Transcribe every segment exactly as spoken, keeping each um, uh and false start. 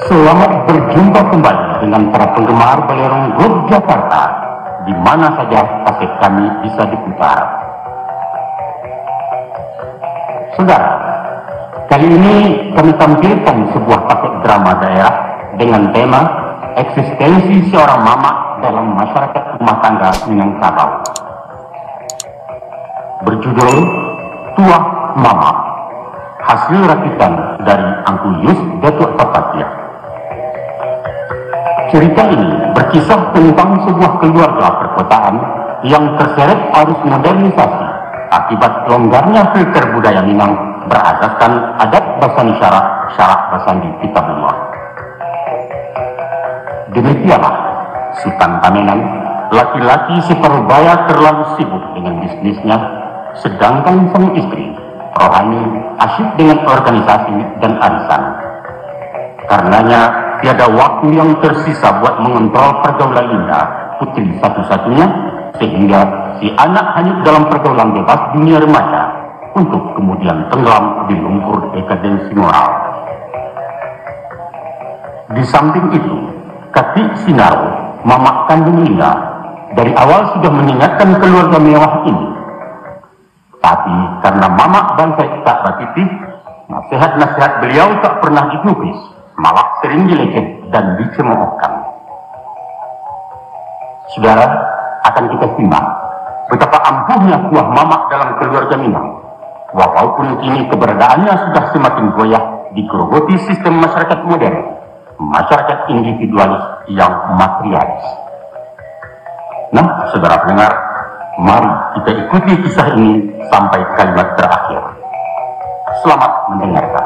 Selamat berjumpa kembali dengan para penggemar Balerong Globe Jakarta, di mana saja kaset kami bisa diputar. Saudara, kali ini kami tampilkan sebuah paket drama daerah dengan tema eksistensi seorang mamak dalam masyarakat rumah tangga Minangkabau. Berjudul Tuah Mamak, hasil rakitan dari Angku Yus Datuak Papatiah. Cerita ini berkisah tentang sebuah keluarga perkotaan yang terseret arus modernisasi akibat longgarnya filter budaya Minang berasaskan adat basandi syarak, syarak basandi Kitabullah. Demikianlah, Sutan Tamenan, laki-laki separuh baya, terlalu sibuk dengan bisnisnya, sedangkan sang istri, Rohani, asyik dengan organisasi dan arisan. Karenanya, tiada waktu yang tersisa buat mengontrol pergaulan Linda, putri satu-satunya, sehingga si anak hanyut dalam pergaulan bebas dunia remaja, untuk kemudian tenggelam di lumpur dekadensi moral. Di samping itu, Katik Sinaro, mamak kandung Linda, dari awal sudah mengingatkan keluarga mewah ini. Tapi, karena mamak bansaik tak batitih, nasihat-nasihat beliau tak pernah digubris, malah sering dilecehkan dan dicemoohkan. Saudara, akan kita simak betapa ampuhnya kuah mamak dalam keluarga Minang. Walaupun kini keberadaannya sudah semakin goyah digerogoti sistem masyarakat modern, masyarakat individualis yang materialis. Nah, saudara pendengar, mari kita ikuti kisah ini sampai kalimat terakhir. Selamat mendengarkan.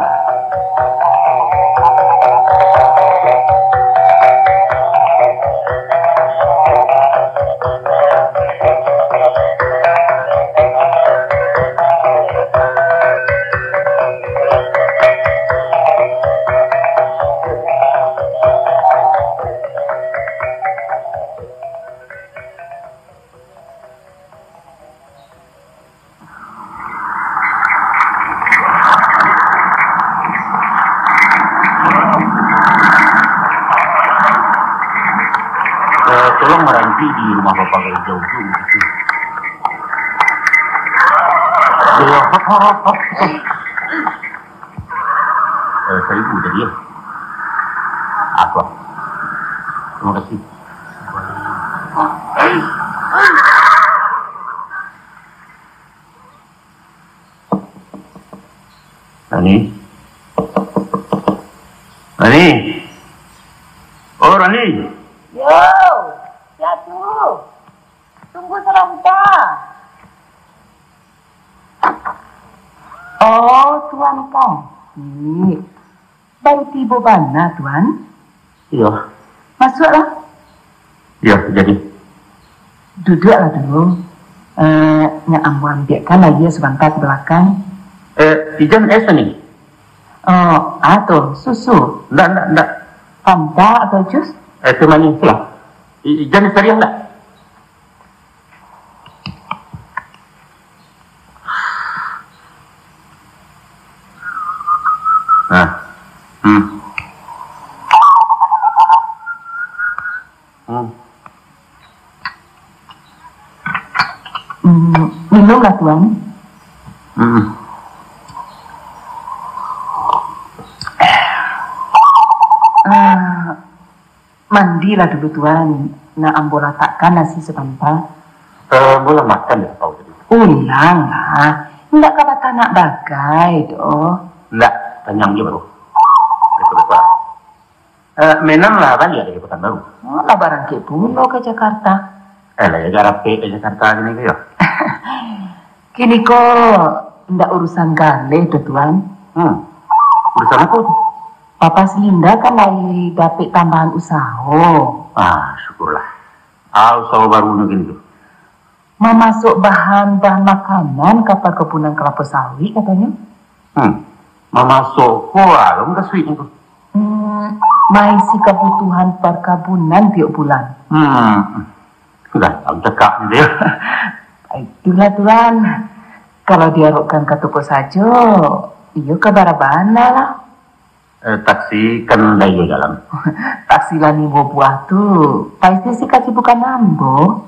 Eh, tolong marancik di rumah Bapak Gereja Ujung. Iya, hop, hop, hop, hop. Eh, seribu tadi, ya. Apa? Terima kasih. Rani? Rani? Oh, Rani. Yo, siatu. Tunggu sabanta. Oh, Tuan Katik. Baru tibo bana, Tuan? Iyo. Masuaklah. Iyo, jadi. Duduaklah dulu. Eh, nyo ambo ambiakkan aia sabanta ka balakang. Eh, Ijan es ni? Oh, ah, tu, susu. Ndak, ndak, ndak. Fanta atau jus? Eh, teh manis lah. I-, Ijan sariah ndak? Nah. Hmm. Hmm. Hmm, minumlah, Tuan. Hmm. Ah, mandilah dulu, Tuan. Nak ambo latakkan nasi sabanta. Eh, ambo lah makan dari pagi tadi. Ulanglah. Indak ka batanak bagai doh. Indak, kanyang juo baru. Betul-betul. Eh, Menan lah baliak dari Pekanbaru. Oh, lah barangkek pulo ka Jakarta. Eh, lah agak rapek ka Jakarta kini ko yo. Kini ko indak urusan galeh doh, Tuan. Hmm. Urusan apo tu? Papa si Linda kan lai dapek tambahan usaho. Ah, syukurlah. Ah, usaho barunyo kini tu. Mamasok bahan-bahan makanan ka parkabunan kalapo sawit, katonyo. Hmm. Mamasok ko alun ka suik tu. Hmm, maisi kabutuhan parkabunan tiok bulan. Hmm. Sudah, alun cakap ni dia. Itulah, Tuan. Kalau diarokkan ka toko sajo, iyo ka bara bana lah. Eh, taksi kan lai jo jalan. Taksi lah ni buah-buah tu. Taksi si kacibukan ambo.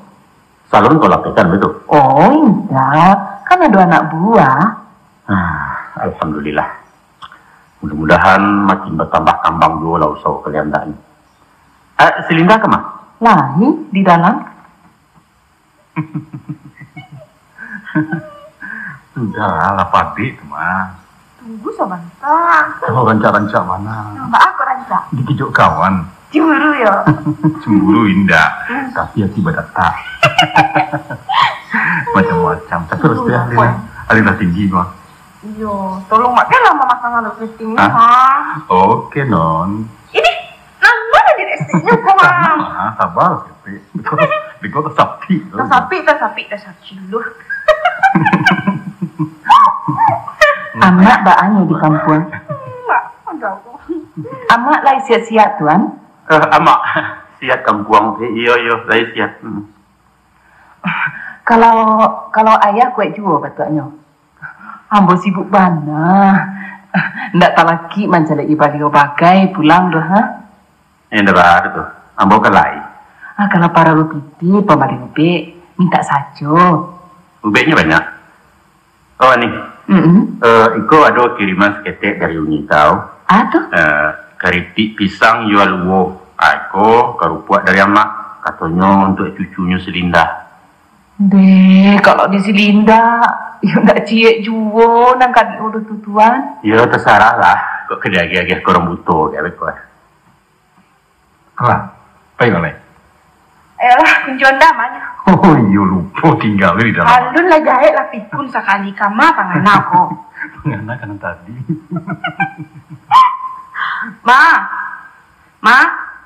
Salon kau lapehkan betul? Oh, indak. Kan ado anak buah. Ah, alhamdulillah. Mudah-mudahan makin batambah kambang juo lah usaho kalian ndak ni. Eh, si Linda ka ma? Lai, di dalam. Sudahlah, lah padik tu mah. Tunggu sabanta. Kalau rancak-rancak bana. Nampak aku rancak. Dikejut kawan. Cemburu yo. Cemburu indak. Hmm. Tapi hati badatak. Macam-macam. Tapi harus Cemburu, Alin. Alin lah tinggi mah. Iyo, tolong mak, biarlah mamasang alat setting ni, Hah? Mah. Oke, Non. Ini, nambah lah di settingnya, kok, Mah? Sama, sabar, sapi. Di kota sapi. Tasapi, tasapi, tasapi dulu. Amak baa nyo di kampuang? Mak, ada apa? Amak lai siat-siat, Tuan? Eh, Amak, siat kampuang. Eh, iyo, iyo, lai siat. Hmm. Kalau, kalau ayah kuaik juo batuaknyo. Ambo sibuk bana. Ndak talakik mancaliak-i baliau bagai pulang doh, ha? Eh, ndak baa tu. Ambo ka lai. Ah, kalau paralu pitih pambali ubek, mintak sajo. Ubeknyo banyak. Oh, ni. Mm-mm. Eh, iko ado kiriman saketek dari Uni tau. Ah, tu? Eh, karipik pisang jo aluo. Ah, iko karupuak dari Amak. Katonyo untuak cucunyo si Linda. Deh, kalau di si Linda, yo ndak ciek juo nan ka diuruih tu, Tuan. Yo, tasarah lah. Kok ka diagiah-agiah ka urang buto, kek beko. Alah, pai balai. Ayolah, kunci onda ma nyo. Oh, iyo, lupo tingga di dalam. Alun lah jahek lah pikun sakali, kama pangana ko. Pangana ka nan tadi. Ma. Ma.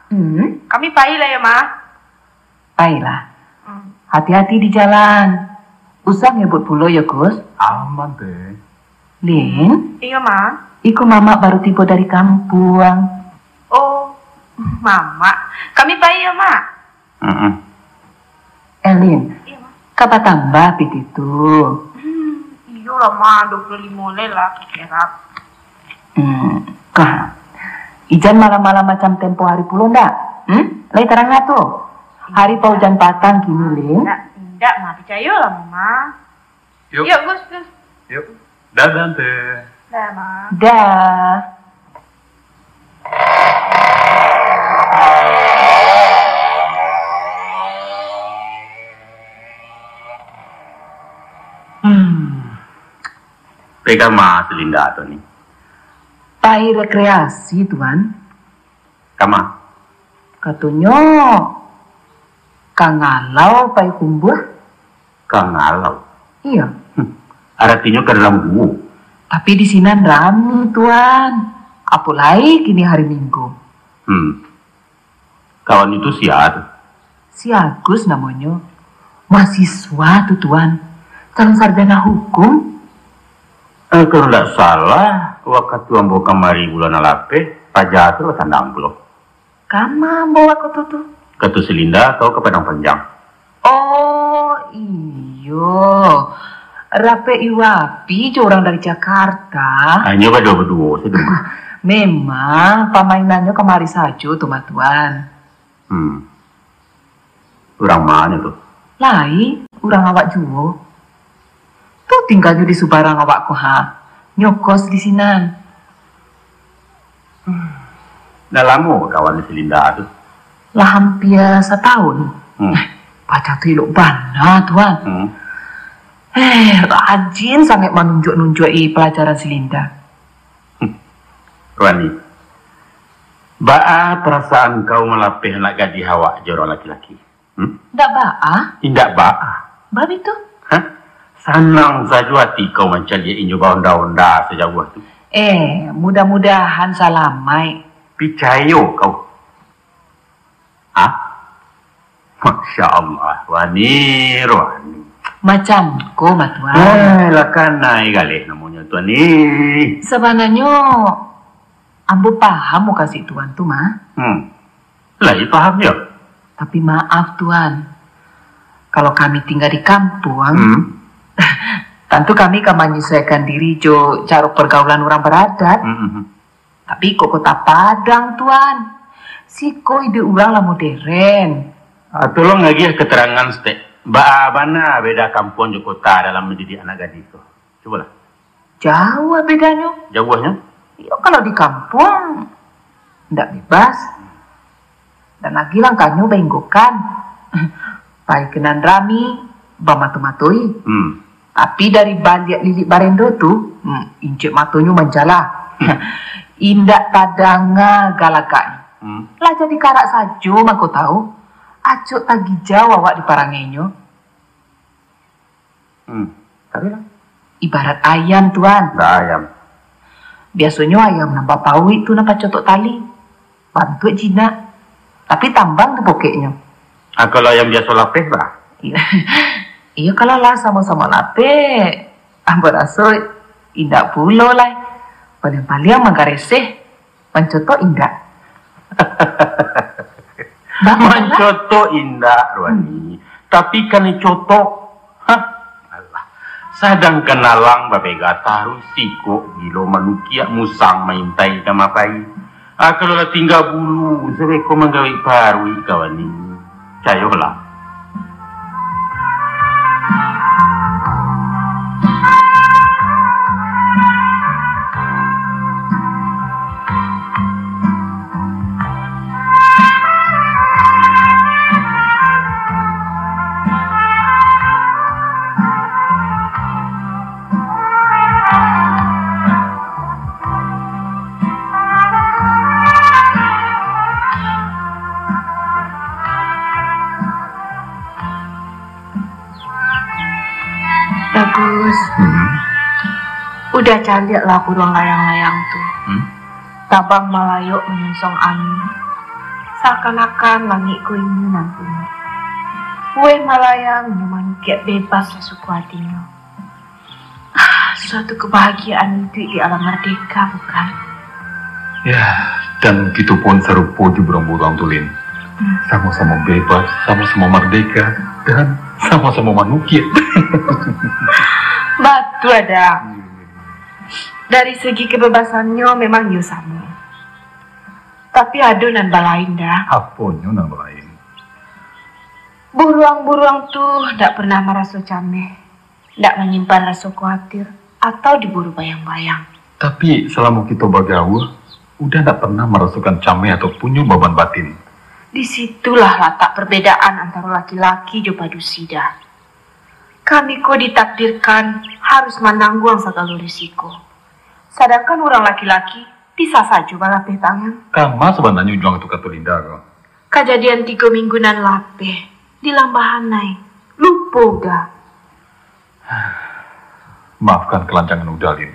Hmm? Kami pai lah yo, Ma. Pailah. Hmm. Hati-hati di jalan. Usah ngebut pulo yo, Gus. Aman, Teh. Lin? Iyo, Ma. Iko Mamak baru tibo dari kampuang. Oh, Mamak. Kami pai yo, Mak. Mm-mm. Eh, Lin, iyo, Ma. Ka batambah pitih tu. Hmm, iyolah, Ma, dua puluh limo lai lah, ka perak. Hmm, kah. Ijan malam-malam macam tempo hari pulo ndak? Hmm? Lai tarang lah tu. Hari paujan patang kini, Lin. Indak, indak, Ma. Picayolah, Ma. Yuk. Yuk, Gus, Gus. Yuk. Dah, Tante. Dah, Ma. Dah. Hmm. Pai ka ma si Linda tu ni? Pai rekreasi, Tuan. Ka ma? Katonyo, ka Ngalau pai Kumbuah. Ka Ngalau? Iyo. Hmm. Aratinyo ka dalam guo? Tapi di sinan rami, Tuan. Apo lai kini hari Minggu. Hmm. Kawan itu sia tu? Si Agus namonyo. Mahasiswa tu, Tuan. Calon sarjana hukum. Eh, kalau ndak salah, wakatu ambo kamari bulan nan lapeh, paja tu lah tandang pulo. Ka ma ambo wakatu tu? Ka tu si Linda atau ka Padang Panjang? Oh, iyo. Rapek iwapi jo urang dari Jakarta. Hanyo baduo-baduo sajo. Memang, pamainannyo kamari sajo tu mah, Tuan. Hmm. Urang ma nyo tu? Lai, urang awak juo. Tu tingganyo di subarang awak ko ha. Nyo kos di sinan. Hmm. Lah lamo bakawan jo si Linda tu? Lah hampia satahun. Hmm. Eh, paja tu elok bana, Tuan. Hmm. Eh, rajin sangaik manunjuak-nunjuak-i palajaran si Linda. Hmm. Wani, baa parasaan kau malapeh anak gadih awak jo urang laki-laki? Hmm? Ndak baa. Indak baa. Baa bitu? Hah? Sanang sajo ati kau mancaliak inyo baonda-onda sajauah tu. Eh, mudah-mudahan salamaik. Picayo kau. Ah? Masya Allah, Wani, Wani. Macam ko, Matuan. Eh, lah kanai galeh namonyo Tuan ni. Sabananyo, ambo paham mukasuik Tuan tu, mah. Hmm. Lai paham yo. Tapi maaf, Tuan. Kalau kami tingga di kampuang, hmm, tantu kami ka manyasuaikan diri jo caro pargaulan urang baradat. Hmm, hmm, hmm. Tapi kok Kota Padang, Tuan? Siko iduik urang lah moderen. Ah, tolong agiah keterangan saketek. Baa bana beda kampuang jo kota dalam mandidik anak gadih ko? Cubolah. Jauah bedanyo. Jauahnyo? Iyo, kalau di kampuang, ndak bebas. Dan lagi langkahnyo bainggokan. Pai ka nan rami, bamato-matoi. Hmm. Tapi dari baliak lilik barendo tu, hmm, incek matonyo manjala. Indak tadanga galagaknyo. Hmm. Lah jadi karak sajo mangko tau, acok tagijau awak diparangainyo. Hmm. Taruihlah. Ibarat ayam, Tuan. Ndak ayam. Biasonyo ayam nan bapauik tu nan pacotok tali. Bantuak jinak. Tapi tambang tu pokeknyo. Ah, kalau ayam biaso lapeh, bah? Iyo, kalau lah samo-samo lapeh, ambo raso indak pulo lai. Paliang-paliang manggareseh, mancotok indak. Bah, Mancotok indak, Ruani. Tapi kan cotok. Hah? Alah. Sadangkan alang babega taruih, sikok gilo manukiak, musang maintai ka mapai. Ah, kalau lah tingga bulu, sabeko manggawik paruik kawan ni. Cayolah. Bagus. Hmm. Udah caliak lah buruang layang-layang tu. Hmm? Tabang malayok manyunsong angin. Seakan-akan langik ko inyo nan punyo. Buweh malayang inyo manukiak bebas sasuko atinyo. Ah, suatu kebahagiaan iduik di alam merdeka, bukan? Ya, dan kito pun sarupo jo buruang-buruang tu, Lin. Hmm. Samo-samo bebas, samo-samo mardeka, dan samo-samo manukiak. Batua, Da. Dari segi kebebasannyo memang iyo samo. Tapi ado nan balain, Da. Aponyo nan balain? Buruang-buruang tu ndak pernah maraso cameh, ndak manyimpan raso kuwatir, atau diburu bayang-bayang. Tapi, salamo kito bagaua, Uda ndak pernah marasokan cameh atau punyo baban batin. Di situlah latak perbedaan antaro laki-laki jo padusi, Da. Kami ko ditakdirkan harus manangguang sagalo risiko. Sadangkan urang laki-laki bisa sajo balapeh tangan. Kama sabananyo ujuang kato-kato Linda ko? Kajadian tigo minggu nan lapeh di Lambahanai. Lupo Uda? Maafkan kelancangan Uda, Lin.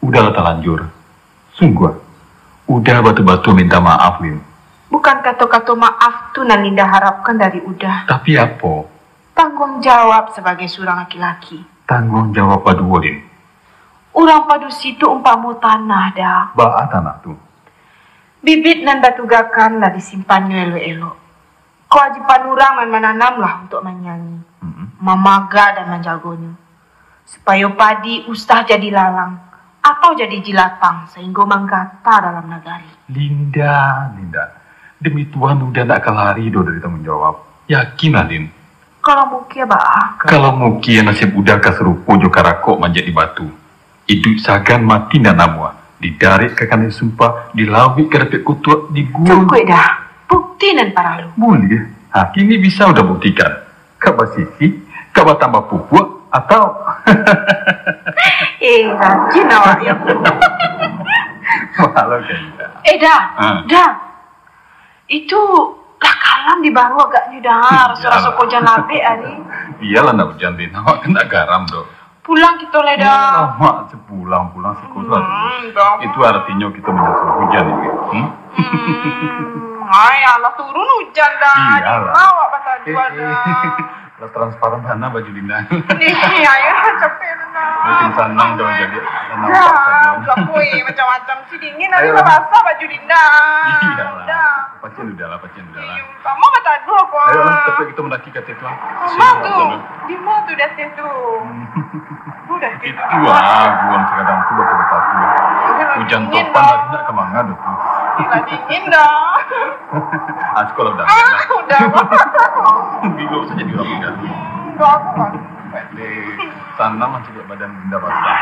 Uda lah talanjur. Sungguah. Uda batua-batua minta maaf, Lin. Bukan kato-kato maaf tu nan Linda harapkan dari Uda. Tapi apo? Tangguang jawab sabagai surang laki-laki. Tangguang jawab baduo, Lin. Urang padusi tu umpamo tanah, Da. Baa tanah tu? Bibit nan batugakan lah disimpannyo elok-elok. Kawajiban urang nan mananam lah untuak manyiangi, mm-mm, mamaga dan manjagonyo, supayo padi usah jadi lalang atau jadi jilatang sainggo manggata dalam nagari. Linda, Linda. Demi Tuhan, Uda ndak ka lari doh dari tangguang jawab. Yakinlah, Lin. Kalau mukia baa? Kalau mukia nasib Uda ka sarupo jo karakok manjek di batu. Iduik sagan mati ndak namuah. Didarek ka kanai sumpah, dilawik ka dapek kutuak, digul- Cukuik, Da. Bukti nan paralu. Buliah. Ha, kini bisa Uda buktikan. Ka basisi, ka batambah pupuak, atau Eh, rajin awak yo. Malu kan, Da? Eh, Da. Ha. Da. Itu lah kalam di baruah agaknyo, Da. Raso-raso ko ujan labek ari. Iyolah, ndak ujan, Lin. Awak kan ndak garam doh. Pulang kito lai, Da. Iyolah, mak, pulang, pulang siko tu lah. Hmm, Da. Itu artinyo kito manyusul hujan ini. Hmm? Hmm. Ai, alah turun ujan, Da. Iyolah. Di ma awak bataduah, Da? Lah transparan sana baju Linda. Nih, ayo, capek, Da. Makin sanang dong jadi. Lah nampak sajo. Lah, koi, macam-macam si dingin, nanti lah basah baju Linda. Iyolah. Da. Pacian Uda lah, pacian Uda lah. Iyo, kamu bataduah ko. Ayo lah, capek kito mandaki ka ateh tu, ah. Di ma tu? Di ma tu di ateh tu? Hmm. Udah gitu. Itu, ah, buruang sagadang tu batu-batu. Udah. Jan topan hari nak ka manga doh tu? Lah dingin dah. Ah, sekolah udah. Ah, udah. Bilo sajo di urang muda. Enggak, aku nggak. Baik deh. Sanang mancaliak badan bunda basah.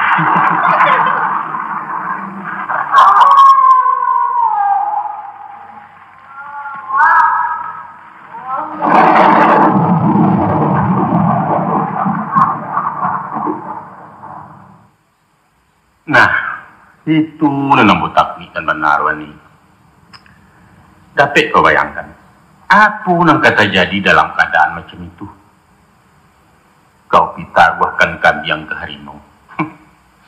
Nah, itu nan ambo takuikkan bana, Wani. Dapek kau bayangkan, apo nan ka tajadi dalam kaadaan macam itu? Kau pitaruahkan kambiang ka harimau.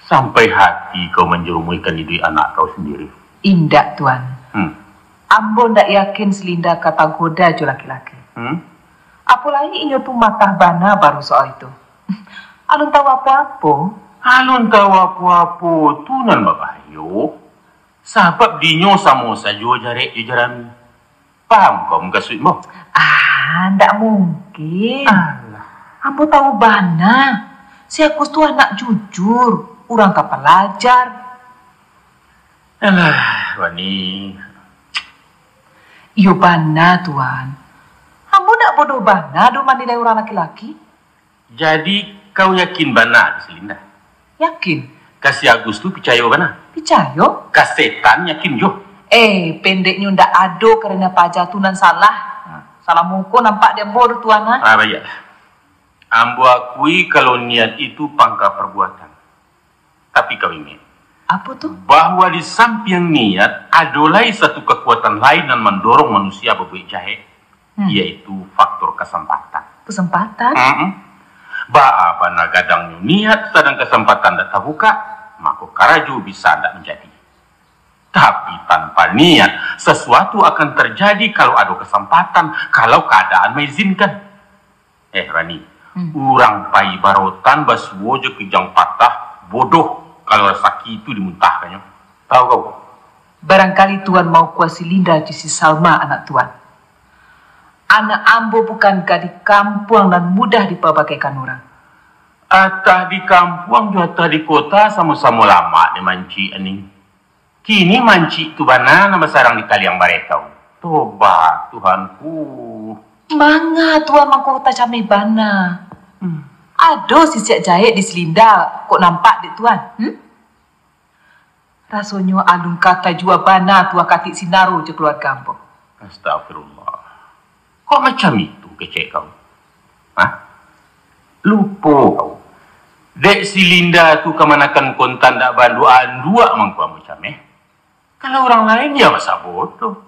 Sampai hati kau manjarumuihkan iduik anak kau sandiri. Indak, Tuan. Hmm. Ambo ndak yakin si Linda ka tagoda jo laki-laki. Hmm? Apo lai inyo tu matah bana baru soal itu. Alun tahu apo-apo. Alun tahu apo-apo, tu nan babahayo. Sabab dinyo samo sajo jarek jo jarami. Paham kau mukasuik ambo? Ah, ndak mungkin. Alah. Ambo tahu bana. Si Agus tu anak jujur, urang tapalajar. Alah, Wani. Iyo bana, Tuan. Ambo ndak bodoh bana doh manilai urang laki-laki. Jadi, kau yakin bana di si Linda? Yakin. Ka si Agus tu picayo bana? Picayo. Ka setan yakin juo? Eh, pendeknyo ndak ado karena paja tu nan salah. Nah, salah muko nampak di ambo tu, Tuan, ah. Ah, baiaklah. Ambo akui kalau niat itu pangka perbuatan. Tapi kau ingek. Apo tu? Bahwa di sampiang niat, ado lai satu kakuatan lain nan mandorong manusia babuek jahek, Hmm. yaitu faktor kasampatan. Kasampatan? Mm-mm. Baa bana gadangnyo niat, sadang kasampatan ndak tabukak, mako karajo bisa ndak manjadi. Tapi tanpa niat, sasuatu akan tarjadi kalau ado kasampatan, kalau kaadaan maizinkan. Eh, Rani, Hmm. urang pai barotan basuo jo kijang patah, bodoh kalau rasaki itu dimuntahkannyo. Tahu kau? Barangkali Tuan maukua si Linda jo si Salma, anak Tuan. Anak ambo bukan gadih kampuang nan mudah dipabagaikan urang. Atah di kampuang jo atah di kota samo-samo lamak dek mancik, Ani. Kini mancik tu bana nan basarang di taliang bareh tau. Toba, Tuhanku. Manga Tuan mangko tacameh bana? Hmm. Ado sisiak jahek di si Linda kok nampak dek Tuan? Hmm? Rasonyo alun ka tajua bana Tuan katik sinaro jo kaluarga ambo. Astagfirullah. Kok macam itu kecek kau? Hah? Lupo kau. Dek si Linda tu kamanakan kontan dak baanduak-anduak mangko ambo cameh. Kalau urang lain, ya masa bodoh.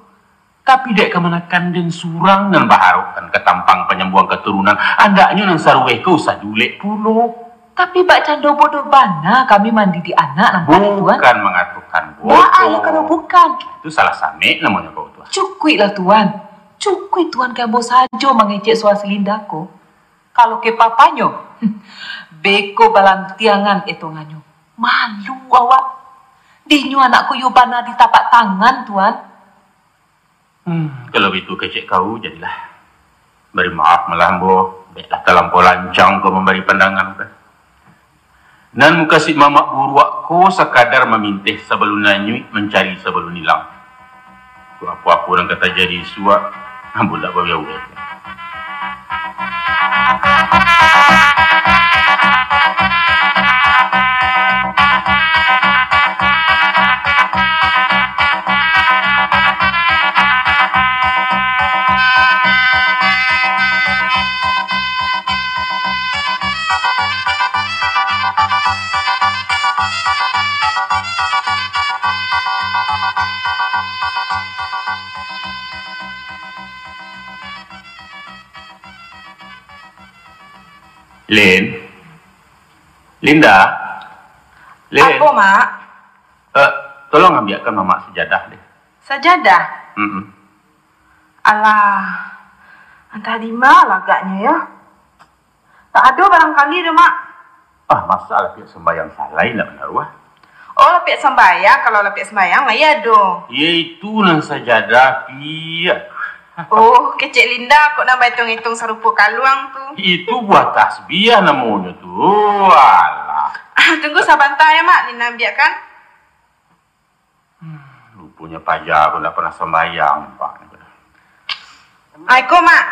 Tapi dek kamanakan den surang nan baharokkan ka tampang panyambuang katurunan, andaknyo nan sarueh ko usah julek pulo. Tapi bak cando bodoh bana kami mandidik anak nan tadi, Tuan. Bukan mangatokan bodoh. Baa lah kalau bukan? Itu salah samek namonyo kau tu. Cukuiklah, Tuan. Cukuik Tuan ka ambo sajo mangecek soal si Linda ko. Kalau ka papanyo, beko balantiangan etongannyo. Malu awak. Dinyo anak ko iyo bana di tapak tangan, Tuan. Hmm, kalau bitu kecek kau, jadilah. Bari maaf malah ambo, dek lah talampau lancang ko mambari pandangan ko. Nan mukasuik mamak buruak ko sakadar maminteh sabalun anyuik, mancari sabalun ilang. Kok apo-apo nan ka tajadi isuak, ambo ndak bawiawo. Lin. Linda. Lin. Apo, Mak? Eh, tolong ambiakan Mamak sajadah deh. Sajadah? Mm-mm. Alah, antah di ma lagaknyo yo. Tak ado barangkali doh, Mak. Ah, masa lah piak sambayang salai nak manaruah? Oh, lah piak sambayang, kalau lah piak sambayang, lah iyo ado. Iyo itu nan sajadah, piak. Oh, kecek Linda kok nan bahitung-hitung sarupo kaluang tu. Itu buah tasbiah namonyo tu. Alah. Tunggu sabanta yo, Mak, Linda ambiakan. Ruponyo paja ko ndak pernah sambayang, Pak. Ai ko, Mak.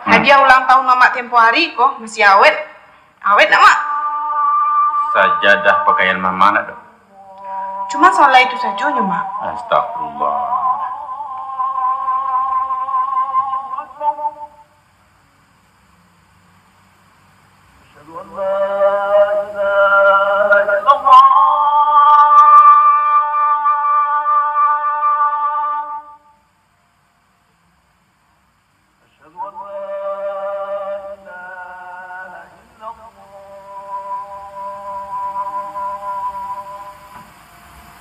Hmm. Hadiah ulang tahun Mamak tempo hari ko masih awet. Awet ndak, Mak? Sajadah pakaian Mamak ndak doh? Cuma salah itu sajo nyo, Mak. Astagfirullah.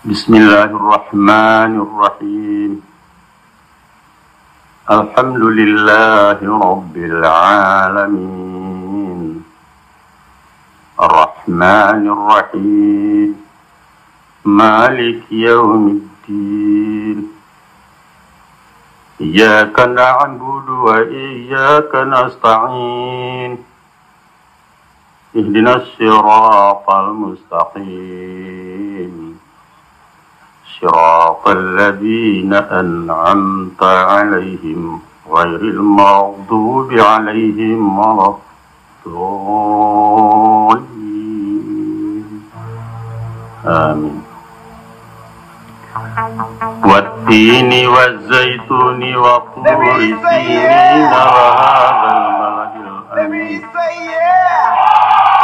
بسم الله الرحمن الرحيم. الحمد لله رب العالمين. الرحمن الرحيم. مالك يوم الدين. إياك نعبد وإياك نستعين. اهدنا الصراط المستقيم. صراط الذين أنعمت عليهم غير المغضوب عليهم ولا الضالين. آمين. والتين والزيتون وطور سينين وهذا البلد الأمين.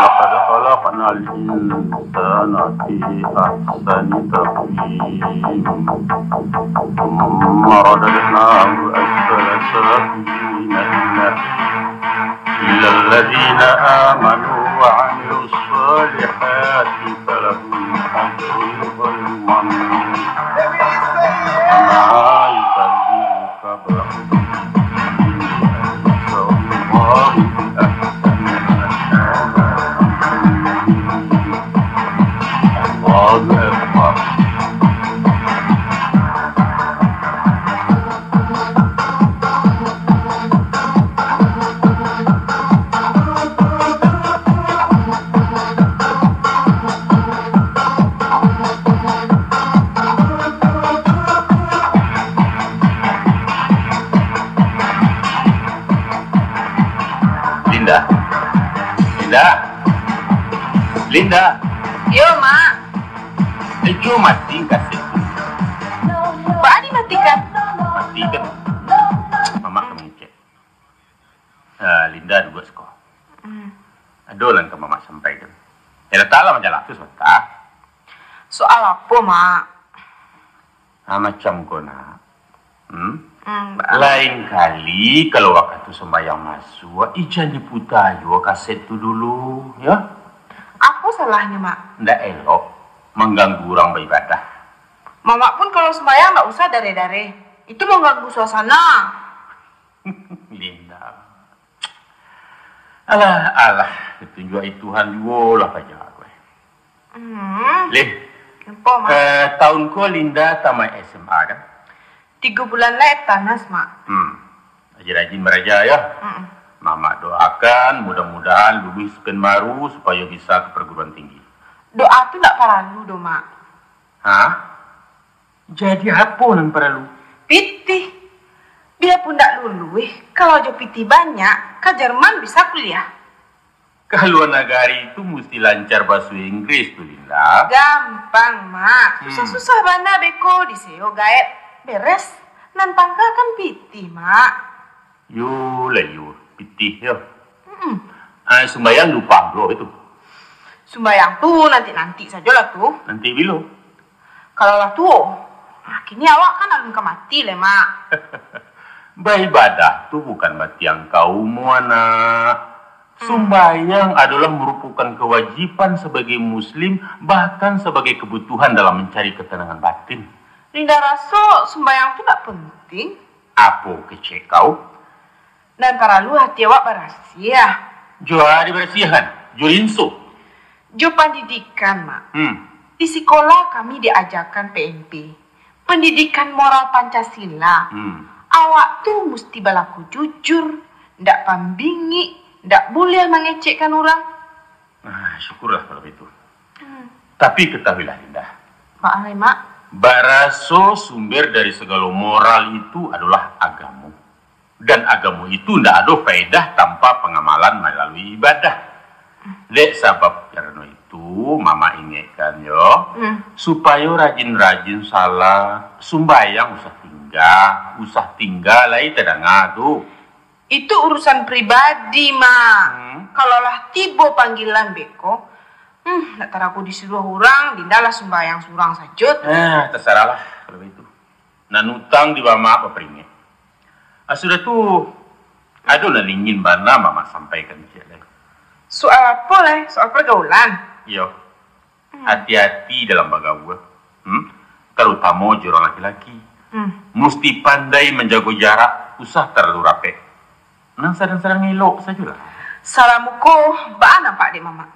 لقد خلقنا الإنسان في أحسن تقويم. ثم رددناه أسفل سافلين. إلا، إلا الذين آمنوا وعملوا الصالحات فلهم أجر غير ممنون. وما يكذبك بعد بالبشرى. Linda. Linda. Linda. Yo, Mak. Eh, cubo mati kaset tu. Baa dimatikan? Matikan. Mamak ka mangecek. Ah, Linda duduak siko. Hmm. Ado nan ka Mamak sampaikan. Eh, lataklah majalah tu sabanta. Soal apo, Mak? Ah, macam ko, Nak. Hmm? Hmm, ba- Lain kali, kalau wakatu sumbayang masuak, ijan diputa juo kaset tu dulu, yo. Apo salahnyo, Mak? Ndak elok mangganggu urang baibadah. Mamak pun kalau sumbayang ndak usah dareh-dareh. Itu mangganggu suasana. Linda. Alah, alah, ditunjuak-i Tuhan juo lah paja ko. Hmm. Lin. Apo, Mak? Eh, tahun ko Linda tamat S M A, kan? Tigo bulan lai tanas, Mak. Hmm. Rajin-rajin baraja, yo. Mm-mm. Mamak doakan, mudah-mudahan lulus sukan baru, supayo bisa ka perguruan tinggi. Doa tu ndak paralu doh, Mak. Hah? Jadi apo nan paralu? Pitih. Biapun ndak luluih, kalau jo pitih banyak, ka Jerman bisa kuliah. Ka lua nagari tu musti lancar bahaso Inggris tu, Linda. Gampang, Mak. Hmm. Susah-susah bana beko, diseo gaet. Beres. Nan pangka kan pitih, Mak. Yo lah yo, pitih yo. Mm-mm. Ah, sumbayang lupo lo itu. Sumbayang tu nanti-nanti sajolah tu. Nanti bilo? Kalau lah tuo. Nah, kini awak kan alun ka mati lai, Mak. Baibadah tu bukan batiang ka umua, Nak. Hmm. Sumbayang adolah marupokan kawajiban sabagai muslim, bahkan sabagai kabutuhan dalam mancari katanangan batin. Linda raso sumbayang tu ndak penting. Apo kecek kau? Nan paralu hati awak barasiah. Jo a dibarasiahan? Jo rinso? Jo pandidikan, Mak. Hmm. Di sikola kami diajakan P M P, pendidikan moral Pancasila. Hmm. Awak tu musti balaku jujur, ndak pambingik, ndak buliah mangecekkan urang. Ah, syukurlah kalau itu. Hmm. Tapi ketahuilah, Linda. Baa lai, Mak? Baraso sumber dari sagalo moral itu adolah agamo. Dan agamo itu ndak ado faedah tanpa pangamalan malalui ibadah. Dek sabab karano itu, Mamak ingekkan yo, Hmm. supayo rajin-rajin salat, sumbayang usah tingga, usah tingga lai tadanga tu. Itu urusan pribadi, Mak. Hmm. Kalau lah tibo panggilan beko, hmm, nak tarago disuruah urang, Linda lah sumbayang surang sajo tu. Eh, tasarahlah kalau itu. Nan utang di Mamak baparingek. Ah, sudah tu, ado nan ingin bana Mamak sampaikan ciek lai. Soal apo lai? Soal pergaulan? Iyo. Hmm. Hati-hati dalam bagaua. Hmm? Tarutamo jo urang laki-laki. Hmm. Musti pandai manjago jarak, usah talalu rapek. Nan sadang-sadang elok sajolah. Salah muko, baa nampak dek Mamak?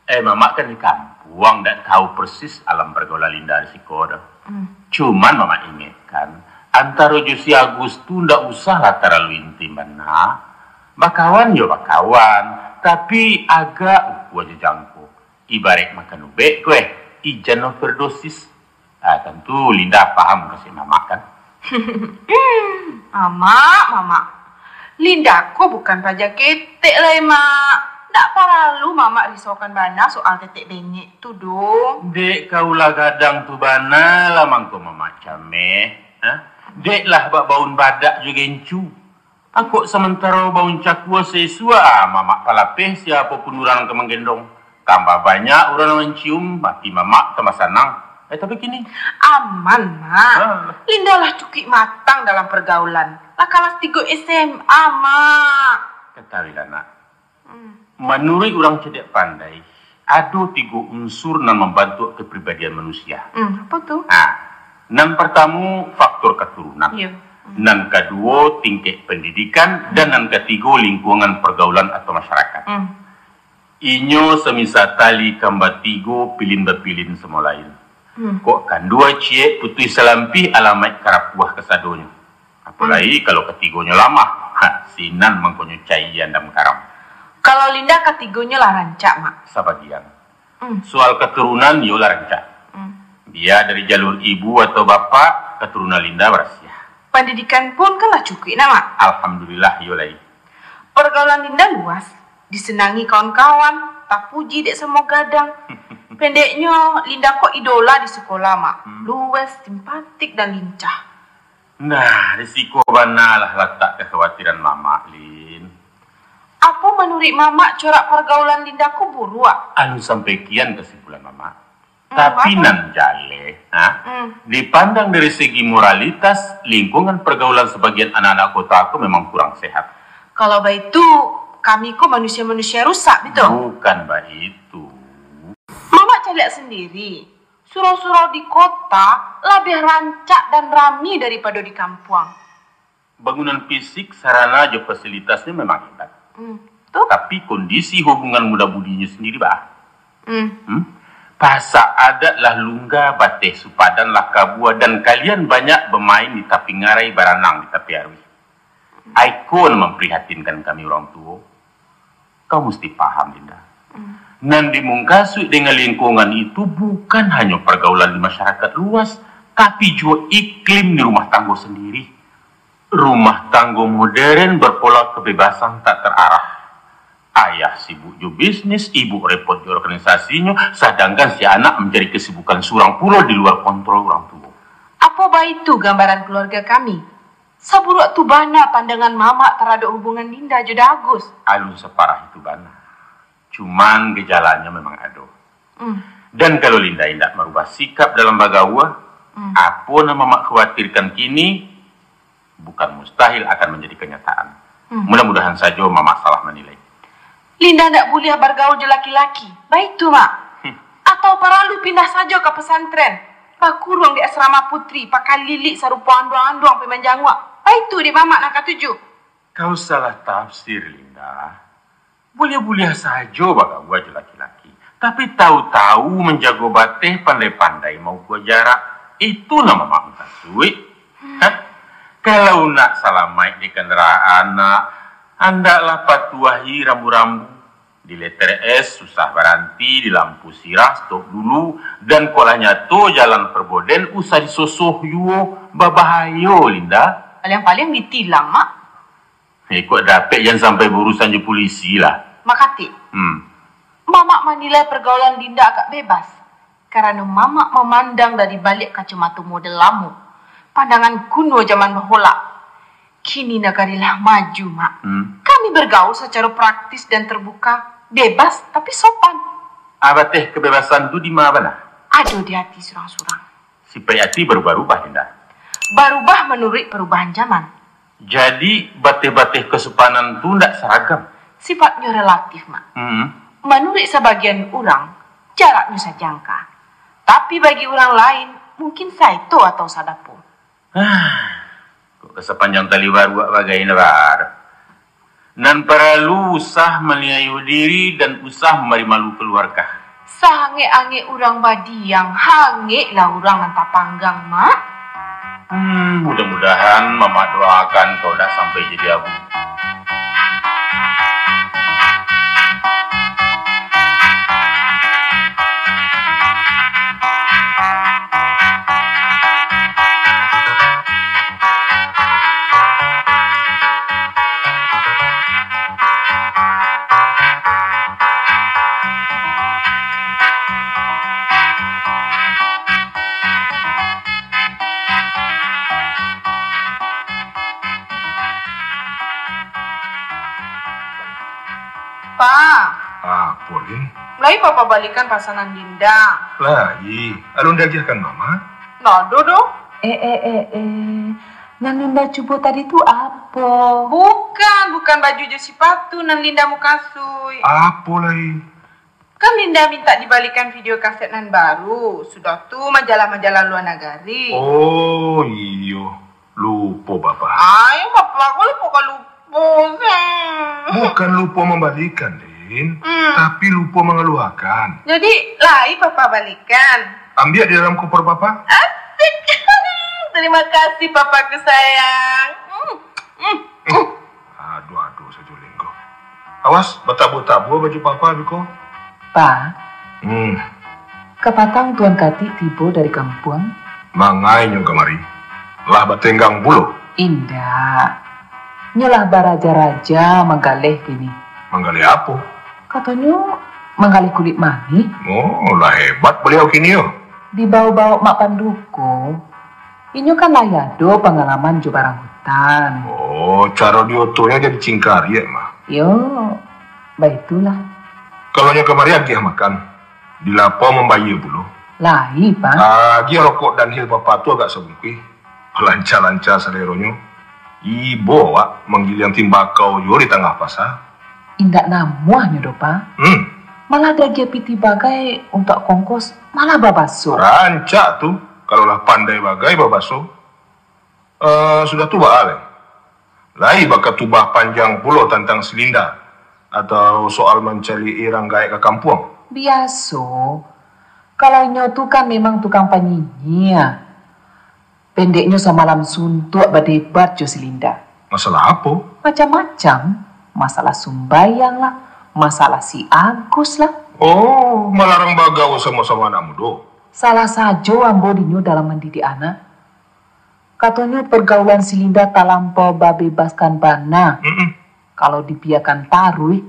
Eh, Mamak kan di kampuang, ndak tahu persis alam pergaulan Linda di siko doh. Hmm. Cuman Mamak ingekkan, antaro jo si Agus tu ndak usahlah talalu intim bana. Bakawan yo bakawan, tapi agak ukua jo jangko. Ibaraik makan ubek ko eh, ijan overdosis. Ah, tantu Linda paham kasek Mamak kan? Mamak, Mamak. Linda ko bukan paja ketek lai, Mak. Ndak paralu Mamak risaukan bana soal tetek bengek tu doh. Dek ka ulah gadang tu bana lah mangko Mamak cameh. Ha? Dek lah bak baun badak jo gencu. Angkok samantaro baun cakua saisuak, ah, Mamak palapeh siapo pun urang ka manggendong. Tambah banyak urang nan mancium, ati Mamak tambah sanang. Eh, tapi kini? Aman, Mak. Ah. Linda lah cukuik matang dalam pergaulan. Lah kalas tigo S M A, Mak. Katahuilah, Nak. Hmm. Manuruik urang cadiak pandai, ado tigo unsur nan mambantuak kapribadian manusia. Hmm, apo tu? Ah, nan partamo, faktor katurunan. Iyo. Hmm. Nan kaduo, tingkek pandidikan. Dan nan katigo, lingkungan pergaulan atau masyarakat. Hmm. Inyo samisa tali kamba tigo, pilin bapilin samo lain. Hmm. Kok kandua ciek putuih salampih, alamaik karapuah kasadonyo. Apo lai kalau katigonyo lamah? Ha, sinan mangkonyo caian dam karam. Kalau Linda katigonyo lah rancak, Mak. Sabagian. Hmm. Soal katurunan, iyo lah rancak. Hmm. Bia dari jalur ibu atau bapak, katurunan Linda barasiah. Pandidikan pun kan lah cukuik, nah, Mak? Alhamdulillah, iyo lai. Pergaulan Linda luas, disenangi kawan-kawan, tapuji dek samo gadang. Pendeknyo, Linda ko idola di sikola, Mak. Hmm. Luwes, simpatik, dan lincah. Nah, di siko bana lah latak kakhawatiran Mamak, Lin. Apo manuruik Mamak corak pargaulan Linda ko buruak? Alun sampai kian kasimpulan Mamak. Hmm, Tapi apo? Nan jaleh, ha? Hmm. Dipandang dari segi moralitas, lingkungan pergaulan sabagian anak-anak kota ko memang kurang sehat. Kalau baitu, kami ko manusia-manusia rusak, bitu? Bukan baitu. Mamak caliak sandiri, surau-surau di kota labiah rancak dan rami daripado di kampuang. Bangunan fisik, sarana jo fasilitasnyo memang hebat. Hmm. Tu? Tapi kondisi hubungan muda mudinyo sandiri, bah. Hmm. Hmm? Pasak adat lah lungga, bateh supadan lah kabua, dan kalian banyak bamain di tapi ngarai, baranang di tapi aruih. Aiko nan mamprihatinkan kami urang tuo. Kau musti paham, Linda. Hmm. Nan dimungkasuik dengan lingkungan itu bukan hanyo pargaulan di masyarakat luas, tapi juo iklim di rumah tanggo sandiri. Rumah tanggo modern berpola kebebasan tak terarah. Ayah sibuk jo bisnis, ibu repot jo organisasinyo, sadangkan si anak mancari kesibukan surang pulo di luar kontrol urang tuo. Apo baitu gambaran keluarga kami? Saburuak tu bana pandangan Mamak taradok hubungan Linda jo Dagus? Alun saparah itu bana. Cuman gejalanyo memang ado. Hmm. Dan kalau Linda indak marubah sikap dalam bagaua, Hmm. apo nan Mamak khawatirkan kini, bukan mustahil akan manjadi kanyataan. Hmm. Mudah-mudahan sajo Mamak salah manilai. Linda ndak buliah bargaul jo laki-laki. Baitu, Mak. Hmm. Atau paralu pindah sajo ka pasantren, bakuruang di asrama putri, pakaliliak sarupo anduang-anduang pai manjanguak. Baitu dek Mamak nan katuju. Kau salah tafsir, Linda. Buliah-buliah sajo bagaua jo laki-laki, tapi tahu-tahu manjago bateh, pandai-pandai maukua jarak. Itu nan Mamak mukasuik. Hah? Kalau nak salamaik di kandaraan, nak, andaklah patuahi rambu-rambu. Di letter S susah baranti, di lampu sirah stop dulu, dan kok lah nyato jalan perboden usah disosoh juo, babahayo, Linda. Paliang-paliang ditilang, Mak. Eh, kok dapek jan sampai berurusan jo polisi lah. Makatik. Hmm. Mamak manilai pergaulan Linda agak bebas, karano Mamak mamandang dari baliak kacamato model lamo, pandangan kuno jaman baholak. Kini nagari lah maju, Mak. Hmm. Kami bergaul secara praktis dan terbuka, bebas tapi sopan. Abateh kebebasan tu di ma bana? Ado di hati surang-surang. Sipaik ati barubah-rubah, Linda. Barubah manuruik parubahan jaman. Jadi, bateh-bateh kasopanan tu ndak saragam? Sifatnyo relatif, Mak. Hmm. Manuruik sabagian urang, jaraknyo sajangka. Tapi bagi urang lain, mungkin saeto atau sadapo. Kok ka sapanjang tali baruak bagai, Linda? Nan paralu usah maniayo diri dan usah mambari malu kaluarga. Saangek-angek urang badiang, angeklah urang nan tapanggang, Mak. Hmm, mudah-mudahan Mamak doakan kau dak sampai jadi abu. Pa. Apo, Lin? Lai Papa balikan pasanan Linda? Lai, alun diagiahkan Mama? Nado doh. Eh, eh, eh, eh. Nan Linda cubo tadi tu apo? Bukan, bukan baju jo sipatu nan Linda mukasuik. Apo lai? Kan Linda minta dibalikan video kaset nan baru, sudah tu majalah-majalah lua nagari. Oh, iyo. Lupo, Papa. Ai, Papa, kok lupo ka lupo, seh. Bukan lupo mambalikan, Lin, Hmm. tapi lupo mangaluakan. Jadi, lai Papa balikan? Ambiak di dalam koper Papa. Asik. Terima kasih, Papaku sayang. Hmm, hmm, hmm. Aduh-aduh sajo, Lin, ko. Awas, batabua-tabua baju Papa, beko. Pa, Hmm. kapatang Tuan Katik tibo dari kampuang? Mangainyo kamari? Lah batenggang pulo? Indak. Nyo lah baraja-raja manggaleh kini. Manggaleh apo? Katonyo, manggaleh kulik manih. Oh, lah hebat baliau kini yo. Dibao-bao Mak Panduko. Inyo kan lah ado pangalaman jo barang hutan. Oh, caro diotonyo jadi cingkariak mah. Yo, baitulah. Kalau nyo kamari agiah makan, di lapau mambayia pulo. Lai, Pa. Agiah rokok Dunhill Papa tu agak sabungkuih. Lanca-lanca saleronyo. Ibo awak manggiliang timbakau juo di tangah pasa. Indak namuahnyo doh, Pa. Hmm. Malah diagiah pitih bagai untuak kongkos, malah babaso. Rancak tu, kalau lah pandai bagai babaso. Eh, sudah tu baa lai? Lai bakatubah panjang pulo tantang si Linda, atau soal mancaliak-i urang gaek ka kampuang? Biaso. Kalau inyo tu kan memang tukang panyinyia. Pendeknyo samalam suntuak badebat jo si Linda. Masalah apo? Macam-macam. Masalah sumbayang lah, masalah si Agus lah. Oh, malarang bagaul samo-samo anak mudo? Salah sajo ambo dinyo dalam mandidik anak. Katonyo pergaulan si Linda talampau babebaskan bana. Mm-mm. Kalau dibiakan taruih,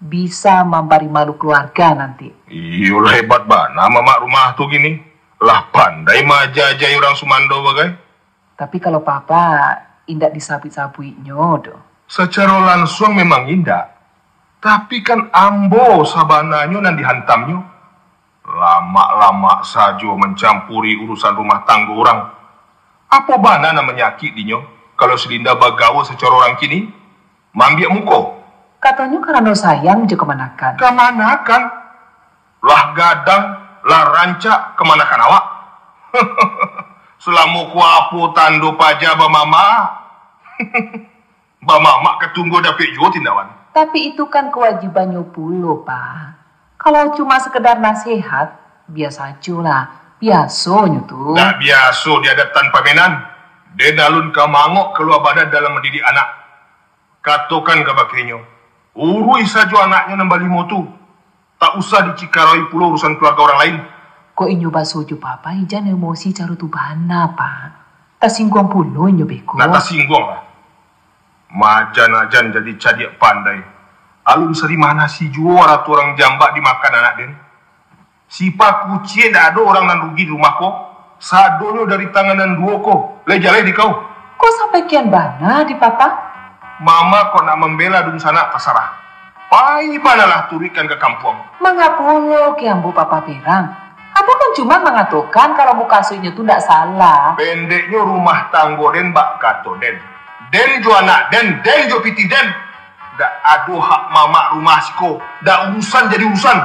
bisa mambari malu kaluarga nanti. Iyolah, hebat bana mamak rumah tu kini. Lah pandai maaja-ajai urang sumando bagai. Tapi kalau Papa indak disabuik-sabuiknyo doh. Sacaro lansuang memang indak. Tapi kan ambo sabananyo nan dihantamnyo. Lamak-lamak sajo mancampuri urusan rumah tanggo urang. Apo bana nan manyakik dinyo, kalau si Linda bagaul sacaro urang kini? Maambiak muko. Katonyo karano sayang jo kamanakan. Kamanakan? Lah gadang, lah rancak kamanakan awak. Salamo ko apo tando paja bamamak? Bamamak ka tunggu dapek juo tindawan. Tapi itu kan kawajibannyo pulo, Pa. Kalau cuma sekedar nasihat, biaso sajolah, biasonyo tu. Ndak biaso di adat tanpa menan. Den alun ka mangok kalua badan dalam mandidik anak. Katokan kabakenyo, Uruih sajo anaknyo nan balimo tu. Tak usah dicikaroi pulo urusan kaluarga urang lain. Kok inyo baso jo Papa, jan emosi caro tu bana, Pak. Tasingguang pulo inyo beko. Ndak tasingguang lah. Majan-ajan jadi cadiak pandai. Alun sarimah nasi juo arato urang jambak dimakan anak den. Sipa kuciak ndak ado urang nan rugi di rumah ko. Sadonyo dari tangan nan duo ko. Lai jaleh di kau. Kok sampai kian bana di Papa? Mama kok nak mambela dunsanak, tasarah. Pai banalah turuikkan ka kampuang. Mangapo lo ke ambo Papa berang? Ambo kan cuma mangatokan kalau mukasuiknyo tu ndak salah. Pendeknyo rumah tanggo den bak kato den. Den jo anak den, den jo pitih den. Ndak ado hak mamak rumah siko. Ndak urusan jadi urusan.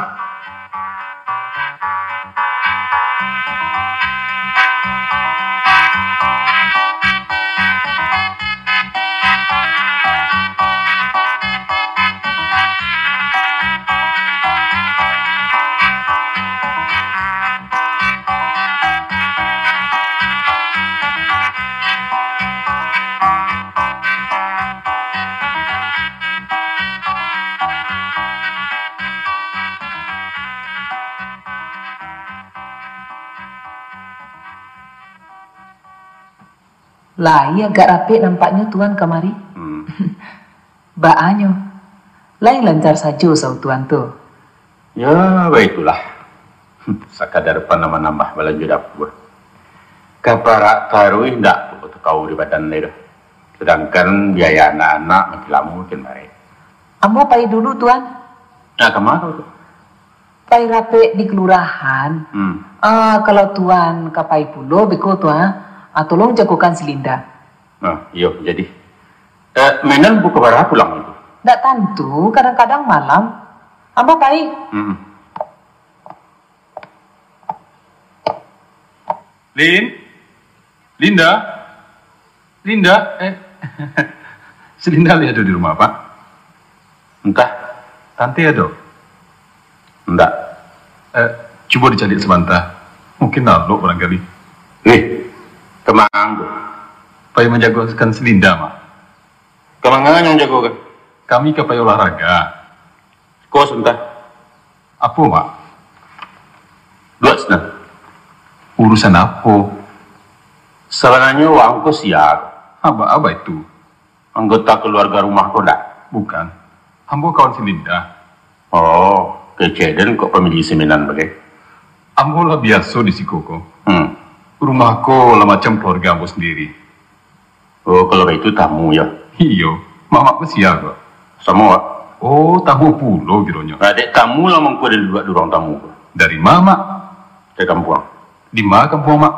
Lai agak rapek nampaknyo Tuan kamari. Hmm. Baa nyo? Lai lancar sajo usaho Tuan tu? Ya, baitulah. Sakadar panambah-nambah balanjo dapua. Kaparak taruih ndak tu takau di badan lai doh. Sadangkan biaya anak-anak makin lamo makin barek. Ambo pai dulu, Tuan. Nah, ka ma kau tu? Pai rapek di kelurahan. Hmm. Ah, kalau Tuan ka pai pulo, beko Tuan, ah, tolong jagokan si Linda. Ah, iyo, jadi. Eh, Menan pukua bara pulang itu? Ndak tantu, kadang-kadang malam. Ambo pai. Hmm. Lin? Linda? Linda? Eh, si Linda lai ado di rumah, Pak? Entah. Tante ado? Ndak. Eh, cubo dicaliak sabanta. Mungkin lalok barangkali. Eh, ka ma ko? Pai manjagokan si Linda, Mak. Ka ma nyo manjagokan? Kami ka pai olahraga. Ko sabanta. Apo, Mak? Duduak sinan. Urusan apo? Sabananyo waang ko sia? Aba, aba itu. Anggota kaluarga rumah ko ndak? Bukan. Ambo kawan si Linda. Oh, kecek den kok pamili si Menan bagai. Ambo lah biaso di siko ko. Hmm. Rumah ko lah macam kaluarga ambo sandiri. Oh, kalau baitu tamu, yo? Iyo, mamak ko sia ko? Samo, Wak. Oh, tamu pulo kironyo. Nah, dek tamu lah mangko den duduak di ruang tamu ko. Dari ma, Mak? Dari kampuang. Di ma kampuang, Mak?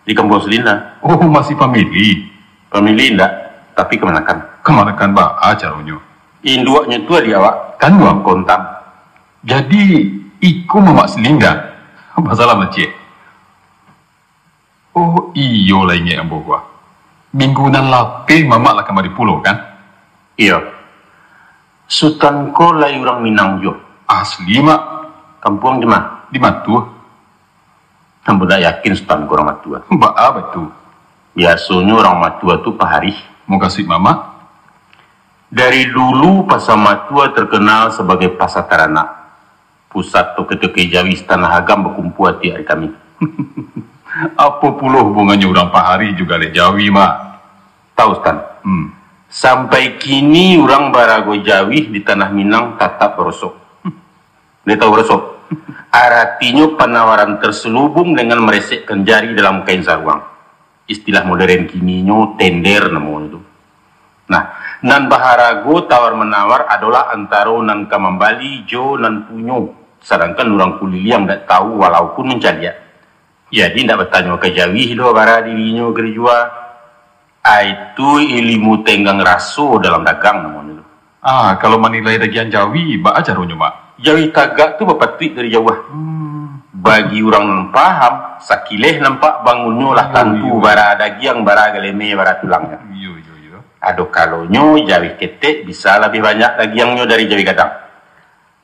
Di kampuang si Linda. Oh, masih pamili? Pamili indak, tapi kamanakan. Kamanakan baa caronyo? Induaknyo tu adiak awak. Kanduang? Kontang. Jadi, iko mamak si Linda? Basalam lah, Cik. Oh, iyo lah, ingek ambo, Wak. Minggu nan lapeh mamak lah kamari pulo, kan? Iyo. Sutan ko lai urang Minang juo. Asli, Mak? Kampuang di ma? Di Matua. Ambo ndak yakin Sutan ko urang Matua. Baa baitu? Biasonyo urang Matua tu paharih. Mukasuik mamak? Dari dulu Pasa Matua terkenal sabagai pasa taranak. Pusat toke-toke jawi Tanah Agam bakumpua tiok ari Kamih. Apo pulo hubungannyo urang paharih jo galeh jawi, Mak? Tau, Sutan. Hmm. Sampai kini urang barago jawi di Tanah Minang tatap barosok. Ndak tau barosok? Aratinyo panawaran terselubung dengan meresekkan jari dalam kain saruang. Istilah modern kininyo tender namonyo tu. Nah, nan baharago tawar-manawar adolah antaro nan ka mambali jo nan punyo, sadangkan urang kuliliang ndak tau walaupun mancaliak. Jadi ndak batanyo ka jawih doh bara dirinyo ka dijua. Ah, itu ilimu tenggang raso dalam dagang namonyo tu. Ah, kalau manilai dagiang jawi, baa caronyo, Mak? Jawi tagak tu bapatuik dari jauah. Hmm. Bagi urang nan paham, sakileh nampak bangunnyo lah tantu bara dagiang, bara galeme, bara tulangnyo. Iyo, iyo, iyo. Ado kalonyo jawi ketek bisa labiah banyak dagiangnyo dari jawi gadang.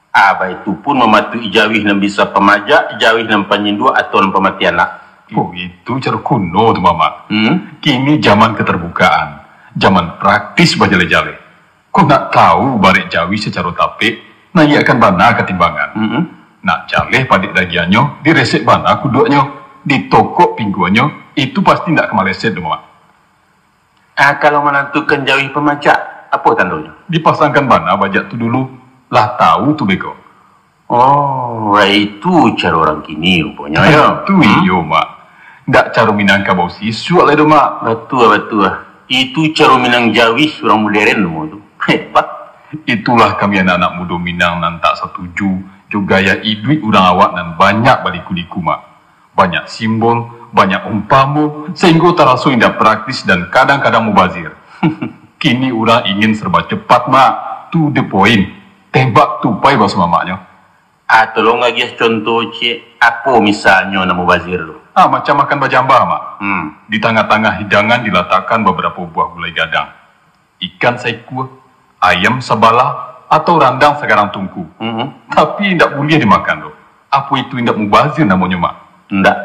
Ah, baitu pun mamatuik jawi nan bisa pamajak, jawi nan panyinduak, atau nan pamati anak. Oh, itu caro kuno tu, Mamak. Hmm? Kini zaman keterbukaan, zaman praktis bajaleh-jaleh. Kok nak tahu barek jawi sacaro tapek, naiakkan bana ka timbangan. Mm-mm. Nak jaleh padek dagiangnyo, diresek bana kuduaknyo, ditokok pingguangnyo, itu pasti ndak ka maleset doh, Mak. Ah, kalau manantukan jawi pamacak, apo tandonyo? Dipasangkan bana bajak tu dulu, lah tahu tu beko. Oh, itu caro urang kini ruponyo, yo? Itu Hmm? iyo, Mak. Ndak caro Minangkabau sisuak lai doh, Mak. Batua, batua. Itu caro Minang jawi urang moderen namo tu. Hebat. Itulah kami anak-anak mudo Minang nan tak satuju jo gaya iduik urang awak nan banyak baliku-liku, Mak. Banyak simbol, banyak umpamo, sahinggo taraso indak praktis dan kadang-kadang mubazir. Kini urang ingin serba cepat, Mak. To the point. Tembak tupai baso mamaknyo. Ah, tolong agiah contoh ciek, apo misalnyo nan mubazir tu? Ah, macam makan bajamba, Mak. Hmm. Di tangah-tangah hidangan dilatakkan babarapo buah gulai gadang, ikan saikua, ayam sabalah, atau randang sagarang tungku. Mm-mm. Tapi indak buliah dimakan doh. Apo itu indak mubazir namonyo, Mak? Ndak.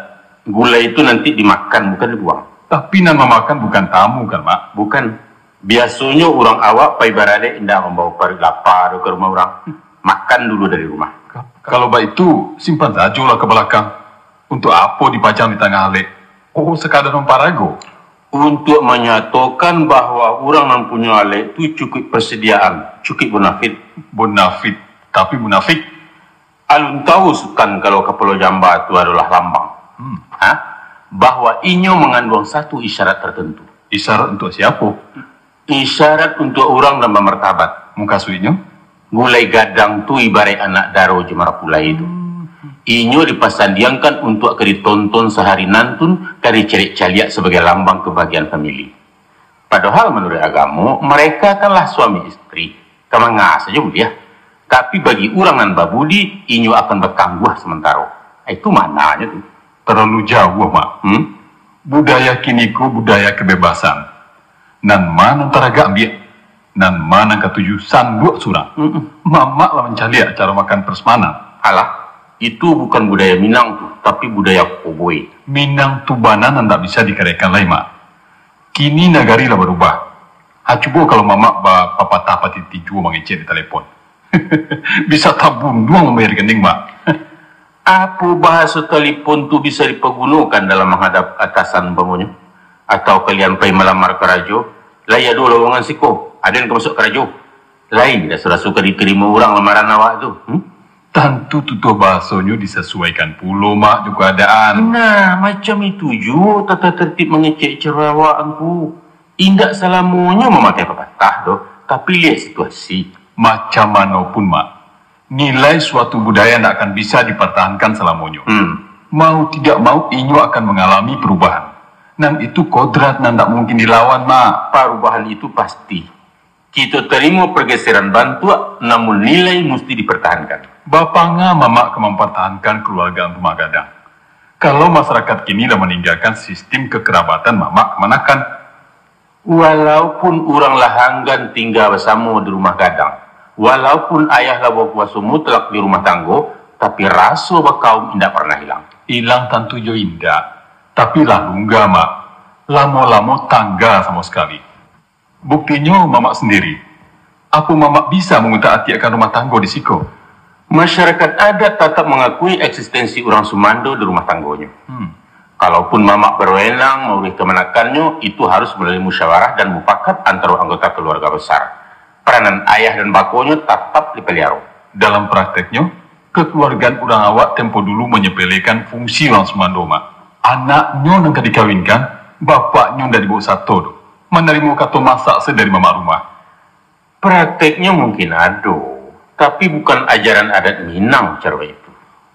Gulai itu nanti dimakan, bukan dibuang. Tapi nan mamakan bukan tamu kan, Mak? Bukan. Biasonyo urang awak pai baralek indak mambawa paruik lapa doh ka rumah urang. Makan dulu dari rumah. Ka-, kalau baitu, simpan sajolah ka balakang. Untuak apo dipajang di tangah alek? Oh, sakadar mamparago. Untuak manyatokan bahwa urang nan punyo alek tu cukuik persediaan, cukuik bonafit. Bonafit, tapi munafik. Alun tahu Sutan kalau kapalo jamba tu adolah lambang? Hmm. Ha? Bahwa inyo manganduang satu isyarat tertentu. Isyarat untuak siapo? Isyarat untuak urang nan bamartabat. Mukasuiknyo? Gulai gadang tu ibaraik anak daro jo marapulai tu. Hmm. Inyo dipasandiangkan untuak ka ditonton sahari nantun, ka dicerek caliak sabagai lambang kabahagiaan famili. Padohal manuruik agamo, mareka kan lah suami istri, ka manga sajo buliah. Tapi bagi urang nan babudi, inyo akan bakangguah samantaro. Itu maknanyo tu. Terlalu jauah, Mak. Hmm? Budaya kini ko budaya kebebasan. Nan ma nan taragak ambiak, nan ma nan katuju sanduak surang. Mm-mm. Mamak lah mancaliak caro makan prasmanan. Alah, itu bukan budaya Minang tu, tapi budaya koboi. Minang tu bana nan ndak bisa dikarakan lai, Mak. Kini nagari lah barubah. Ha, cubo kalau mamak bapapatah patiti juo mangecek di talepon. Bisa tabunduang mambayar rekening, Mak. Apo bahaso talipon tu bisa dipagunokan dalam manghadap atasan umpamonyo? Atau kalian pai malamar karajo, lai ado lowongan siko, aden ka masuak karajo. Lain diraso-raso ka ditarimo urang lamaran awak tu, hmm? Tantu tutuah bahasonyo disasuaikan pulo, Mak, jo kaadaan. Nah, macam itu juo tata tertib mangecek caro awak, Angku. Indak salamonyo mamakai papatah doh, tapi liek situasi. Macam mano pun, Mak, nilai suatu budaya ndak akan bisa dipartahankan salamonyo. Hmm. Mau tidak mau, inyo akan mangalami parubahan. Nan itu kodrat nan ndak mungkin dilawan, Mak. Parubahan itu pasti. Kito tarimo pergeseran bantuak, namun nilai musti dipartahankan. Bapanga mamak ka mampartahankan kaluargaan rumah gadang? Kalau masarakat kini lah maninggakan sistim kakarabatan mamak kamanakan. Walaupun urang lah anggan tingga basamo di rumah gadang, walaupun ayah lah bakuaso mutlak di rumah tanggo, tapi raso bakaum indak parnah ilang. Ilang tantu jo indak, tapi lah lungga, Mak. Lamo-lamo tangga samo sakali. Buktinyo, mamak sandiri. Apo mamak bisa mangutak-atikkan rumah tanggo di siko? Masyarakat adat tatap mangakui eksistensi urang sumando di rumah tanggonyo. Hmm. Kalaupun mamak bawenang mauruih kamanakannyo, itu harus malalui musyawarah dan mupakat antaro anggota kaluarga basar. Peranan ayah dan bakonyo tatap dipaliaro. Dalam prakteknyo, kaluargaan urang awak tempo dulu manyapelekan fungsi urang sumando, Mak. Anaknyo nan ka dikawinkan, bapaknyo ndak dibaok sato doh. Manarimo kato masak se dari mamak rumah. Prakteknyo mungkin ado, tapi bukan ajaran adat Minang caro itu.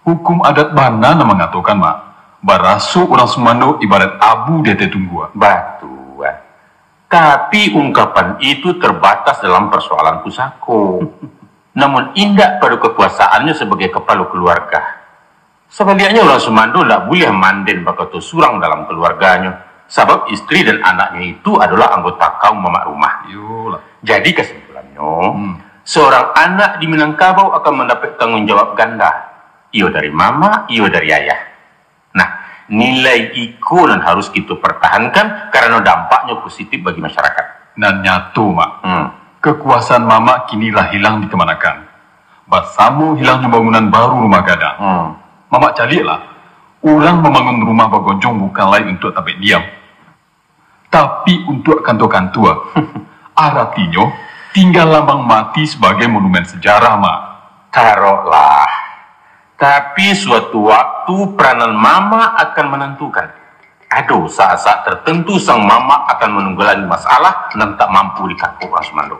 Hukum adat bana nan mangatokan, Mak, baraso urang sumando ibarat abu di ateh tunggua. Batua. Tapi ungkapan itu terbatas dalam persoalan pusako. Namun indak pado kakuasaannyo sabagai kapalo kaluarga. Sabaliaknyo, urang sumando ndak buliah manden bakato surang dalam kaluarganyo, sabab istri dan anaknyo itu adolah anggota kaum mamak rumah. Iyolah. Jadi kasimpulannyo, Hmm. seorang anak di Minangkabau akan mandapek tanggung jawab ganda, iyo dari mamak, iyo dari ayah. Nah, nilai iko nan harus kito partahankan karano dampaknyo positif bagi masyarakat. Nan nyato, Mak. Hmm. Kakuasaan Mamak kini lah hilang dikamanakan. Basamo hilangnyo bangunan baru rumah gadang. Hmm. Mamak caliaklah, urang mambangun rumah bagonjong bukan lai untuak tabek diam, tapi untuak kantua-kantua. Aratinyo, tingga lambang mati sabagai monumen sajarah, Mak. Taroklah. Tapi suatu waktu peranan Mamak akan manantukan. Ado saat-saat tertentu sang Mamak akan manunggalani masalah nan tak mampu dikakok urang sumando.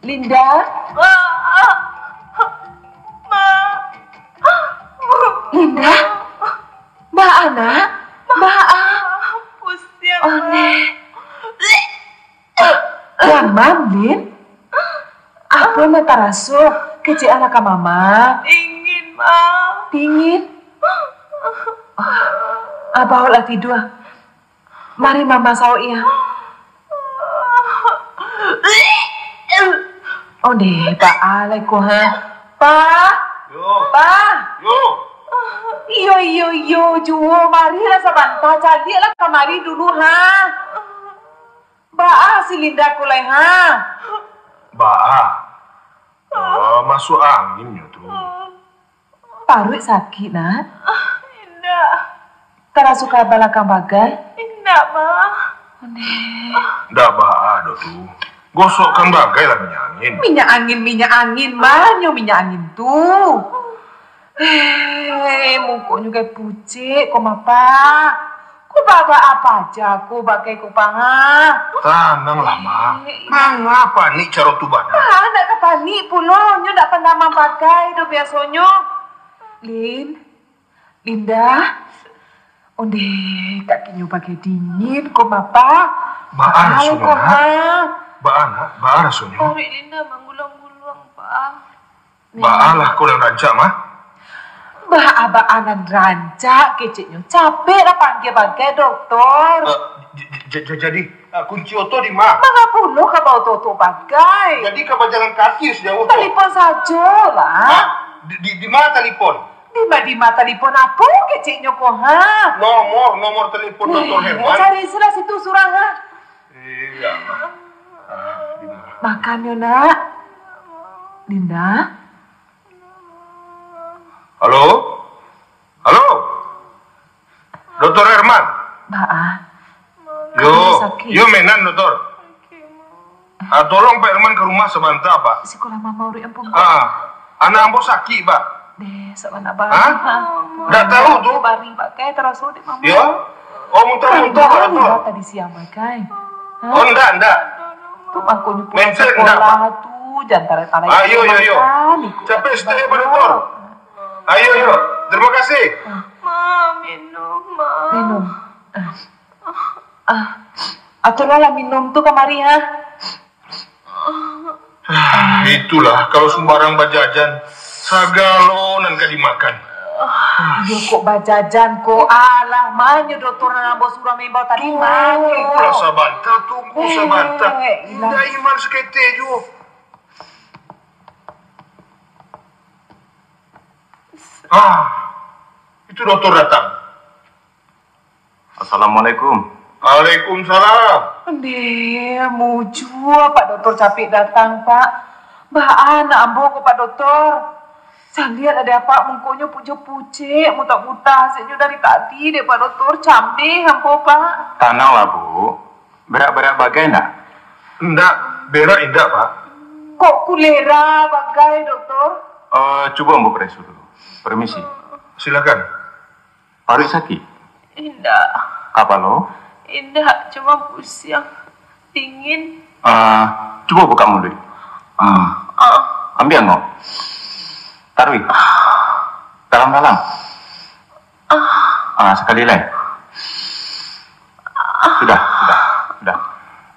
Linda? Linda? Baa, Nak? Baa? Pusiang, Mak. Oneh. Damam, Lin? Apo nan taraso? Kecek anak ka Mama. Dingin, Mak. Dingin? Ah, baolah tidua. Mari Mama saok, ya. Ondeh, Pak Alai ko, ha. Pak. Yo. Pak. Yo. Iyo, iyo, iyo, juo. Marilah sabanta, caliaklah kamari dulu, ha. Baa si Linda ko lai, ha. Baa? Oh, masuak angin nyo tu. Paruik sakik, Nak? Indak. Taraso ka balakang bagai? Indak, Ma. Ondeh. Ndak baa doh tu. Gosokkan bagai lah minyak angin. Minyak angin, minyak angin, ma nyo minyak angin tu? Hei, mukonyo gai pucek ko, Mapa. Ko baa-baa apo aja ko bagai ko, Pa, ha? Tananglah, Ma. Eh, manga panik caro tu bana? Ah, ndak ka panik pulo, nyo ndak panah mambagai doh biasonyo. Lin, Linda, ondeh kakinyo bagai dingin ko, Mapa. Baa rasonyo, Nak? Baa, Nak? Baa rasonyo? Paruik Linda mangguluang-guluang, Pa. Baa lah ko nan rancak, Ma? Baa-baa nan rancak, keceknyo. Capeklah panggia bagai doktor. Eh, j-, j-, j-, jadi, eh, kunci oto di ma? Manga pulo ka baoto-oto bagai? Jadi ka bajalan kaki sajauah tu? Talipon sajolah. Hah? Di, di, di ma talipon? Di ma, di ma talipon apo keceknyo ko, ha? Nomor, nomor talipon Doktor Herman. Cari sudah situ surang, ha? Iya, Ma. Ah, di ma? Makannyo, Nak. Linda? Halo? Halo? Doktor Herman? Baa. Yo, yo, menan, Doktor. Ah, tolong Pak Herman ka rumah sabanta, Pak. Sikolah Mama urek ampun, Pak. Ah, anak ambo sakik, Pak. Deh, sabana baring, Pak. Ndak tahu tu. Baring, Pak, kayak taraso dek Mama. Yo? Oh, muntah-muntah, Pak Doktor. Tadi siang, Pak, kai. Oh, ndak, ndak. Tu mangkonyo pulang sekolah tu, jangan tarai-tarai. Ah, yo, yo, yo. Capek setek, Pak Doktor. Ayo, yo. Terima kasih. Ma, minum, Ma. Minum. Ah. Ah. Atau lah minum tu kamari, ha? Ah, itulah, kalau sumbarang bajajan, sagalo nan ka dimakan. Iyo kok bajajan kok. Alah, manyo doktor nan ambo suruah maimbau tadi, manyo? Tunggulah sabanta, tunggu sabanta. Eh, Indak iman saketek juo. Ah, itu doktor datang. Assalamualaikum. Waalaikumsalam. Ndeh, mujua Pak Doktor capek datang, Pak. Baa anak ambo ko, Pak Doktor? Caliak lah dek Apak, mukonyo pujo pucek, mutak-mutak, asiknyo dari tadi dek Pak Doktor, cambeh ambo, Pak. Tananglah, Bu. Berak-berak bagai ndak? Ndak, berak indak, Pak. Kok kulera bagai, Doktor? Eh, cubo ambo pareso dulu. Permisi. Silakan. Paruik sakik? Indak. Kapalo? Indak, cuma pusiang, dingin. Ah, cubo bukak muluik. Hmm. Ambiak angok. Taruih. Dalam-dalam. Ah, sakali lai. Sudah, sudah, sudah.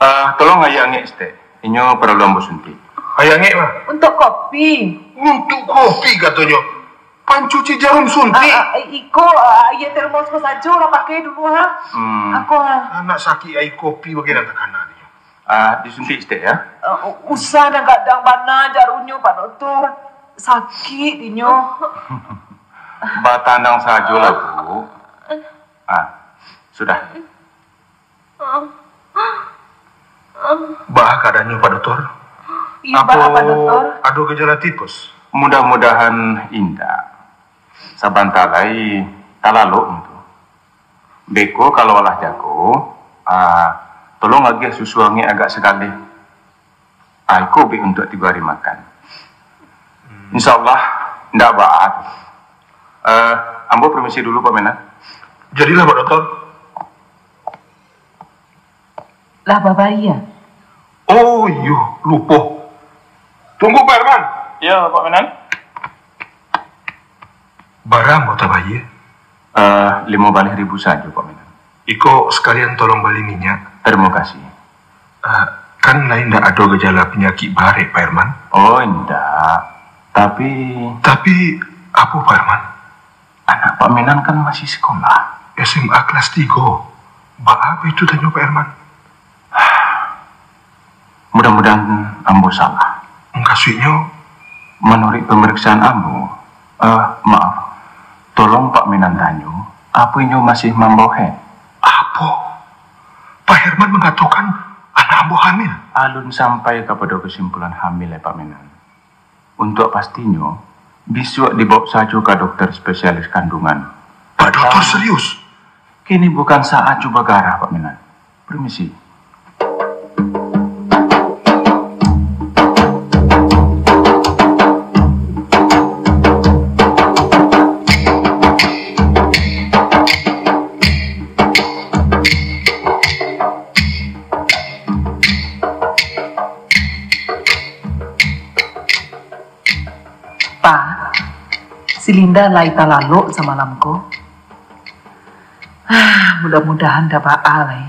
Ah, tolong aia angek saketek. Inyo paralu ambo suntik. Aia angek, mah. Untuak kopi. Untuak kopi, katonyo. Pancuci jarum suntik. Ah, ah, iko, ah, aia termos ko sajo lah pakai dulu, ha. Hmm. Ako, ha. Anak sakik aia kopi bagai nan takana dinyo. Ah, disuntik saketek, ya. Ah, usah nan gadang bana jarumnyo, Pak Doktor. Sakik dinyo. Batanang sajolah, Bu. Ah, sudah. Baa kaadaannyo, Pak Doktor? Iyo, baa, Pak Doktor. Ado gejala tipes? Mudah-mudahan indak. Sabanta lai talalok tu. Beko kalau alah jago, ah, tolong agiah susu angek agak sagaleh. Ah, iko bek untuak tigo ari makan. Hmm. Insya Allah, ndak baa. Eh, ambo permisi dulu, Pak Menan. Jadilah, Pak Doktor. Lah babayia? Oh, iyo, lupo. Tunggu, Pak Herman. Iyo, Pak Menan. Bara ambo tabayia? Eh, limo baleh ribu sajo, Pak Menan. Iko sakalian tolong bali minyak. Tarimo kasih. Eh, kan lai ndak ado gejala panyakik barek, Pak Herman? Oh, indak. Tapi... Tapi apo, Pak Herman? Anak Pak Menan kan masih sekolah. S M A kelas tigo. Baa itu tanyo Pak Herman? Mudah-mudahan ambo salah. Mukasuiknyo? Manuruik pamariksaan ambo, eh, maaf, tolong Pak Menan tanyo, apo inyo masih mambao haid? Apo? Pak Herman mangatokan anak ambo hamil? Alun sampai kapado kasimpulan hamil, eh, Pak Menan. Untuak pastinyo, bisuak dibaok sajo ka dokter spesialis kandungan. Pak Dokter serius? Kini bukan saat jo bagarah, Pak Menan. Permisi. Pa, si Linda lai talalok samalam ko. Ah, mudah-mudahan ndak baa lai.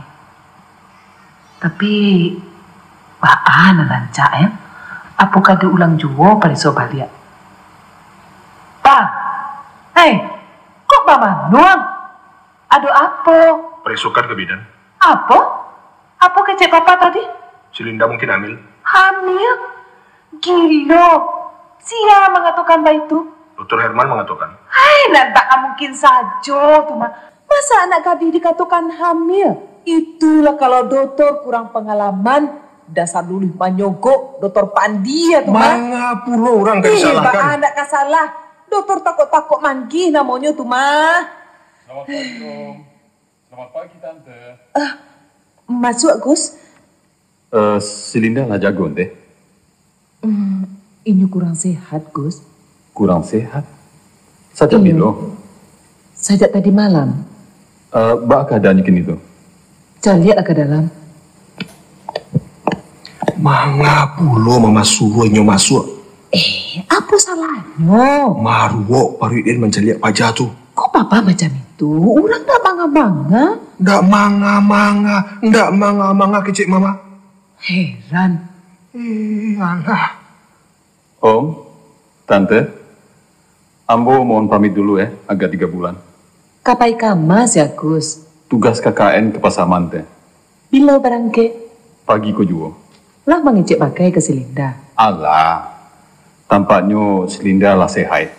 Tapi, baa nan rancak, eh? Apokoh diulang juo pareso baliak? Pa! Hei! Kok bamanuang? Ado apo? Paresokan ka bidan. Apo? Apo kecek papa tadi? Si Linda mungkin hamil. Hamil? Gilo! Sia mangatokan baitu? Dokter Herman mangatokan. Hai, nan tak mungkin sajo tu mah. Masa anak gadih dikatokan hamil? Itulah kalau dokter kurang pangalaman, dasar luluih manyogok, dokter pandia tu mah. Manga pulo urang ka disalahkan? Ih, baa ndak ka salah. Dokter takok-takok manggih namonyo tu mah. Selamat pagi, Om. Selamat pagi, Tante. Ah, masuak, Gus. Eh, si Linda lah jago, Teh? Hmm, inyo kurang sehat, Gus. Kurang sehat? Sajak bilo? Sajak tadi malam. Eh, baa kaadaannyo kini tu? Caliaklah ka dalam. Manga pulo mama suruah inyo masuak? Eh, apo salahnyo? Maruok paruik den mancaliak paja tu. Kok papa macam itu? Urang ndak manga-manga. Ndak manga-manga, ndak manga-manga kecek mama. Heran. Eh, alah. Om, Tante, ambo mohon pamit dulu, eh, agak tiga bulan. Ka pai kama, si Agus? Tugas K K N ka Pasaman, Teh. Bilo barangkek? Pagi ko juo. Lah mangecek bagai ka si Linda? Alah, tampaknyo si Linda lah sehat.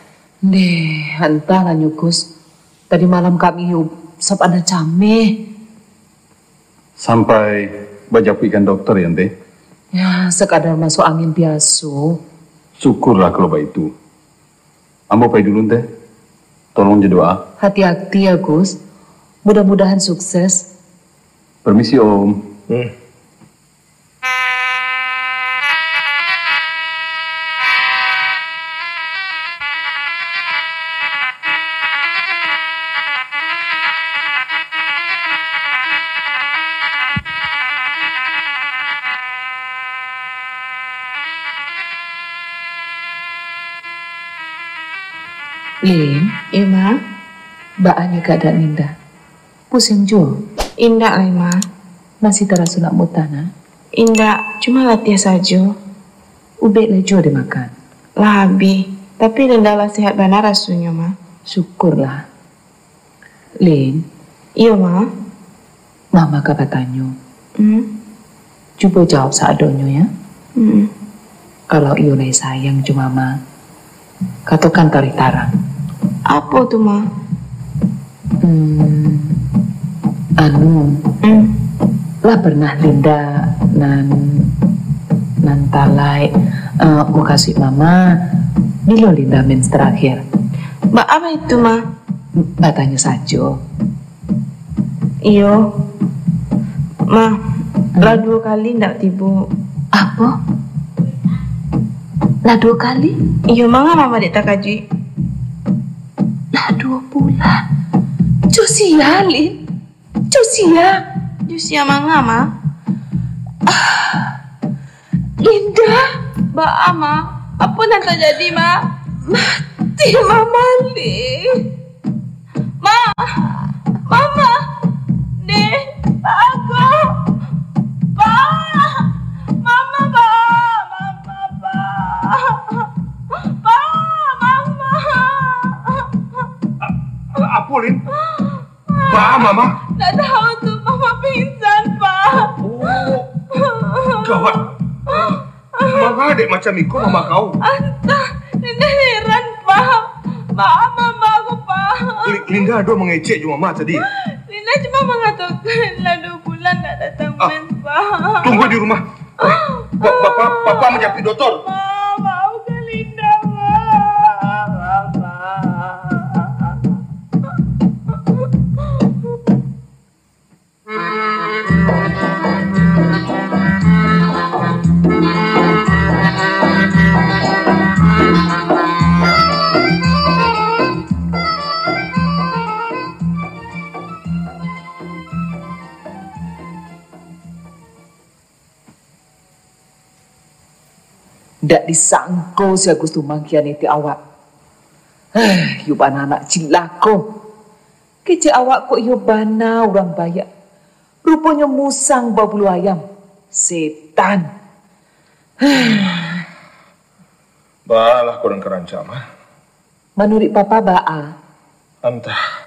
Ndeh, antahlah nyo, Gus. Tadi malam kami sabana cameh. Sampai bajapuikkan dokter, yo, Teh? Ya, sakadar masuak angin biaso. Syukurlah kalau baitu. Ambo pai dulu, Teh. Tolong jo doa. Hati-hati, Agus. Mudah-mudahan sukses. Permisi, Om. Hmm. Lin, Iyo, Ma. Baa nyo keadaan Linda? Pusiang juo? Indak lai, Ma. Masih taraso nak muntah, nak? Indak, cuma latiah sajo. Ubek lai juo dimakan? Lah abih, tapi Linda lah sehat bana rasonyo, Ma. Syukurlah. Lin. Iyo, Ma. Mama ka batanyo. Hmm. Cubo jawab seadonyo, ya. Hmm. Kalau iyo lai sayang jo Mama, katokan taruih tarang. Apo tu, Ma? Hmm. Anu. Hmm. Lah pernah Linda nan, nan talai, eh, mukasuik Mama, bilo Linda mens terakhir? Baa itu, Ma? Batanyo sajo. Iyo. Ma, lah duo kali ndak tibo. Apo? Lah duo kali? Iyo, manga Mama dek takajuik? Lah duo bulan. Jo sia, Lin? Jo sia? Jo sia manga, Ma? Linda? Baa, Ma? Apo nan tajadi, Ma? Mati Mama, Lin. Ma! Mama! Dek! Bagus! Pa! Mama, Pa! Mama, Pa! Pa! Mama! A-, apo, Lin? Baa, Mama? Ndak tahu tu, Mama pingsan, Pa. Oh, gawat. Manga dek macam iko Mama kau? Antah, Linda heran, Pa. Baa Mama ko, Pa? Li-, Linda ado mangecek jo Mama tadi? Linda cuma mangatokan lah duo bulan ndak datang mens, Pa. Tunggu di rumah. Ba-, Papa, Papa manjapuik dotor. Pa, maafkan Linda, Pa. Ndak disangko si Agus tu mangkhianati awak. Heh, iyo bana anak cilako. Kecek awak kok iyo bana urang baiak. Ruponyo musang babulu ayam. Setan. Baalah ko nan ka rancak, Ma. Manuruik Papa baa? Antah.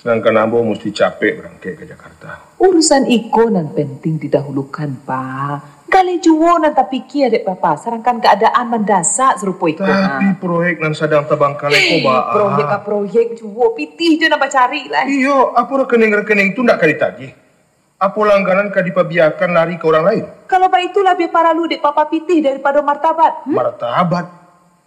Sadangkan ambo musti capek barangkek ka Jakarta. Urusan iko nan penting didahulukan, Pa. Galeh juo nan tapikia dek Papa, sadangkan kaadaan mandasak sarupo iko, Tapi, ha. Proyek nan sadang tabangkalai ko, Hei, baa? Proyek ka proyek juo, pitih jo nan bacari lah. Iyo, apo rekening-rekening tu ndak ka ditagih? Apo langganan ka dipabiakan lari ka urang lain? Kalau baitu, labiah paralu dek Papa pitih daripado martabat, hmm? Martabat?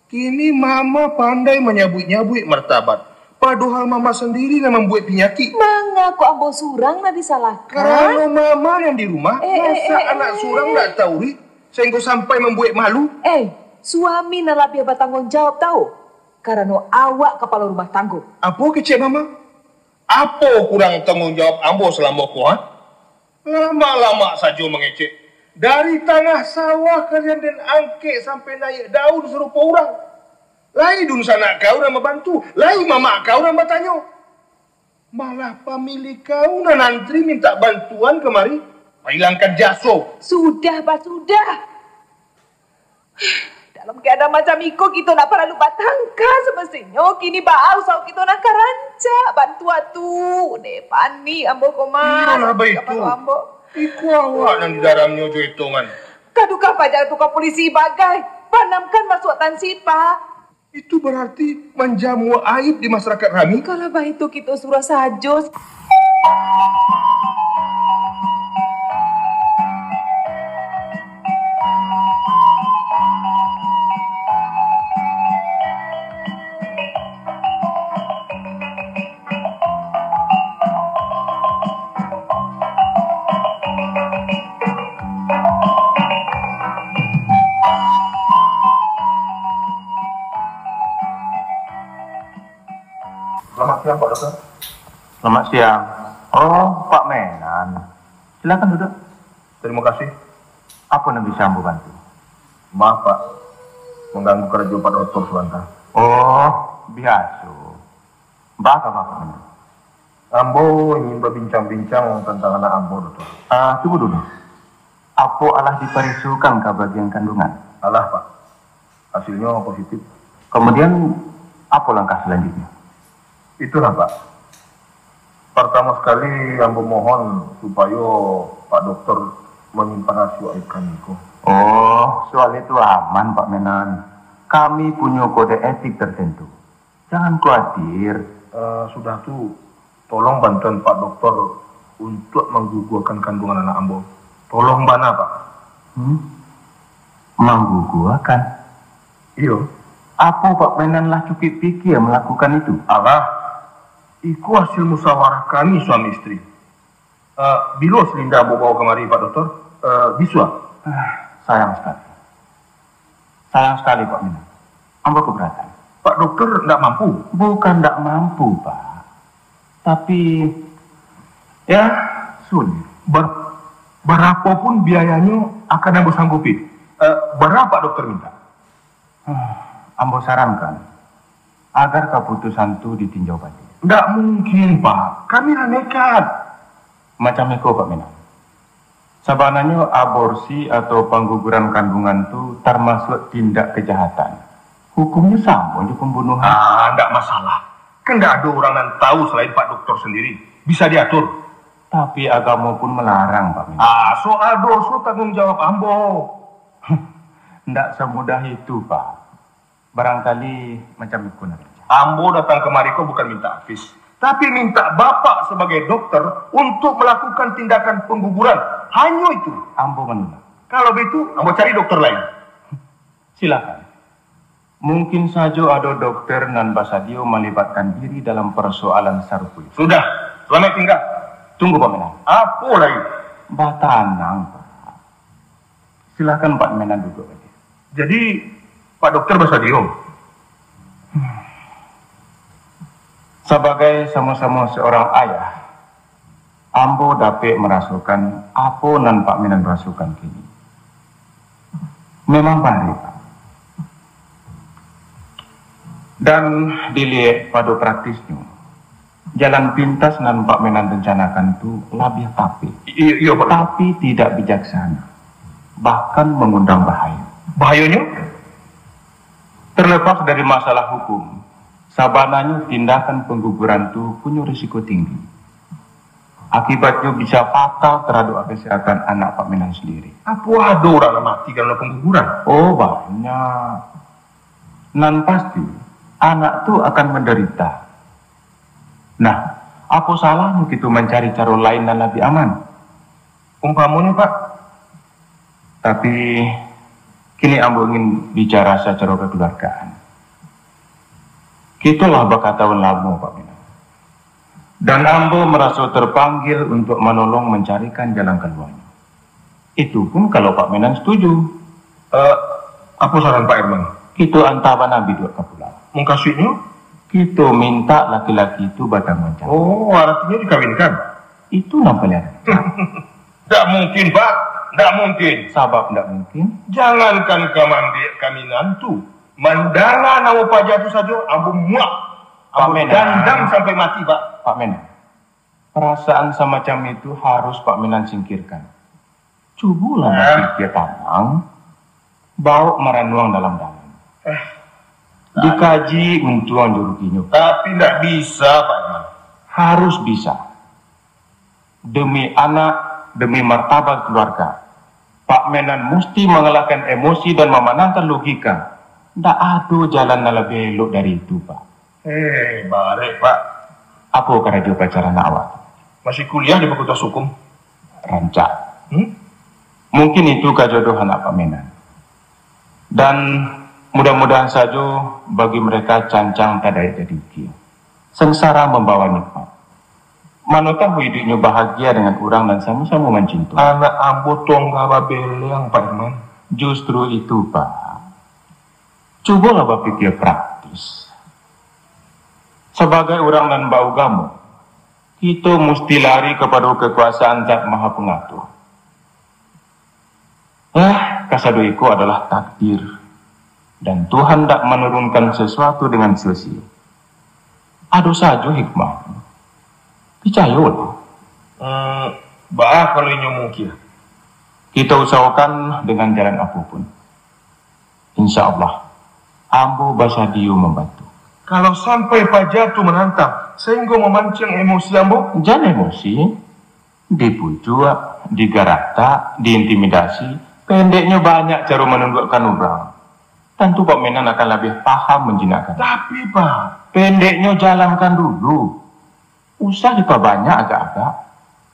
Kini Mama pandai manyabuik-nyabuik martabat, padohal Mama sandiri nan mambuek pinyakik. Manga kok ambo surang nan disalahkan? Karano Mama nan di rumah, Eh, eh, masak eh, anak eh. surang ndak taurik, sahinggo sampai mambuek malu. Eh, suami nan labiah batangguang jawab, tahu? Karano awak kapalo rumah tanggo. Apo kecek Mama? Apo kurang tangguang jawab ambo salamo ko, ha? Lamak-lamak sajo mangecek. Dari tangah sawah kalian den angkek sampai naiak daun sarupo urang. Lai dunsanak kau nan mambantu, lai mamak kau nan batanyo. Malah pamilih kau nan antri mintak bantuan kamari, mailangkan jaso. Sudah, Bah, sudah. Dalam keadaan macam iko, kito ndak paralu batangka. Semestinyo kini baa usaho kito nan ka rancak. Bantu atu, deh, panik ambo ko mah. Iyolah baitu. Kapalo ambo. Iko awak nan didaramnyo jo etongan. Kadukan paja tu ka polisi bagai. Panamkan masuak tansi, Pak. Itu bararti manjamuah aib di masarakaik kami. Kalau baitu, kito suruah sajo. Selamat siang, Pak Dokter. Selamat siang. Oh, Pak Menan. Silakan duduk. Terima kasih. Apo nan bisa ambo bantu? Maaf, Pak. Mangganggu karajo Pak Dokter sabanta. Oh, Biaso. Baa kaba, Pak Minang? Ambo ingin babincang-bincang tantang anak ambo, Dokter. Ah, tunggu dulu. Apo alah diparesokan ka bagian kandungan? Alah, Pak. Hasilnyo positif. Kemudian, apo langkah selanjutnya? Itulah, Pak. Partamo sakali, ambo mohon supayo Pak Dokter manyimpan rasuak aib kami ko. Oh, soal itu aman, Pak Menan. Kami punyo kode etik tertentu. Jangan kuatir. Eh, sudah tu, tolong bantuan Pak Dokter untuak mangguguakan kandungan anak ambo. Tolong bana, Pak. Hmm? Mangguguakan? Iyo. Apo Pak Menan lah cukuik pikia malakukan itu? Alah, iko hasil musawarah kami suami istri. Eh, bilo silinda ambo bawa kamari, Pak Dokter? Eh, bisuak? Ah, sayang sakali. Sayang sakali, Pak Menan. Ambo keberatan. Pak Dokter ndak mampu? Bukan ndak mampu, Pak. Tapi, ya, sulit. Bar-, barapopun biayanyo akan ambo sanggupi. Eh, bara Pak Dokter minta? Ah, ambo sarankan, agar kaputusan tu ditinjau baliak. Ndak mungkin, Pak. Kami lah nekat. Macam iko, Pak Menan. Sabananyo aborsi atau pangguguran kandungan tu tarmasuak tindak kajahatan. Hukumnyo samo jo pambunuhan. Ah, ndak masalah. Kan ndak ado urang nan tahu salain Pak Dokter sandiri. Bisa diatur. Tapi agamo pun melarang, Pak Menan. Ah, soal doso tanggung jawab ambo. Ndak samudah itu, Pak. Barangkali macam iko nan rancak. Ambo datang kamari ko bukan minta atis, tapi minta Bapak sabagai dokter untuk melakukan tindakan pengguguran. Hanyo itu. Ambo manolak. Kalau begitu, ambo cari dokter lain. Silakan. Mungkin sajo ado dokter nan basadio malibatkan diri dalam persoalan sarupo itu. Sudah, salamaik tingga. Tunggu, Pak Menan. Apo lai? Batanang, Pak. Silakan Pak Menan duduk sajo. Jadi, Pak Dokter basadio? Sabagai samo-samo seorang ayah, ambo dapek marasokan apo nan Pak Menan rasokan kini. Memang barek, Pak. Dan diliek pado praktisnyo, jalan pintas nan Pak Menan rencanakan tu labiah tapek. Iyo, iyo, Pak. Tapi tidak bijaksana, bahkan mangundang bahayo. Bahayonyo? Terlepas dari masalah hukum, sabananyo tindakan pangguguran tu punyo risiko tinggi. Akibatnyo bisa fatal taradok kesehatan anak Pak Menan sandiri. Apo ado urang nan mati karano pangguguran? Oh, banyak. Nan pasti, anak tu akan mandarita. Nah, apo salahnyo kito mancari caro lain nan labiah aman? Umpamonyo, Pak? Tapi, kini ambo ingin bicara sacaro kakeluargaan. Kito lah bakataun lamo, Pak Menan. Dan ambo maraso terpanggil untuk manolong mancarikan jalan kaluarnyo. Itu pun kalau Pak Menan setuju. Eh, apo saran Pak Herman? Kito anta bana biduak ka pulau. Mukasuiknyo? Kito minta laki-laki tu batangguang jawab. Oh, aratinyo dikawinkan? Itu nan paliang rancak. Ndak mungkin, Pak. Ndak mungkin. Sabab ndak mungkin? Jangankan ka maambiak kawinan tu, mandanga namo paja tu sajo, ambo muak. Pak Ambo Menan. Dandam sampai mati, Pak. Pak Menan, perasaan samacam itu harus Pak Menan singkirkan. Cubolah Ah. bapikia tanang, baok maranuang dalam-dalam. Ah. Dikaji untuang jo ruginyo. Tapi ndak bisa, Pak Herman. Harus bisa. Demi anak, demi martabat keluarga, Pak Menan musti mangalahkan emosi dan mamanangkan logika. Ndak ado jalan nan labiah elok dari itu, Pak. Eh, barek, Pak. Apo karajo pacaran awak tu? Masih kuliah di Fakultas Hukum. Rancak. Hmm? Mungkin itu kajodoh anak Pak Menan. Dan mudah-mudahan sajo bagi mereka cancang tadaik jadi ukia. Sengsara mambawa nikmat. Mano tahu iduiknyo bahagia dengan urang nan samo-samo mancinto. Anak ambo tongga babeleang, Pak Herman. Justru itu, Pak. Cubolah bapikia praktis. Sabagai urang nan baugamo, kito musti lari kapado kakuasaan Zat Maha Pangatur. Ah, kasado iko adalah takdir. Dan Tuhan ndak manurunkan sasuatu dengan sio-sio. Ado sajo hikmah. Picayolah. Hmm, baa kalau inyo mungkir? Kita usahokan dengan jalan apapun. Insya Allah, ambo basadio mambantu. Kalau sampai paja tu manantang, sahinggo mamancing emosi ambo? Jan emosi. Dibujuak, digaratak, diintimidasi, pendeknyo banyak caro manunduakkan urang. Tantu Pak Menan akan labiah paham manjinakkan. Tapi, Pak. Pendeknyo jalankan dulu. Usah dipabanyak agak-agak.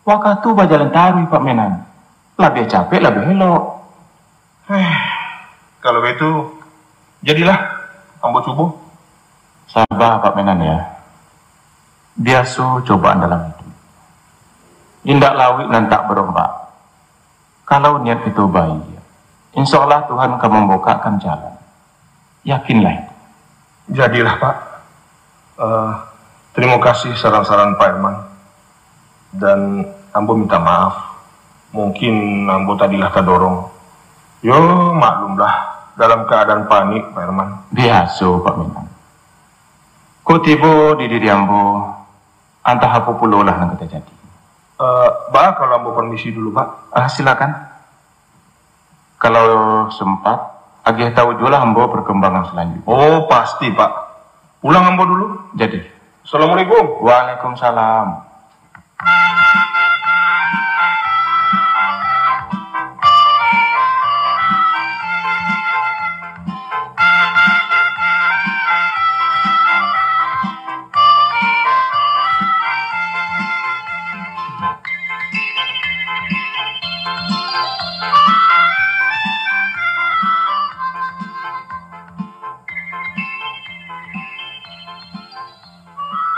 Wakatu bajalan taruih, Pak Menan. Labiah capek, labiah elok. Eh, kalau baitu, jadilah, ambo cubo. Saba, Pak Menan, ya. Biaso cobaan dalam iduik. Indak lawik nan tak barombak. Kalau niat kito baiak, insya Allah Tuhan ka mambukakkan jalan. Yakinlah itu. Jadilah, Pak. Eh, terima kasih saran-saran Pak Herman. Dan ambo minta maaf. Mungkin ambo tadilah tadorong. Yo, maklumlah, dalam keadaan panik, Pak Herman. Biaso, Pak Menan. Kok tibo di diri ambo, antah apo pulolah nan ka tajadi. Eh, baa kalau ambo permisi dulu, Pak? Ah, silakan. Kalau sempat, agiah tahu juolah ambo perkembangan selanjutnya. Oh, pasti, Pak. Pulang ambo dulu. Jadi. Assalamualaikum. Waalaikumsalam.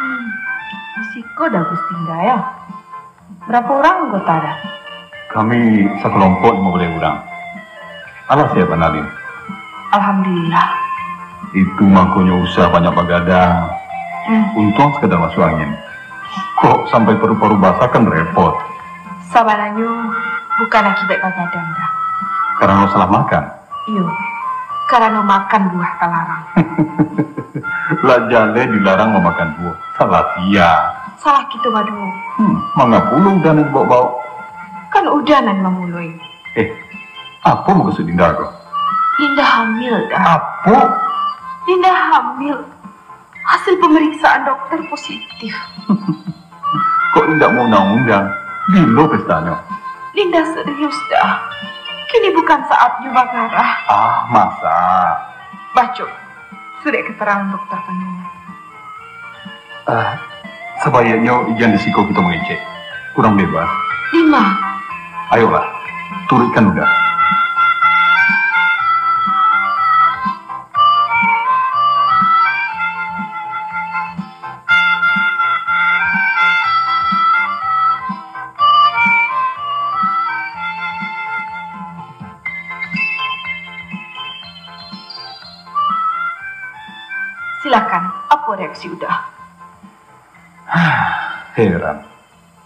Hmm, di siko dah Gus tingga, ya. Barapo urang anggota dah? Kami sakelompok limo baleh urang. Alah siap, Analin? Alhamdulillah. Itu makonyo usah banyak bagadang. Hmm. Untuang sakadar masuak angin. Kok sampai paru-paru basah kan repot. Sabananyo bukan akibat bagadang dah. Karano salah makan? Iyo, karano makan buah talarang. Lah jaleh dilarang mamakan buah. Salah sia. Salah kito baduo. Hmm, manga pulo Uda nan dibaok-baok? Kan Uda nan mamuloi. Eh, apo maksud Linda ko? Linda hamil, dah. Apo? Linda hamil. Hasil pemeriksaan dokter positif. Kok indak mau undang-undang? Bilo pestanyo? Linda serius, dah. Kini bukan saatnyo bagarah. Ah, masa? Baco surek keterangan dokter panjang. Ah, sabaiknyo ijan di siko kito mangecek. Kurang bebas. Lima. Ayolah, turuikkan Uda. Silakan, apo reaksi Uda? Heran,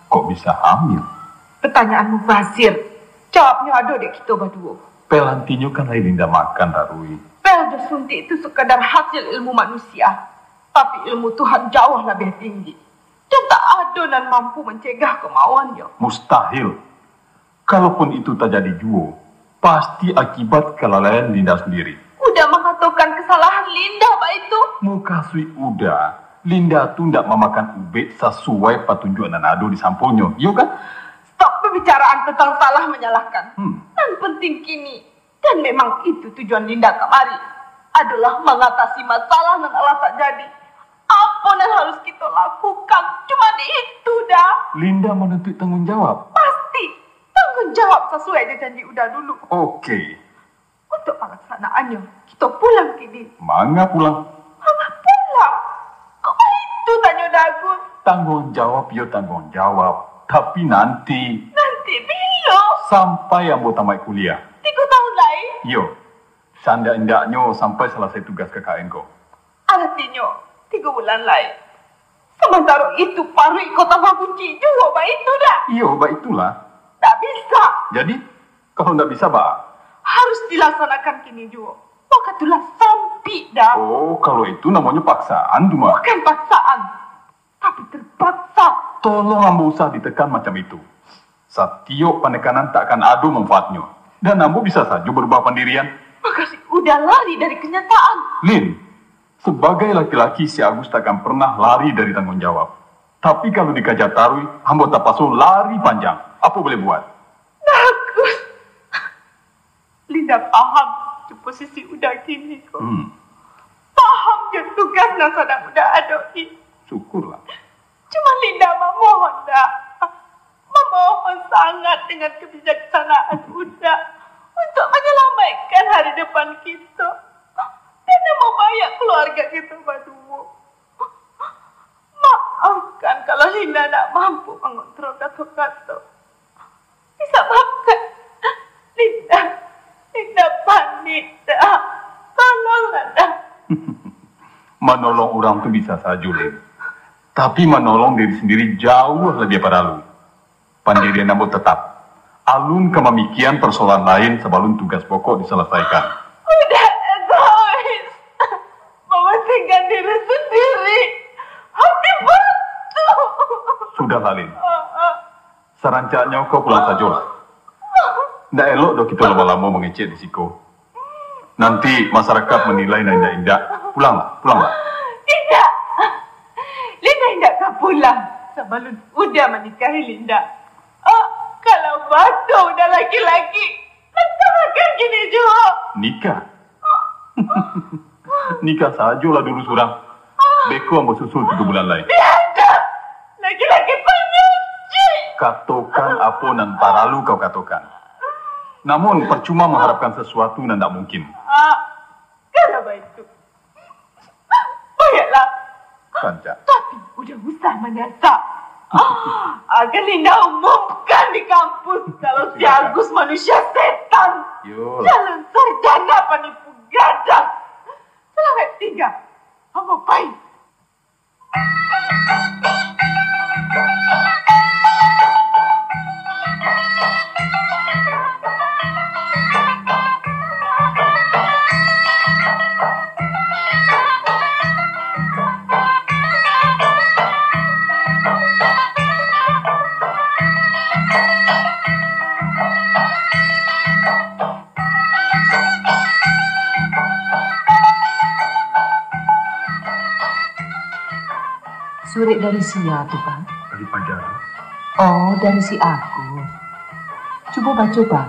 kok bisa hamil? Pertanyaan mubazir. Jawabnyo ado dek kito baduo. Pelantinyo kan lai Linda makan, Rarui. Pel jo suntik tu sekadar hasil ilmu manusia, tapi ilmu Tuhan jauah labiah tinggi. Dan tak ado nan mampu mancegah kemauannyo. Mustahil. Kalaupun itu tajadi juo, pasti akibat kelalaian Linda sendiri. Uda mangatokan kesalahan Linda baitu. Mukasuik Uda, Linda tu ndak mamakan ubek sasuai patunjuak nan ado di samponyo, iyo kan? Stop pembicaraan tentang salah menyalahkan. Hmm. Nan penting kini, dan memang itu tujuan Linda kamari, adalah mangatasi masalah nan alah tajadi. Apo nan harus kito lakukan? Cuman itu, Da. Linda manuntuik tanggung jawab. Pasti. Tanggung jawab sasuai jo janji Uda dulu. Oke. Untuk palaksanaannyo, kito pulang kini. Manga pulang? Manga pulang? Kok baitu tanyo, Da Gus? Tanggung jawab yo tanggung jawab, tapi nanti. Nanti bilo? Sampai ambo tamaik kuliah. Tigo tahun lai? Iyo. Saindak-indaknyo sampai salasai tugas K K N ko. Aratinyo, tigo bulan lai. Samantaro itu, paruik ko tambah buncik juo, baitu, Da? Iyo, baitulah. Ndak bisa. Jadi, kalau ndak bisa, baa? Harus dilaksanakan kini juo. Wakatu lah sampik, Da. Oh, kalau itu namonyo paksaan tu mah. Bukan paksaan. Terpaksa. Tolong ambo usah ditekan macam itu. Satiok panekanan tak akan ado manfaatnyo. Dan ambo bisa sajo berubah pandirian. Makasih, udah lari dari kenyataan. Lin, sebagai laki-laki, si Agus tak akan pernah lari dari tanggung jawab. Tapi kalau dikaja taruih, ambo tapaso lari panjang. Apo boleh buat? Bagus. Linda paham jo posisi Uda kini ko. Hmm. Paham jo tugas nan sadang Uda adok-i. Syukurlah. Cuma Linda mamohon, Da. Mamohon sangat dengan kebijaksanaan Uda untuk menyelamatkan hari depan kito. Dan namo baiak keluarga kito baduo. Maafkan kalau Linda ndak mampu mangontrol kato-kato. Disebabkan Linda, Linda panik, Da. Tolonglah, Da. Manolong urang tu bisa sajo, Lin. Tapi manolong diri sandiri jauah labiah paralu. Pandirian ambo tatap. Alun ka mamikian parsoalan lain sabalun tugas pokok disalasaikan. Uda egois. Mementingkan diri sendiri. Hati batu. Sudahlah, Lin. Sarancaknyo kau pulang sajolah. Ndak elok doh kito lamo-lamo mangecek di siko. Nanti masyarakat manilai nan indak-indak. Pulanglah, pulanglah. Indak. Linda indak ka pulang sabalun Uda manikahi Linda. Oh, kalau batua Uda laki-laki, lantaran kini juo. Nikah? Nikah sajolah dulu surang. Beko ambo susul tigo bulan lai. Biadab! Laki-laki panyuci! Katokan apo nan paralu kau katokan. Namun, parcuma mangharapkan sasuatu nan ndak mungkin. Ah, kalau baitu, baiaklah. Rancak. Tapi, Uda usah manyasak. Ah, akan Linda umumkan di kampus kalau si Agus manusia setan. Yolah. Calon sarjana panipu gadang. Salamaik tingga. Ambo pai. Surek dari sia tu, Pak? Dari paja tu. Oh, dari si Agus. Cubo baco, Pak.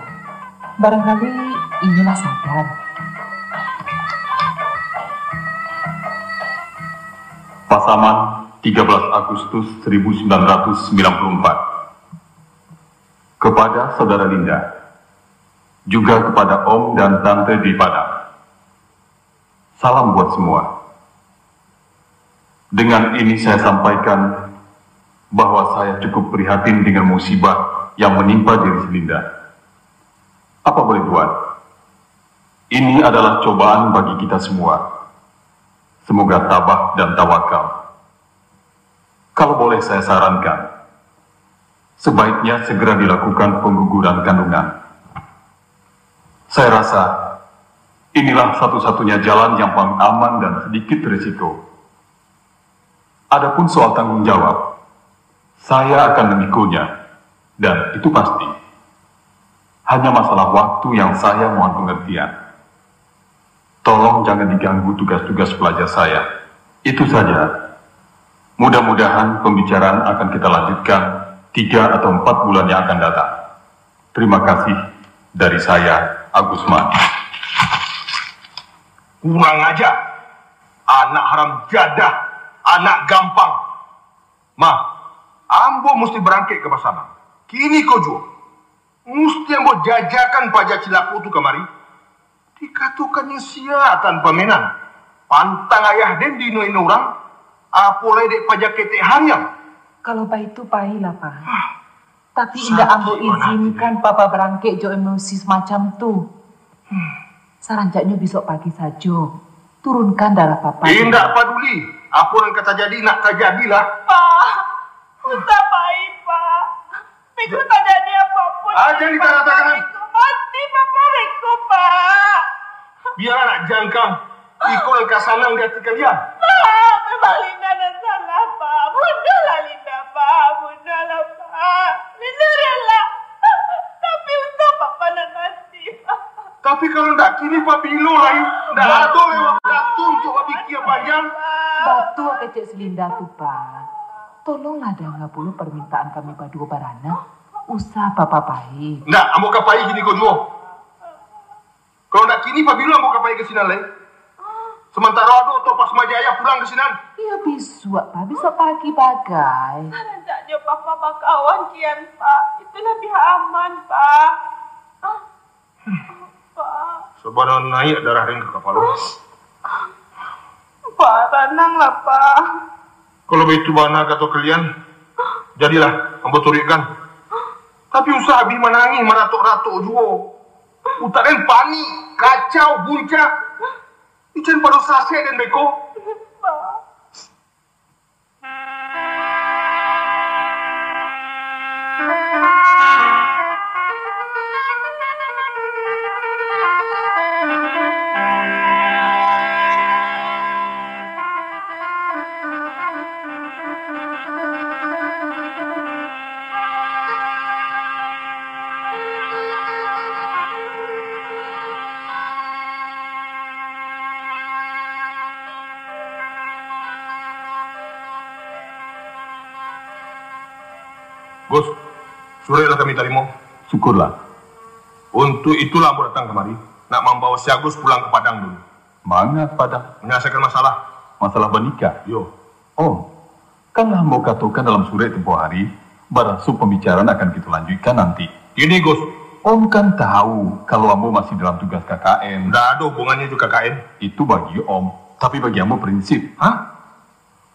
Barangkali inyo lah sadar. Pasaman, tiga belas Agustus seribu sembilan ratus sembilan puluh empat. Kepada Saudara Linda, juga kepada Om dan Tante di Padang. Salam buat semua. Dengan ini saya sampaikan bahwa saya cukup prihatin dengan musibah yang menimpa diri si Linda. Apa boleh buat? Ini adalah cobaan bagi kita semua. Semoga tabah dan tawakal. Kalau boleh saya sarankan, sebaiknya segera dilakukan pengguguran kandungan. Saya rasa inilah satu-satunya jalan yang paling aman dan sedikit risiko. Adapun soal tanggung jawab, saya akan memikulnya, dan itu pasti. Hanya masalah waktu yang saya mohon pengertian. Tolong jangan diganggu tugas-tugas pelajar saya. Itu saja. Mudah-mudahan pembicaraan akan kita lanjutkan tiga atau empat bulan yang akan datang. Terima kasih dari saya, Agusman. Kurang aja. Anak haram jadah, anak gampang. Ma, ambo musti barangkek ka Pasaman. Kini ko juo. Musti ambo jajakan paja cilako tu kamari. Dikatokannyo sia tanpa menan. Pantang ayah den diino-ino urang, apo lai dek paja ketek hariang. Kalau baitu, pailah, Pak. Ah, tapi indak ambo izinkan Papa barangkek jo emosi semacam tu. Hmm. Sarancaknyo bisuak pagi sajo, turunkan darah Papa. Indak paduli, apo nan ka tajadi, nak tajadilah. Pak, usah pai, Pak. Beko tajadi apo-apo, jangan ditaratakan. Mati Papa beko, Pak. Biar anak jangkang, iko nan ka sanang di ati kalian. Pak, memang Linda nan salah, Pak. Bunuh Tapi kalau ndak kini, pabilo lai? Ndak ado lewat wakatu untuak bapikia panjang. Batua kecek si Linda tu, Pak. Tolonglah danga pulo parmintaan kami baduo baranak. Usah Papa pai. Ndak, ambo ka pai kini ko juo. Kalau ndak kini, pabilo ambo ka pai ka sinan lai? Samantaro ado Toh Pasmajaya pulang ka sinan. Iyo, bisuak, Pak. Bisuak pagi bagai. Salanjaknyo Papa bakawan kian, Pak. Itu labiah aman, Pak. Ah, Pak. Sabana naiak darah den ka kapalo. Pak, tananglah, Pak. Kalau baitu bana kato kalian, jadilah, ambo turuikkan. Tapi usah abih manangih maratok-ratok juo. Utak den panik, kacau, buncah. Ican pado sasek den beko. Gus, surek lah kami tarimo. Syukurlah. Untuak itulah ambo datang kamari, nak mambawa si Agus pulang ka Padang dulu. Manga ka Padang? Manyalasaikan masalah. Masalah banikah? Iyo. Om, kan lah ambo katokan dalam surek tempo hari, baraso pambicaraan akan kito lanjuikkan nanti. Kini, Gus. Om kan tahu kalau ambo masih dalam tugas K K N. Ndak ado hubungannyo jo K K N. Itu bagi Om, tapi bagi ambo prinsip. Hah?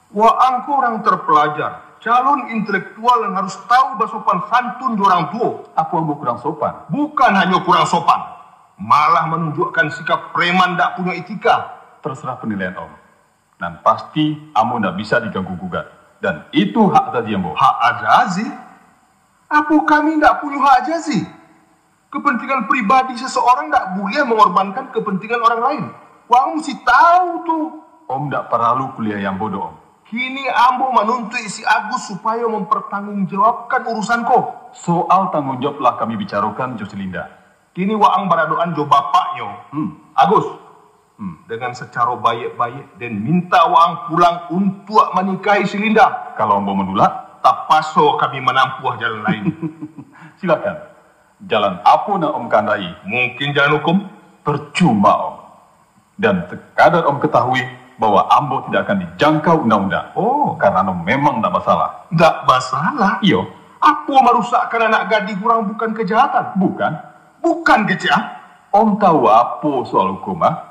Waang ko urang terpelajar, calon intelektual yang harus tahu basopan santun jo urang tuo. Apo ambo kurang sopan? Bukan hanyo kurang sopan, malah manunjukkan sikap preman ndak punyo etika. Terserah penilaian Om. Nan pasti, ambo ndak bisa diganggu gugat. Dan itu hak azazi ambo. Hak azazi? Apo kami ndak punyo hak azazi? Kepentingan pribadi seseorang ndak buliah mangorbankan kepentingan orang lain. Waang musti tahu tu. Om ndak paralu kuliahi ambo doh, Om. Kini ambo manuntuik si Agus supayo mampartanggungjawabkan urusan ko. Soal tanggung jawab lah kami bicarokan jo si Linda. Kini waang baradokan jo bapaknyo. Hmm. Agus, hmm, dengan sacaro baiak-baiak, den mintak waang pulang untuak manikahi si Linda. Kalau ambo manulak? Tapaso kami manampuah jalan lain. Silakan. Jalan apo nan Om kahandaki? Mungkin jalan hukum? Percuma, Om. Dan sekadar Om ketahui bahwa ambo tidak akan dijangkau undang-undang. Oh. Karano memang ndak basalah. Ndak basalah? Iyo. Apo marusakkan anak gadih urang bukan kejahatan? Bukan. Bukan kecek, ah? Om tahu apo soal hukum, ah?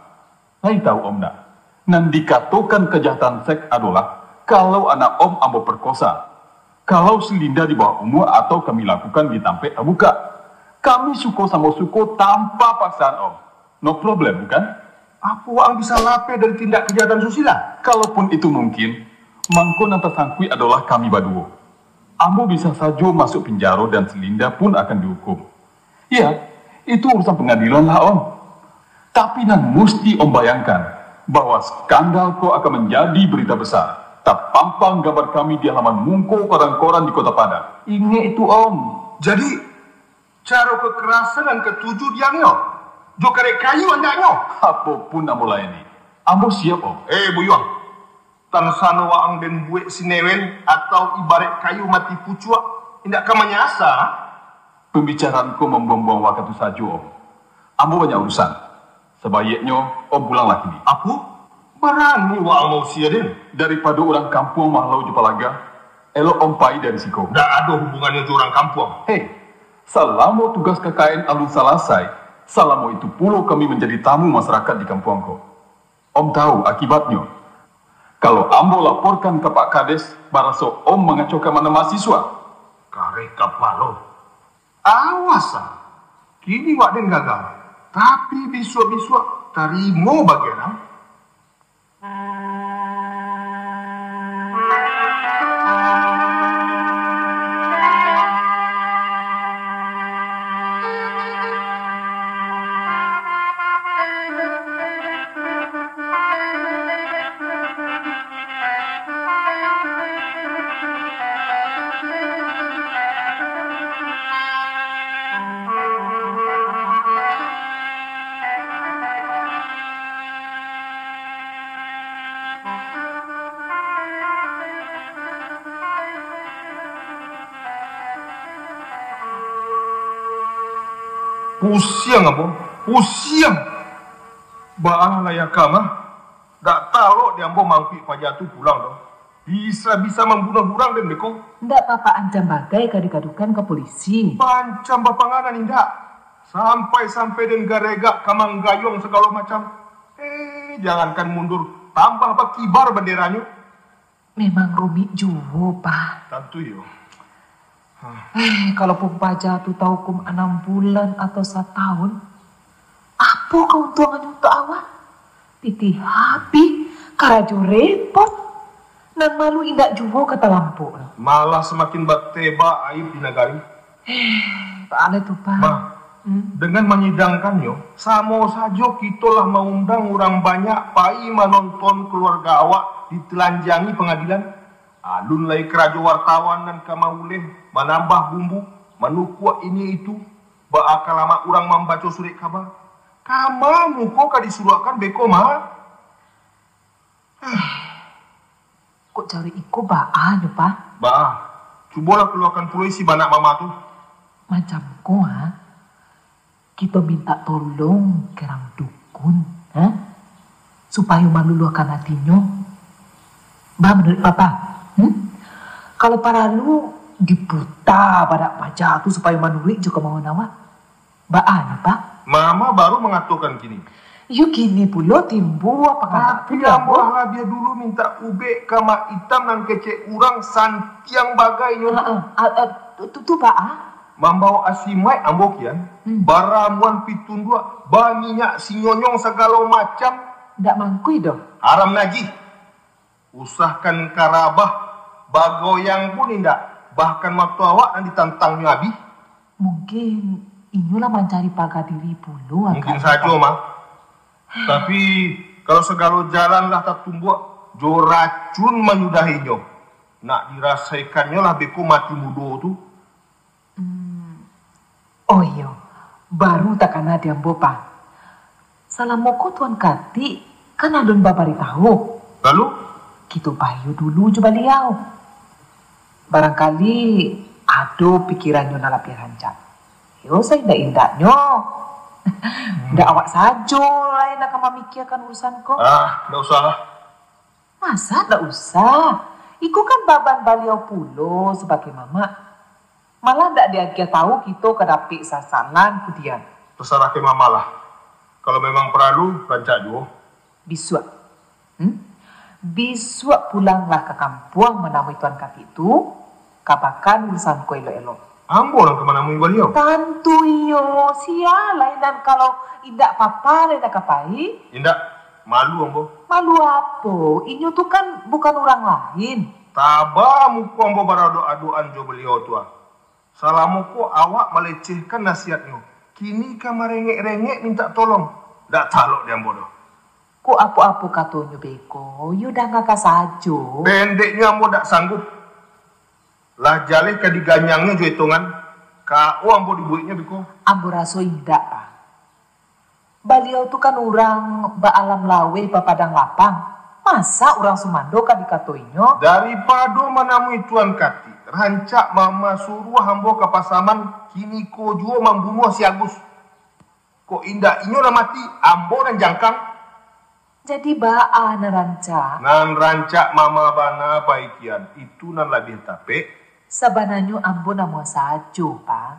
Lai tahu Om ndak? Nan dikatokan kejahatan seks adolah kalau anak Om ambo perkosa, kalau si Linda di bawah umua atau kami lakukan di tampek tabuka. Kami suko samo suko tanpa paksaan Om. No problem, bukan? Apo waang bisa lapeh dari tindak kejahatan susila? Kalaupun itu mungkin, mangko nan tasangkuik adolah kami baduo. Ambo bisa sajo masuak pinjaro dan si Linda pun akan dihukum. Iya, itu urusan pangadilan lah, Om. Tapi nan musti Om bayangkan, bahwa skandal ko akan manjadi berita besar, tapampang gambar kami di halaman mungko koran-koran di Kota Padang. Ingek itu, Om. Jadi, caro kekerasan nan katuju diangnyo, jo karek kayu andaknyo? Apo pun ambo layani. Ambo siap, Om. Eh, Buyuang, Tansano waang den buek sinewen atau ibarek kayu mati pucuak, indak ka manyasa. Pambicaraan ko mambuang-buang wakatu sajo, Om. Ambo banyak urusan. Sabaiaknyo, Om pulanglah kini. Apo? Barani waang mausia den? Daripado urang kampuang mahalau jo palaga, elok Om pai dari siko. Ndak ado hubungannyo jo urang kampuang. Hei, salamo tugas K K N alun salasai, salamo itu pulo kami manjadi tamu masarakat di kampuang ko. Om tahu akibatnyo? Kalau ambo laporkan ka Pak Kades, baraso Om mangacaukan mana mahasiswa. Kareh kapalo. Awas ah. Kini wak den gagal. Tapi bisuak-bisuak tarimo bagian ang. Pusiang ambo, pusiang. Baalah lai aka mah. Dak talok di ambo mangkuik paja tu pulang doh. Bisa-bisa mambunuah urang den beko. Ndak papa ancam bagai ka digadukan ka polisi. Paancam bapanganan indak. Sampai-sampai den garegak ka manggayuang sagalo macam. Eh, jangankan mundur, tambah bakibar banderanyo. Memang rumik juo, Pak. Tantu iyo. Hah. Eh, kalaupun paja tu taukum anam bulan atau satahun, apo kauntuangannyo untuak awak? Pitih abih, karajo repot. Nan malu indak juo ka talampok tu. Malah samakin batebak aib di nagari. Eh, baa lai tu, Pak? Mah, hmm? Dengan manyidangkannyo, samo sajo kito lah maundang urang banyak pai manonton kaluarga awak ditelanjangi pangadilan. Alun lai karajo wartawan nan ka mauleh, manambah bumbu, manukuak ini itu, baa ka lamak urang mambaco surek kaba. Kama muko ka disuruakkan beko mah? Kok cari iko baa nyo, Pak? Baa, cubolah kaluakan pulo isi banak mama tu. Macam ko, ha? Kito mintak tolong ka urang dukun, ha? Supayo maluluahkan atinyo. Baa manuruik Papa? Hmm? Kalau paralu, diputa badak paja tu supayo manuruik jo kamauan awak. Baa nyo, Pak? Mama baru mangatokan kini. Iyo kini pulo timbua pangana. Tapi ambo lah labiah dulu mintak ubek ka Mak Itam nan kecek urang santiang bagai nyo. Ha, ha. A, a, tu, tu, tu, Pak, ah? Mambaok asimaik ambo kian, hmm, baramuan pitunduak, baminyak sinyonyong sagalo macam. Ndak mangkui doh. Haram najih. Usahkan karabah, bagoyang pun indak, bahkan mato awak nan ditantangnyo abih. Mungkin inyo lah mancari paga diri pulo. Mungkin sajo, Mak. Tapi, kalau sagalo jalan lah tatumbuak, jo racun manyudahinyo, nak dirasaikannyo lah beko mati mudo tu. Hmm. Oh iyo, baru takana di ambo, Pak. Salamo ko Tuan Katik kan alun babaritahu. Lalu? Kito bayo dulu jo baliau. Barangkali ado pikirannyo nan labiah rancak. Yo, saindak-indaknyo. Hmm. Ndak awak sajo lai nan ka mamikiakan urusan ko. Ah, ndak usahlah. Masa ndak usah? Iko kan baban baliau pulo sabagai mamak. Malah ndak diagiah tahu kito ka dapek sasalan kudian. Tasarah ka mamak lah. Kalau memang paralu, rancak juo. Bisuak. Hmm? Bisuak pulanglah ka kampuang manamui Tuan Katik tu, kabakan urusan ko elok-elok. Ambo nan ka manamui baliau? Tantu iyo, sia lai nan kalau indak papa lai nan ka pai. Indak, malu ambo. Malu apo? Inyo tu kan bukan urang lain. Taba muko ambo baradok-adokan jo baliau tu ah. Salamo ko awak malecehkan nasihatnyo, kini ka marengek-rengek mintak tolong. Ndak talok di ambo doh. Kok apo-apo katonyo beko, yo dangaka sajo. Pendeknyo ambo ndak sanggup. Lah jaleh ka diganyangnyo jo etongan, ka o ambo dibueknyo beko. Ambo raso indak, Pak. Baliau tu kan urang baalam laweh bapadang lapang. Masa urang sumando ka dikatoinyo? Daripado manamui Tuan Katik, rancak mama suruah ambo ka Pasaman, kiniko juo mambunuah si Agus. Kok indak inyo nan mati, ambo nan jangkang. Jadi baa nan rancak? Nan rancak mama bana paikian, itu nan labiah tapek. Sabananyo ambo namuah sajo, Pak.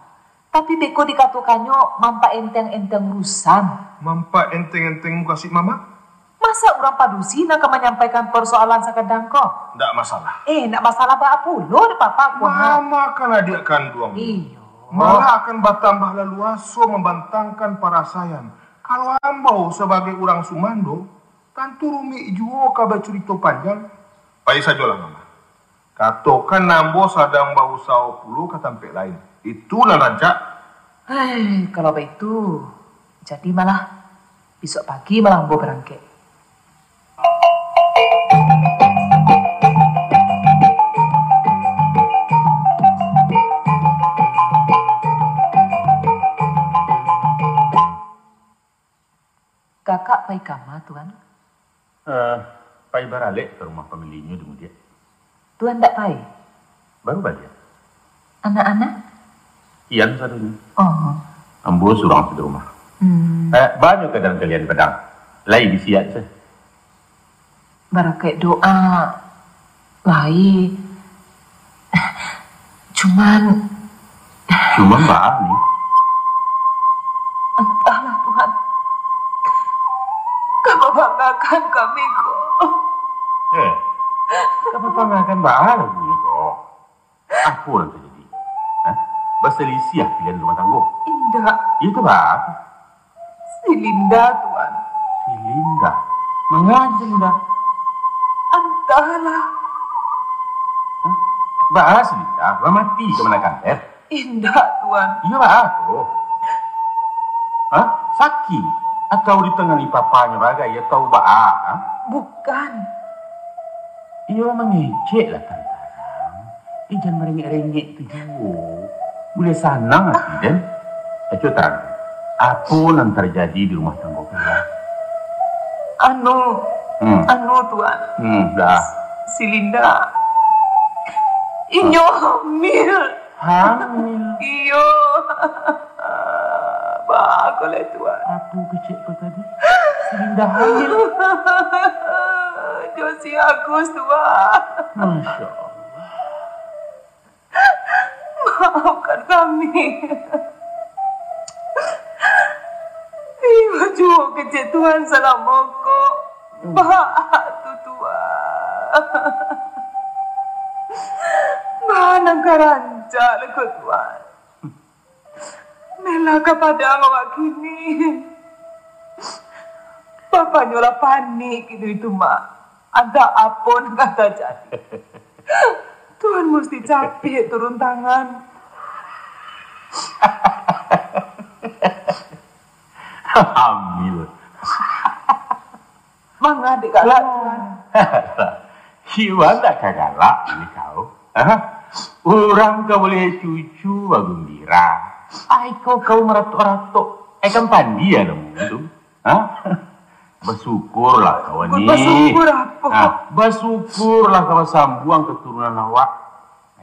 Tapi beko dikatokannyo mampaenteng-enteng urusan. Mampaenteng-enteng mukasuik mama? Masa urang padusi nan ka manyampaikan parsoalan sagadang ko? Ndak masalah. Eh, ndak masalah baa pulo dek papa ko, ha? Mama kan adiak kanduang. Iyo. Malah akan batambah laluaso mambantangkan parasaian. Kalau ambo sabagai urang sumando, tantu rumik juo ka bacurito panjang. Pai sajolah, Mama. Katokan ambo sadang bausaho pulo ka tampek lain. Itu nan rancak. Hai, kalau baitu, jadi malah bisuak pagi malah ambo barangkek. Kakak pai kama, Tuan? Eh, pai baralek ka rumah familinyo di Mudiak. Tuan ndak pai? Baru baliak. Anak-anak? Kian sadonyo. Oh, Ambo surang di rumah. Hmm. Eh, baa nyo kaadaan kalian, Padang? Lai bisiak se? Barakaik doa, lai. Cuman. Cuman baa, Ni? Antahlah, Tuan. Ka bapangakan kami ko. Eh, ka bapangakan baa lagunyo ko? Apo nan tajadi? Hah? Basalisiah kalian rumah tanggo? Indak. Itu baa? Si Linda, Tuan. Si Linda? Manga si Linda? Antahlah. Hah? Baa si Linda? Lah mati ka manakan teh? Indak, Tuan. Iyo baa tu? Hah? Sakik? Atau ditangani papanyo bagai? Atau baa? Bukan. Iyo mangecek lah tantang. Eh, jan marengek-rengek tu juo. Buliah sanang ati den. Eh, cubo tarang. Apo nan tarjadi di rumah tanggo kalian? Anu, Hmm. anu, Tuan. Hmm, dah. Si Linda. Inyo hamil. Hamil? Iyo. Baa ko lai, Tuan? Apo kecek ko tadi? Si Linda hamil? Jo si Agus, Tuan. Masya Allah. Maafkan kami. Iyo juo kecek Tuan salamo ko. Baa tu, Tuan? Baa nan ka rancak lai ko, Tuan? Mela ka Padang awak kini. Bapanyo lah panik kini tu, Mak. Antah apo nan ka tajadi. Tuan musti capek turun tangan. Hamil. Manga dek galak, Tuan? Iwan dak ka galak ni kau. Hah? Urang ka buliah cucu bagumbira. Ai kau, kau maratok-ratok. Ai kan pandia namonyo tu. Hah? Basyukurlah kawan ni. Basyukur apo? Ah, basyukurlah ka basambuang katurunan awak.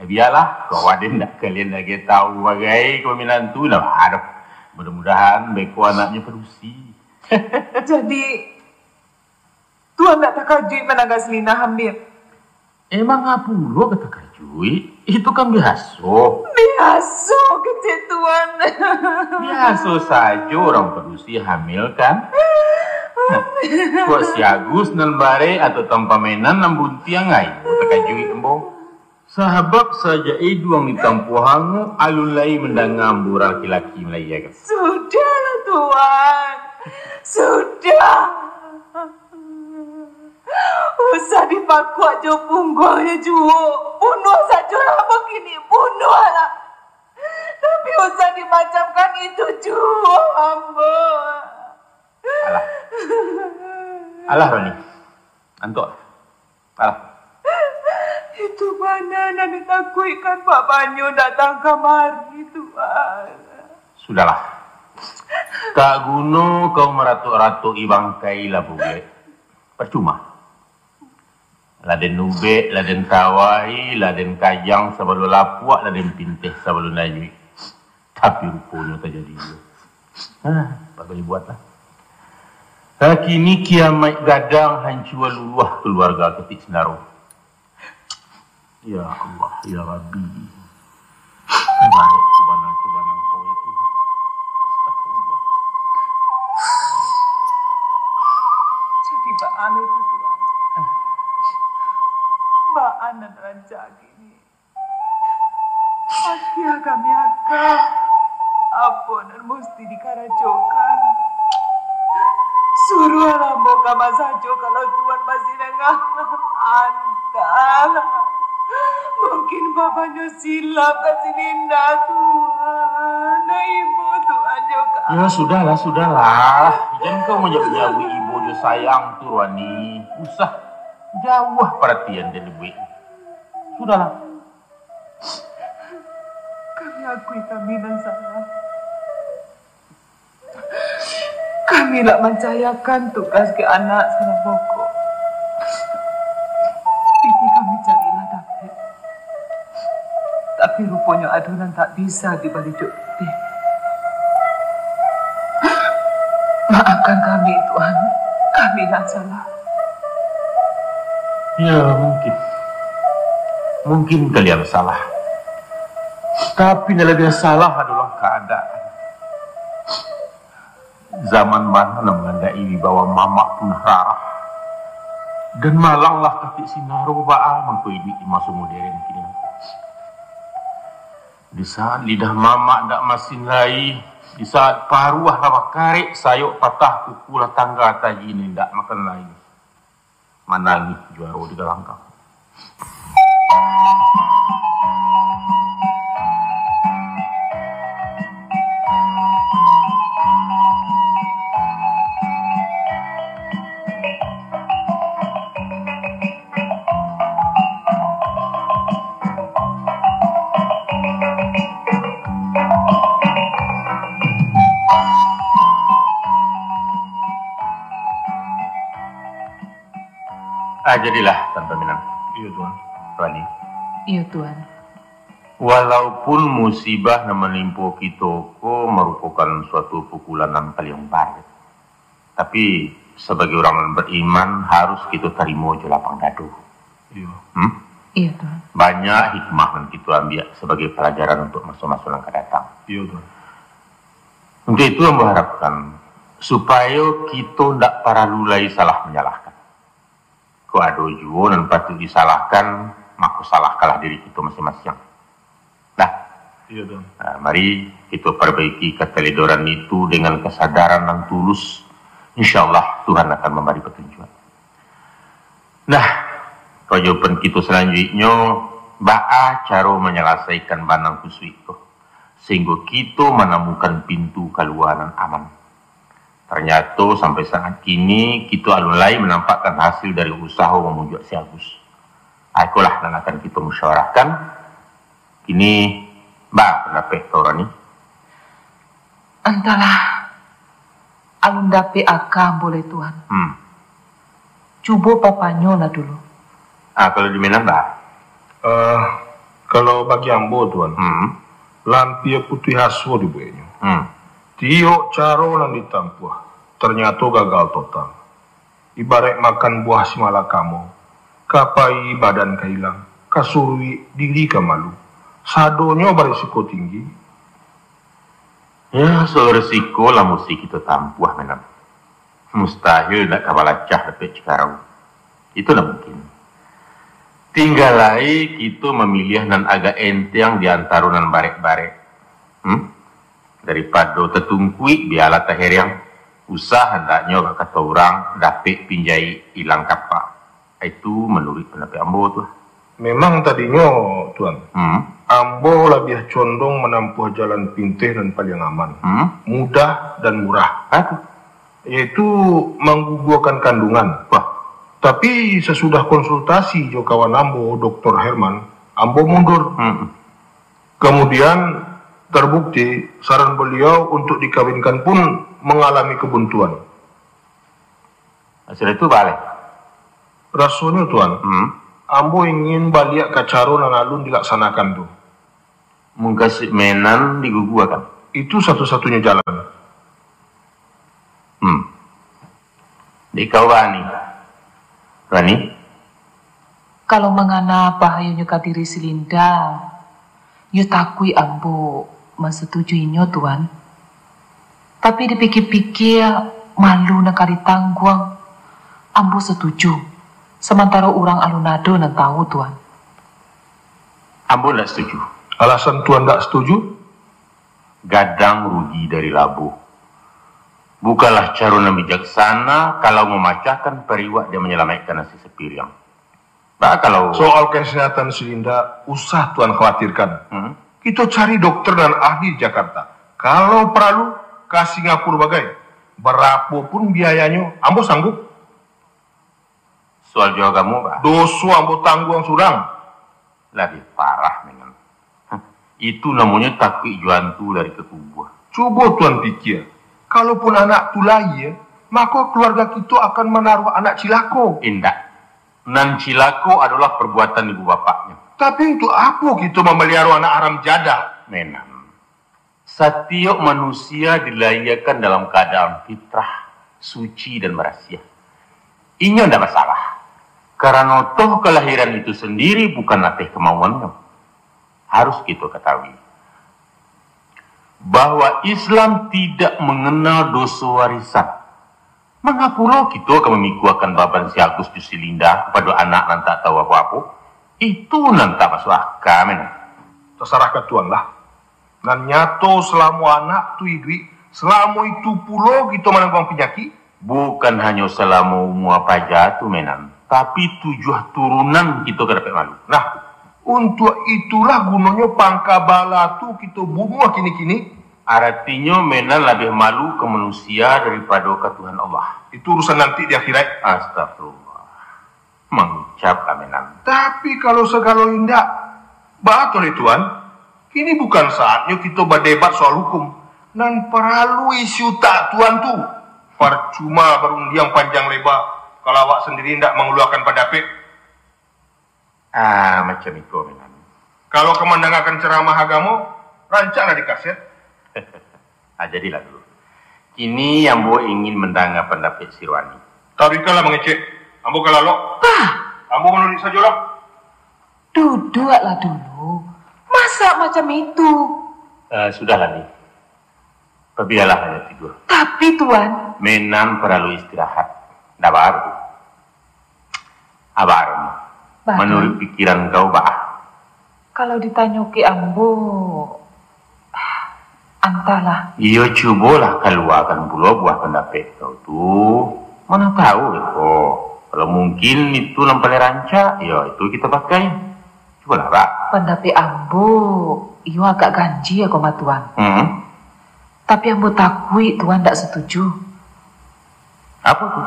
Eh, bialah, kau aden dak kalian lagi tahu bagai kau minantu, nah, aduh. Mudah-mudahan beko anaknyo padusi. Jadi, Tuan dak takajuik mandanga si Linda hamil? Emang apo pulo ka takajuik? Itu kan biaso. Biaso kecek Tuan. Biaso sajo urang padusi hamil kan? Kok si Agus nan barek atau tampamenan nan buntiang ai, takajuik ambo. Sabab sajak iduang ditampuah hango, alun lai mandanga ambo urang laki-laki malaiakan. Sudahlah, Tuan. Sudah. Usah dipakuak jo pungguangnyo juo. Bunuah sajolah ambo kini. Bunuahlah. Tapi usah dimacamkan itu juo ambo. Alah. Alah, Roni. Antuak. Alah. Itu bana nan ditakuikkan bapanyo datang kamari, Tuan. Sudahlah. Tak guno kau maratok-ratoki bangkai lah, Bugek. Parcuma. Lah den ubek, lah den tawai, lah den kajang sabalun lapuak, lah den pinteh sabalun lanyuik. Tapi ruponyo tajadi juo. Hah, apo baa buatlah. Lah kini kiamaik gadang, hancua luluah kaluarga Ketik Sindaro. Ya Allah, ya Rabbi. Barek cubaan-cubaan Engkau, ya Tuhan. Astagfirullah. Jadi baa itu, Tuan? Baa nan rancak kini? Agiah kami aka, apo nan musti dikarajokan. Suruahlah ambo ka ma sajo kalau Tuan masih nangah. Antahlah. Mungkin bapanyo silap ka si Linda, Tuan. Nah, ibo Tuan jo ka. Ya, sudahlah, sudahlah. Jan kau manyabuik-nyabuik ibo jo sayang tu, Roni. Usah. Jauah paratian dari buek. Sudahlah. Kami akui kami nan salah. Kami lah mancayakan tugas ka anak salah pokok. Pitih kami carilah dapek. Tapi ruponyo ado nan tak bisa dibali jo pitih. Maafkan kami, Tuan. Kami lah salah. Ya, mungkin. Mungkin kalian salah. Tapi nan labiah salah adolah kaadaan. Zaman bana nan mangandaki wibawa mamak punah rarah, dan malanglah katik sinaro baa mangko iduik di maso moderen kini. Di saat lidah mamak ndak masin lai, di saat paruah lah bakarek, sayok patah, kuku lah tangga, taji nan indak makan lai. Manangih juaro di galanggang. Ah, jadilah, Tan Paminang. Iyo, Tuan. Rani. Iyo, Tuan. Walaupun musibah nan manimpo kito ko marupokan suatu pukulan nan paliang barek, tapi, sabagai urang nan bariman, harus kito tarimo jo lapang dado. Iyo. Hmm? Iyo, Tuan. Banyak hikmah nan kito ambiak sabagai palajaran untuak maso-maso nan ka datang. Iyo, Tuan. Untuak itu, ambo harapkan supayo kito ndak paralu lai salah manyalahkan. Kok ado juo nan patuik disalahkan, mako salahkanlah diri kito masiang-masiang. Nah, Iyo, Tuan. Nah, mari kito parbaiki kataledoran itu dengan kasadaran nan tulus. Insya Allah, Tuhan akan mambari patunjuak. Nah, kawajiban kito salanjuiknyo, baa caro manyalasaikan banang kusuik ko, sahinggo kito manamukan pintu kalua nan aman. Ternyato, sampai saat kini, kito alun lai manampakkan hasil dari usaho mamujuak si Agus. Ah, ikolah nan akan kito musyawarahkan. Kini, baa pandapek kau, Rani? Antahlah, alun dapek aka ambo lai, Tuan. Hmm. Cubo papanyolah dulu. Ah, kalau di Minang, baa? Eh, kalau bagi ambo, Tuan, hmm, lampia putuih aso dibueknyo. Hmm. Tiok caro nan ditampuah, ternyato gagal total. Ibaraik makan buah simalakamo, ka pai badan ka ilang, ka suruik diri ka malu. Sadonyo barisiko tinggi. Ya, soal risiko lah musti kito tampuah, Minang. Mustahil ndak ka balacah dapek cikarau. Itu ndak mungkin. Tingga lai kito mamiliah nan agak enteng di antaro nan barek-barek. Hmm? Daripado tatungkuik, bialah taheriang. Usah andaknyo, bak kato urang, dapek pinjaik, ilang kapa. Itu manuruik pandapek ambo tu. Memang tadinyo, Tuan, hmm, ambo labiah condong manampuah jalan pinteh nan paliang aman, hmm, mudah, dan murah. Apa tu? Yaitu mangguguakan kandungan. Wah. Tapi, sasudah konsultasi jo kawan ambo, Doktor Herman, ambo mundur. Hmm. Kamudian, tarbukti, saran baliau untuak dikawinkan pun mangalami kabuntuan. Sudah tu, baa lai? Rasonyo, Tuan, hmm, ambo ingin baliak ka caro nan alun dilaksanakan tu. Mungkasuik Minang diguguakan? Itu satu-satunyo jalan. Hmm. Dek kau, Rani. Rani? Kalau mangana bahayonyo ka diri si Linda, yo takuik ambo masatujuinyo, Tuan. Tapi dipikia-pikia, malu nan ka ditangguang, ambo satuju, samantaro urang alun ado nan tahu, Tuan. Ambo ndak satuju. Alasan Tuan ndak satuju? Gadang rugi dari labuah. Bukanlah caro nan bijaksana kalau mamacahkan pariuak dek manyalamaikkan nasi sapiriang. Baa kalau... Soal kesehatan si Linda, usah Tuan khawatirkan. Hmm? Kito cari dokter nan ahli di Jakarta. Kalau paralu, ka Singapura bagai. Barapo pun biayanyo, ambo sanggup. Soal jo agamo, baa? Doso ambo tangguang surang. Labiah parah, Minang. Hah, itu namonyo takuik jo antu lari ka kubua. Cubo Tuan pikia, kalaupun anak tu lahia, mako kaluarga kito akan manaruah anak cilako. Indak. Nan cilako adolah parbuatan ibu bapaknyo. Tapi, untuak apo kito mamaliharo anak haram jadah? Minang. Satiok manusia dilahiakan dalam kaadaan fitrah, suci dan barasiah. Inyo ndak basalah. Karano toh kalahiran itu sandiri bukan ateh kamauannyo. Harus kito katahui bahwa Islam tidak manganal doso warisan. Manga pulo kito ka mamikuakan baban si Agus jo si Linda kapado anak nan tak tau apo-apo? Itu nan tak masuak aka, men. Tasarah ka Tuan lah. Nan nyato, salamo anak tu iduik, salamo itu pulo kito manangguang panyakik. Bukan hanyo salamo umua paja tu, Menan, tapi tujuah turunan kito ka dapek malu. Nah, untuak itulah gunonyo pangka bala tu kito bunuah kini-kini. Aratinyo, Menan labiah malu ka manusia daripado ka Tuhan Allah. Itu urusan nanti di akhirat. Astagfirullah. Mangucap lah, Menan. Tapi kalau sagalo indak, baa tu lai, Tuan? Kini bukan saatnyo kito badebat soal hukum. Nan paralu isi utak Tuan tu. Parcuma barundiang panjang leba, kalau awak sandiri indak mangaluakan pandapek. Ah, macam iko, Menan. Kalau ka mandangakan caramah agamo, rancaklah di kaset. Ah, jadilah dulu. Kini ambo ingin mandanga pandapek si Rwani. Taruihkanlah mangecek. Ambo ka lalok. Pah! Ambo manuruik sajolah. Duduaklah dulu. Masa macam itu? Eh, sudahlah, Ni. Pabialah hanyo tidur. Tapi, Tuan. Menan paralu istirahat. Ndak baa tu. Abah Arun, Bah, manuruik Tuan. Pikiran kau, baa? Kalau ditanyo ka ambo, antahlah. Iyo, cubolah kaluakan pulo buah pandapek kau tu. Mana tahu ko. Kalau mungkin itu nan paling rancak, yo itu kito pakai. Cubolah, Bah. Pandapek ambo, iyo agak ganjia ko mah, Tuan. Hmm. Tapi ambo takuik Tuan ndak satuju. Apo tu?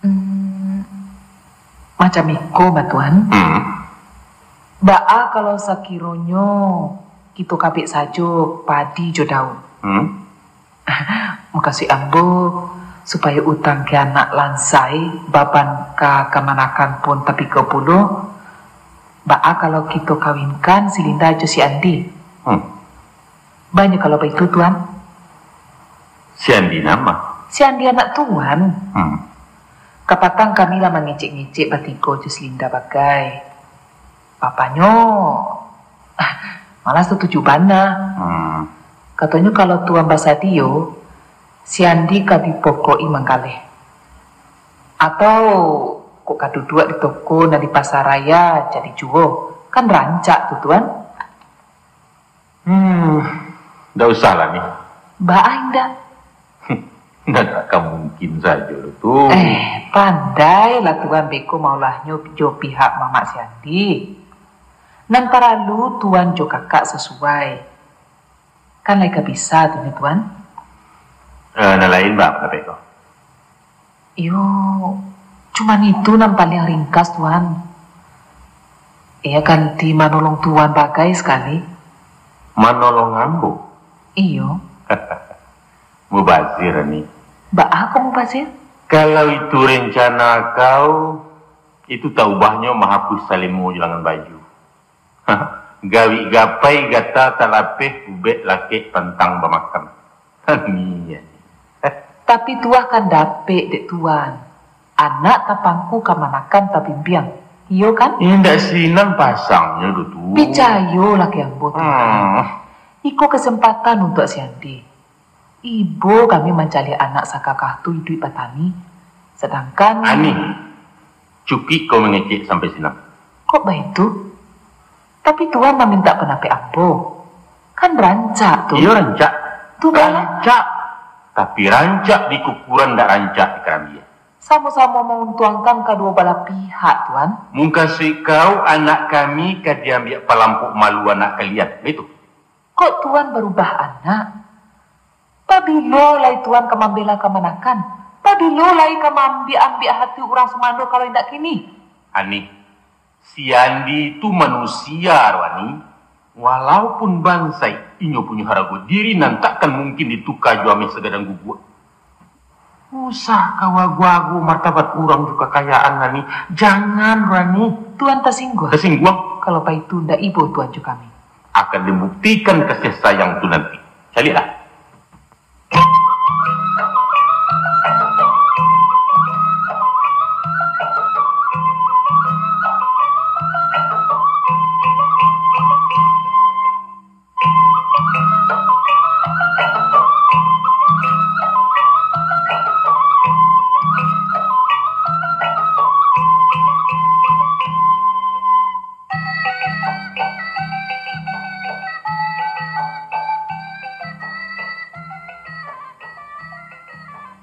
Hmm, macam iko mah, Tuan. Hmm. Baa kalau sakironyo kito kabek sajo padi jo daun? Hmm. Mukasuik ambo, supayo utang ka anak lansai, baban ka kamanakan pun tapikua pulo, baa kalau kito kawinkan si Linda jo si Andi? Hmm. Baa nyo kalau baitu, Tuan? Si Andi nan ma? Si Andi anak Tuan. Hmm. Kapatang kami lah mangecek-ngecek batigo jo si Linda bagai. Bapanyo malah satuju bana. Hmm. Katonyo kalau Tuan basadio, si Andi ka dipokok-i manggaleh. Atau kok ka duduak di toko nan di pasaraya jadi juo, kan rancak tu, Tuan? Hmm, ndak usahlah, Ni. Baa indak? Ndak akan mungkin sajo tu. Eh, pandailah Tuan beko maulahnyo jo pihak mamak si Andi. Nan paralu Tuan jo kakak sasuai. Kan lai ka bisa tu nyo, Tuan? Eh, nan lain baa pandapek kau? Iyo, cuman itu nan paliang ringkas, Tuan. Iyo, ganti manolong Tuan bagai sakali. Manolong ambo? Iyo. Mubazir, Ni. Baa kok mubazir? Kalau itu rencana kau, itu taubahnyo mahapuih salimo jo langan baju. Gawik gapai gata talapeh ubek lakek pantang bamakan. Ni, ya. Tapi tuah kan dapek dek Tuan. Anak tapangku kamanakan tabimbiang. Iyo kan? Indak sinan pasangnyo doh tu. Picayolah ka ambo, Tuan. Hmm. Iko kasempatan untuak si Andi. Ibo kami mancaliak anak sagagah tu iduik batani, sadangkan Ani, cukuik kau mangecek sampai sinan. Kok baitu? Tapi Tuan mamintak pandapek ambo. Kan rancak tu. Iyo, rancak. Tu bala. Rancak. Tapi rancak di kukuran, ndak rancak di karambia. Samo-samo mauntuangkan kaduo balah pihak, Tuan. Mukasuik kau anak kami ka diambiak palampok malu anak kalian, baitu? Kok Tuan barubah anak? Pabilo lai Tuan ka mambela kamanakan? Pabilo lai ka maambiak-ambiak hati urang sumando kalau indak kini? Ani, si Andi tu manusia, Rwani. Walaupun bansaik, inyo punyo harago diri nan takkan mungkin dituka jo ameh sagadang guguak. Usah kau ago-ago martabat urang jo kakayaan, Rwani. Jangan, Rwani. Tuan tasingguang? Tasingguang. Kalau baitu, ndak ibo Tuan jo kami. akan dibuktikan kasih sayang tu nanti. Caliaklah.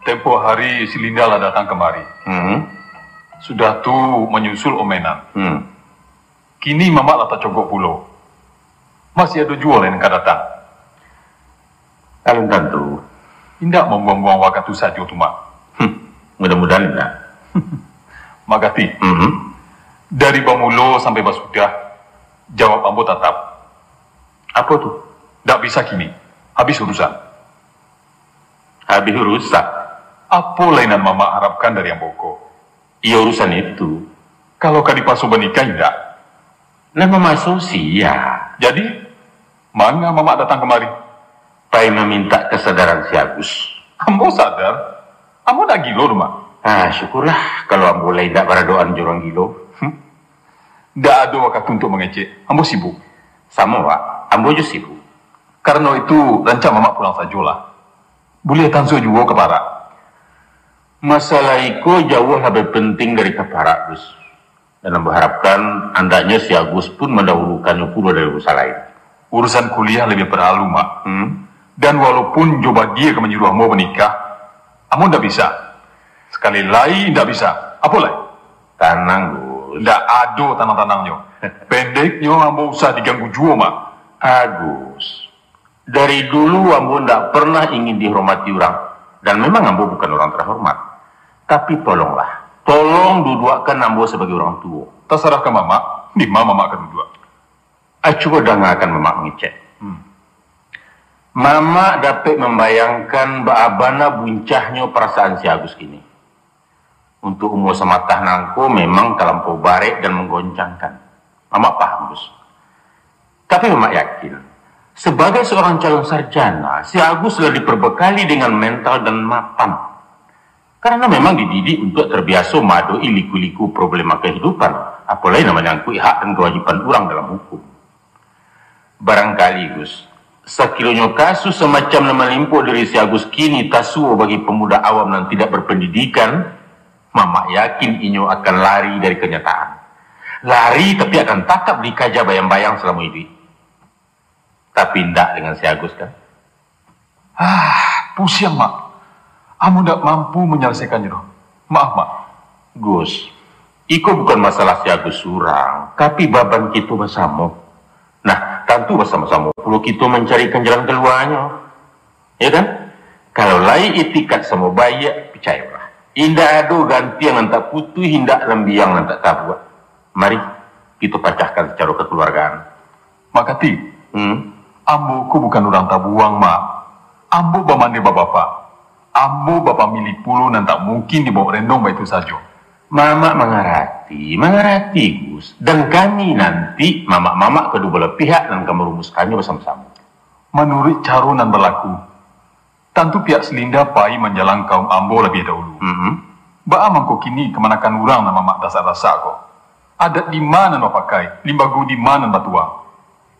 Tempo hari si Linda lah datang kamari. Hmm. Sudah tu manyusul omenan. Hmm. Kini mamak lah tacogok pulo. Masih ado juo lai nan ka datang. Alun tantu. Indak mambuang-buang wakatu sajo tu, Mak. Hmm, mudah-mudahan indak. Mak Gati, mhm, dari bamulo sampai basudah, jawab ambo tatap. Apo tu? Ndak bisa kini. Habis urusan. Habis urusan? Apo lai nan mamak harapkan dari ambo ko? Iyo, urusan itu. Kalau ka dipaso banikah, indak? Lah mamaso sia. Jadi, manga mamak datang kamari? Pai mamintak kasadaran si Agus. Ambo sadar. Ambo ndak gilo doh, Mak. Ah, syukurlah kalau ambo lai indak baradoan jo urang gilo. Hmm. Ndak ado wakatu untuak mangecek. Ambo sibuk. Samo, Wak. Ambo juo sibuk. Karano itu, rancak mamak pulang sajolah. Buliah tansua juo ka Parak. Masalah iko jauah labiah penting dari ka Parak, Gus. Dan ambo harapkan, andaknyo si Agus pun mandaulukannyo pulo dari urusan lain. Urusan kuliah labiah paralu, Mak. Hmm? Dan walaupun jo badia ka manyuruah ambo banikah, ambo ndak bisa. Sakali lai ndak bisa. Apo lai? Tanang, Gus. Ndak ado tanang-tanangnyo. Pendeknyo, ambo usah diganggu juo, Mak. Agus, dari dulu ambo ndak pernah ingin dihormati urang. Dan memang ambo bukan urang terhormat. Tapi tolonglah, tolong duduakkan ambo sabagai urang tuo. Tasarah ka mamak, di ma mamak ka duduak. Ah, cubo dangakan mamak mangecek. Hmm. Mamak dapek mambayangkan baa bana buncahnyo parasaan si Agus kini. Untuak umua samatah nangko memang talampau barek dan manggoncangkan. Mamak paham, Gus. Tapi mamak yakin, sabagai saurang calon sarjana, si Agus lah diperbekali dengan mental dan mapan. Karano memang dididik untuak terbiaso maadoki liku-liku problema kahidupan, apolai nan manyangkuik hak dan kawajiban urang dalam hukum. Barangkali, Gus, sakironyo kasus samacam nan manimpo diri si Agus kini tasuo bagi pamuda awam nan tidak berpendidikan, mamak yakin inyo akan lari dari kanyataan. Lari, tapi akan tatap dikaja bayang-bayang salamo iduik. Tapi indak dengan si Agus, kan? Ah, pusiang, Mak. Ambo ndak mampu manyalasaikan doh. Maaf, Mak. Gus, iko bukan masalah si Agus surang, tapi baban kito basamo. Nah, tantu basamo-samo pulo kito mancarikan jalan kaluanyo. Ya kan? Kalau lai itikad samo baiak, picayolah, indak ado gantiang nan tak putuih, indak lambiang nan tak tabuak. Mari, kito pacahkan sacaro kakeluargaan. Mak Kati, hmm? Ambo ko bukan urang tabuang, Mak. Ambo bamandeh babapak. Ambo bapamili pulo nan tak mungkin dibawok rendong baitu sajo. Mamak mangarati, mangarati, Gus. Dan kami nanti, mamak-mamak kaduo balah pihak nan ka marumuskannyo basamo-samo. Manuruik caro nan balaku, tantu pihak si Linda pai manjalang kaum ambo labiah dahulu. Mhm. Baa mangko kini kamanakan urang nan mamak dasak-dasak ko? Adat di ma nan bapakai, limbago di ma nan batuang?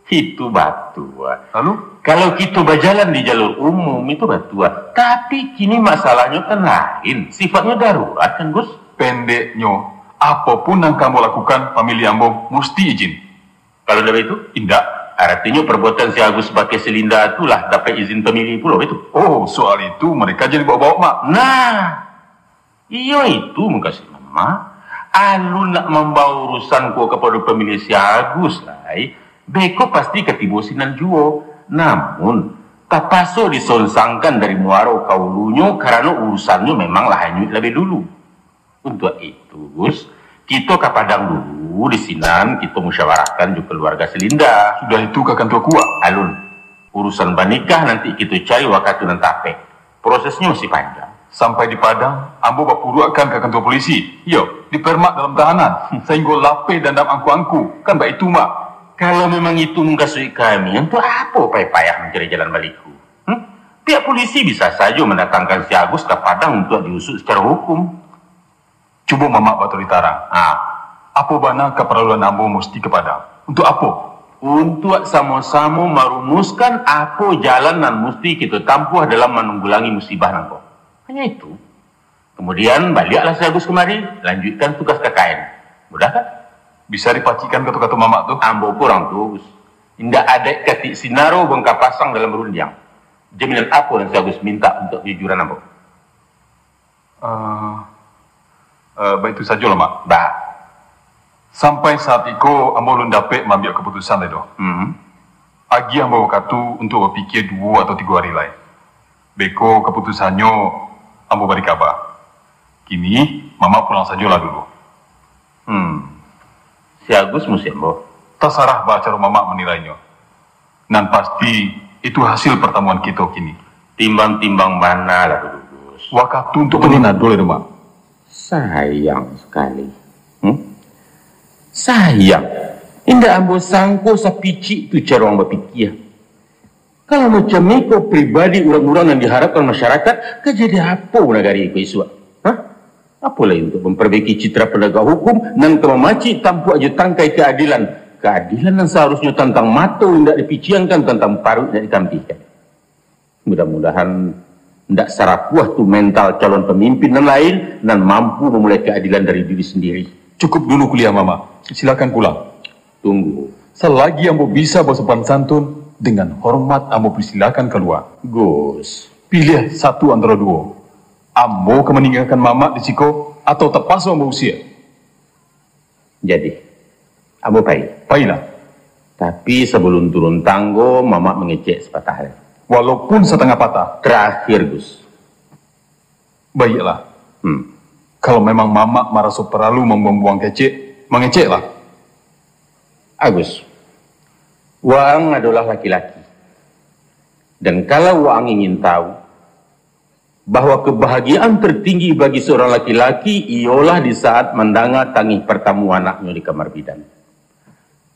Itu batua. Lalu? Kalau kito bajalan di jalur umum, itu batua. Tapi kini masalahnyo kan lain. Sifatnyo darurat kan, Gus? Pendeknyo, apo pun nan ka ambo lakukan, pamili ambo musti izin. Kalau ndak baitu? Indak. Aratinyo, perbuatan si Agus bakeh si Linda tu lah dapek izin pamili pulo, baitu? Oh, soal itu, mereka jan dibawok-bawok, Mak. Nah, iyo itu mukasuik mamak. Alun nak mambawa urusan ko kapado pamili si Agus lai, beko pasti ka tibo sinan juo. Namun, tapaso disonsangkan dari muaro ka ulunyo, karano urusannyo memang lah hanyuik labiah dulu. Untuak itu, Gus, kito ka Padang dulu, di sinan kito musyawarahkan jo kaluarga si Linda. Sudah itu ka kantua kuak? Alun. Urusan banikah nanti kito cari wakatu nan tapek. Prosesnyo masih panjang. Sampai di Padang, ambo bapuruakkan ka kantua polisi. Iyo, dipermak dalam tahanan, sainggo lapeh dandam angku-angku. Kan baitu, Mak? Kalau memang itu mukasuik kami, untuk apo payah-payah mancari jalan baliku? Hmm? Pihak polisi bisa sajo mandatangkan si Agus ka Padang untuak diusut sacaro hukum. Cubo Mamak baturi tarang. Ah. Apo bana kaparaluan ambo musti ka Padang? Untuak apo? Untuak samo-samo marumuskan apo jalan nan musti kito tampuah dalam mananggulangi musibah nangko. Hanya itu. Kamudian, baliaklah si Agus kamari, lanjuikkan tugas K K N. Mudah kan? Bisa dipacikkan kato-kato Mamak tu? Ambo kurang tu, Gus. Indak adaik katik sinaro bangka pasang dalam rundiang. Jaminan apo nan si Agus mintak untuak kejujuran ambo? Ah, eh, baitu sajolah, Mak. Ba. Sampai saat iko, ambo alun dapek maambiak kaputusan lai doh. Hmm. Agiah ambo wakatu untuak bapikia duo atau tigo ari lai. Beko kaputusannyo, ambo bari kaba. Kini, Mamak pulang sajolah dulu. Hmm. Si Agus musti ambo. Tasarah baa caro Mamak manilainyo. Nan pasti, itu hasil partamuan kito kini. Timbang-timbang bana lah dulu, Gus. Wakatu untuak panino ado lai doh, Mak. Sayang sakali. Hmm? Sayang. Indak ambo sangko sapicik tu caro ang bapikia. Kalau macam iko pribadi urang-urang nan diharapkan masyarakat, ka jadi apo nagari ko isuak? Hah? Apo lai untuak mamparbaiki citra panagak hukum nan ka mamacik tampuak jo tangkai kaadilan? Kaadilan nan saharusnyo tantang mato indak dipiciangkan, tantang paruik indak dikampihkan. Mudah-mudahan indak sarapuah tu mental calon pamimpin nan lain, nan mampu mamulai kaadilan dari diri sandiri. Cukup dulu kuliah Mamak. Silakan pulang. Tunggu. Salagi ambo bisa basopan santun, dengan hormat ambo persilakan kalua. Gus. Piliah satu antara duo. Ambo ka maninggakan Mamak di siko, atau tapaso ambo usie? Jadi, ambo pai. Pailah. Tapi sabalun turun tanggo, Mamak mangecek sapatah lai. Walaupun satangah patah. Tarakhir, Gus. Baiaklah. Hmm. Kalau memang Mamak maraso paralu mambuang-buang kecek, mangeceklah. Agus, waang adolah laki-laki. Dan kalau waang ingin tahu, bahwa kebahagiaan tertinggi bagi seorang laki-laki ialah di saat mandanga tangih partamu anaknyo di kamar bidan.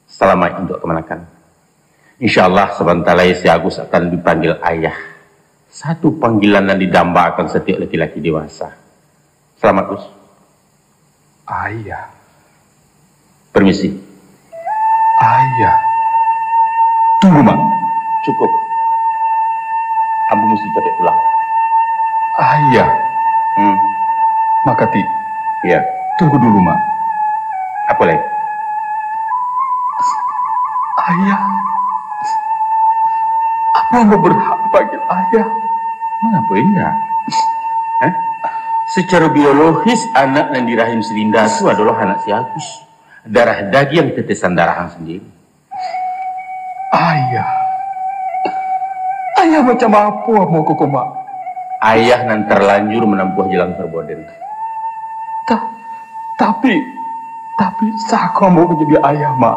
Salamaik untuak kamanakan. Insya Allah, sabanta lai si Agus akan dipanggil ayah. Satu panggilan nan didambakan satiok laki-laki dewasa. Salamaik, Gus. Ayah. Permisi. Ayah. Tunggu, Mak. Cukup. Ambo musti capek pulang. Ayah. Hmm. Makati. Iya. Tunggu dulu, Mak. Apo lai? Ayah. Apo ambo berhak dipanggil ayah? Mangapa indak? Hah? Secara biologis, anak nan di rahim si Linda tu adolah anak si Agus. Darah dagiang tetesan darah ang sandiri. Ayah. Ayah macam apo ambo ko, Mak? Ayah nan tarlanjur manampuah jalan parboden. Ta-, tapi, tapi, sah ko ambo ka jadi ayah, Mak?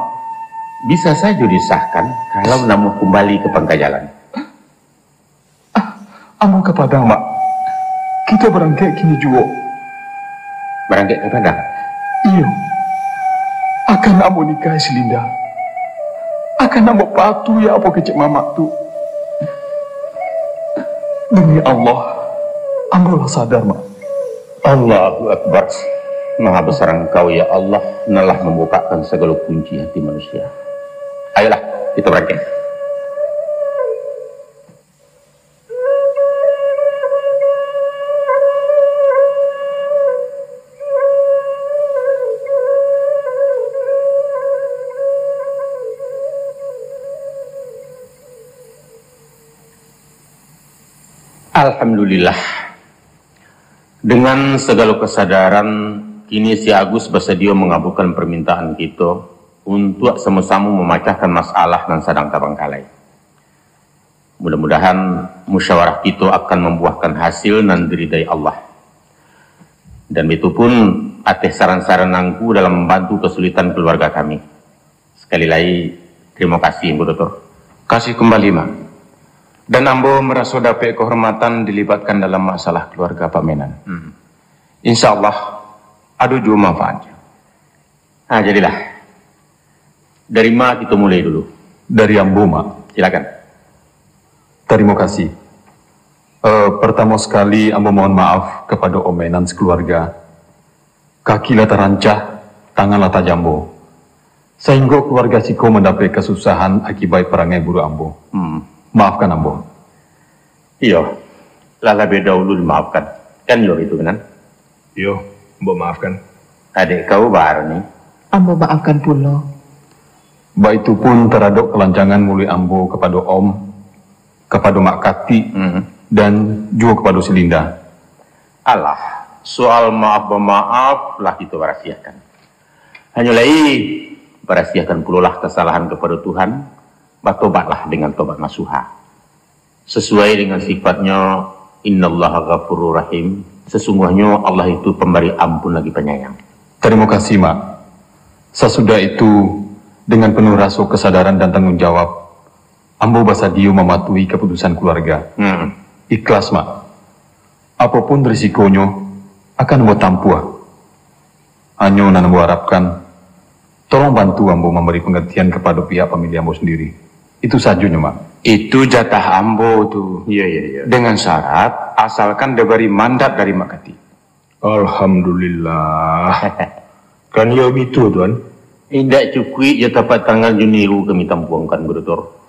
Bisa sajo disahkan, kalau namuah kumbali ka pangka jalan. Ah, ambo ka Padang, Mak. Kito barangkek kini juo. Barangkek ka Padang? Iyo. Akan ambo nikahi si Linda. Akan ambo patuhi apo kecek Mamak tu. Demi Allah, ambo lah sadar, Mak. Allahu Akbar. Maha besar Engkau, ya Allah, nan lah mambukakkan sagalo kunci hati manusia. Ayolah, kito barangkek. Alhamdulillah. Dengan sagalo kasadaran, kini si Agus basadio mangabulkan parmintaan kito untuak samo-samo mamacahkan masalah nan sadang tabangkalai. Mudah-mudahan musyawarah kito akan mambuahkan hasil nan diridai Allah. Dan baitu pun ateh saran-saran Angku dalam mambantu kasulitan kaluarga kami. Sakali lai, tarimo kasih, Angku Doktor. Kasih kumbali, Mak. Dan ambo maraso dapek kahormatan dilibatkan dalam masalah kaluarga Pak Menan. Hmm. Insya Allah, ado juo manfaatnyo. Ah, jadilah. Dari ma kito mulai dulu? Dari ambo, Mak. Silakan. Tarimo kasih. Eh, partamo sakali, ambo mohon maaf kapado Om Enan sakaluarga. Kaki lah tarancah, tangan lah tajambo, sainggo kaluarga siko mandapek kasusahan akibaik parangai buruak ambo. Hmm. Maafkan ambo. Iyo, lah labiah daulu dimaafkan. Kan iyo itu, Nan? Iyo, ambo maafkan. Adek kau, Barni? Ambo maafkan pulo. Baitu pun taradok kalancangan muluik ambo kapado Om, kapado Mak Katik, Hmm. dan juo kapado si Linda. Alah, soal maaf-mamaaf lah kito barasiahkan. Hanyo lai, barasiahkan pulolah kasalahan kapado Tuhan, batobatlah dengan tobat nasuha. Sasuai dengan sifat-Nyo, "Innallaha ghafurur rahim," sasungguahnyo Allah itu pambari ampun lagi panyayang. Tarimo kasih, Mak. Sasudah itu, dengan penuh raso kasadaran dan tanggung jawab, ambo basadio mamatuhi kaputusan kaluarga. Hmm. Ikhlas, Mak. Apo pun risikonyo, akan ambo tampuah. Hanyo nan ambo arapkan, tolong bantu ambo mambari pangartian kapado pihak pamiliah ambo sandiri. Itu sajonyo, Mak. Itu jatah ambo tu. Iyo, iyo, iyo. Dengan syarat, asalkan dibari mandat dari Mak Katik. Alhamdulillah. Kan iyo bitu, Tuan? Indak cukuik jo tapak tangan jo niru kami tampuangkan, Dotor.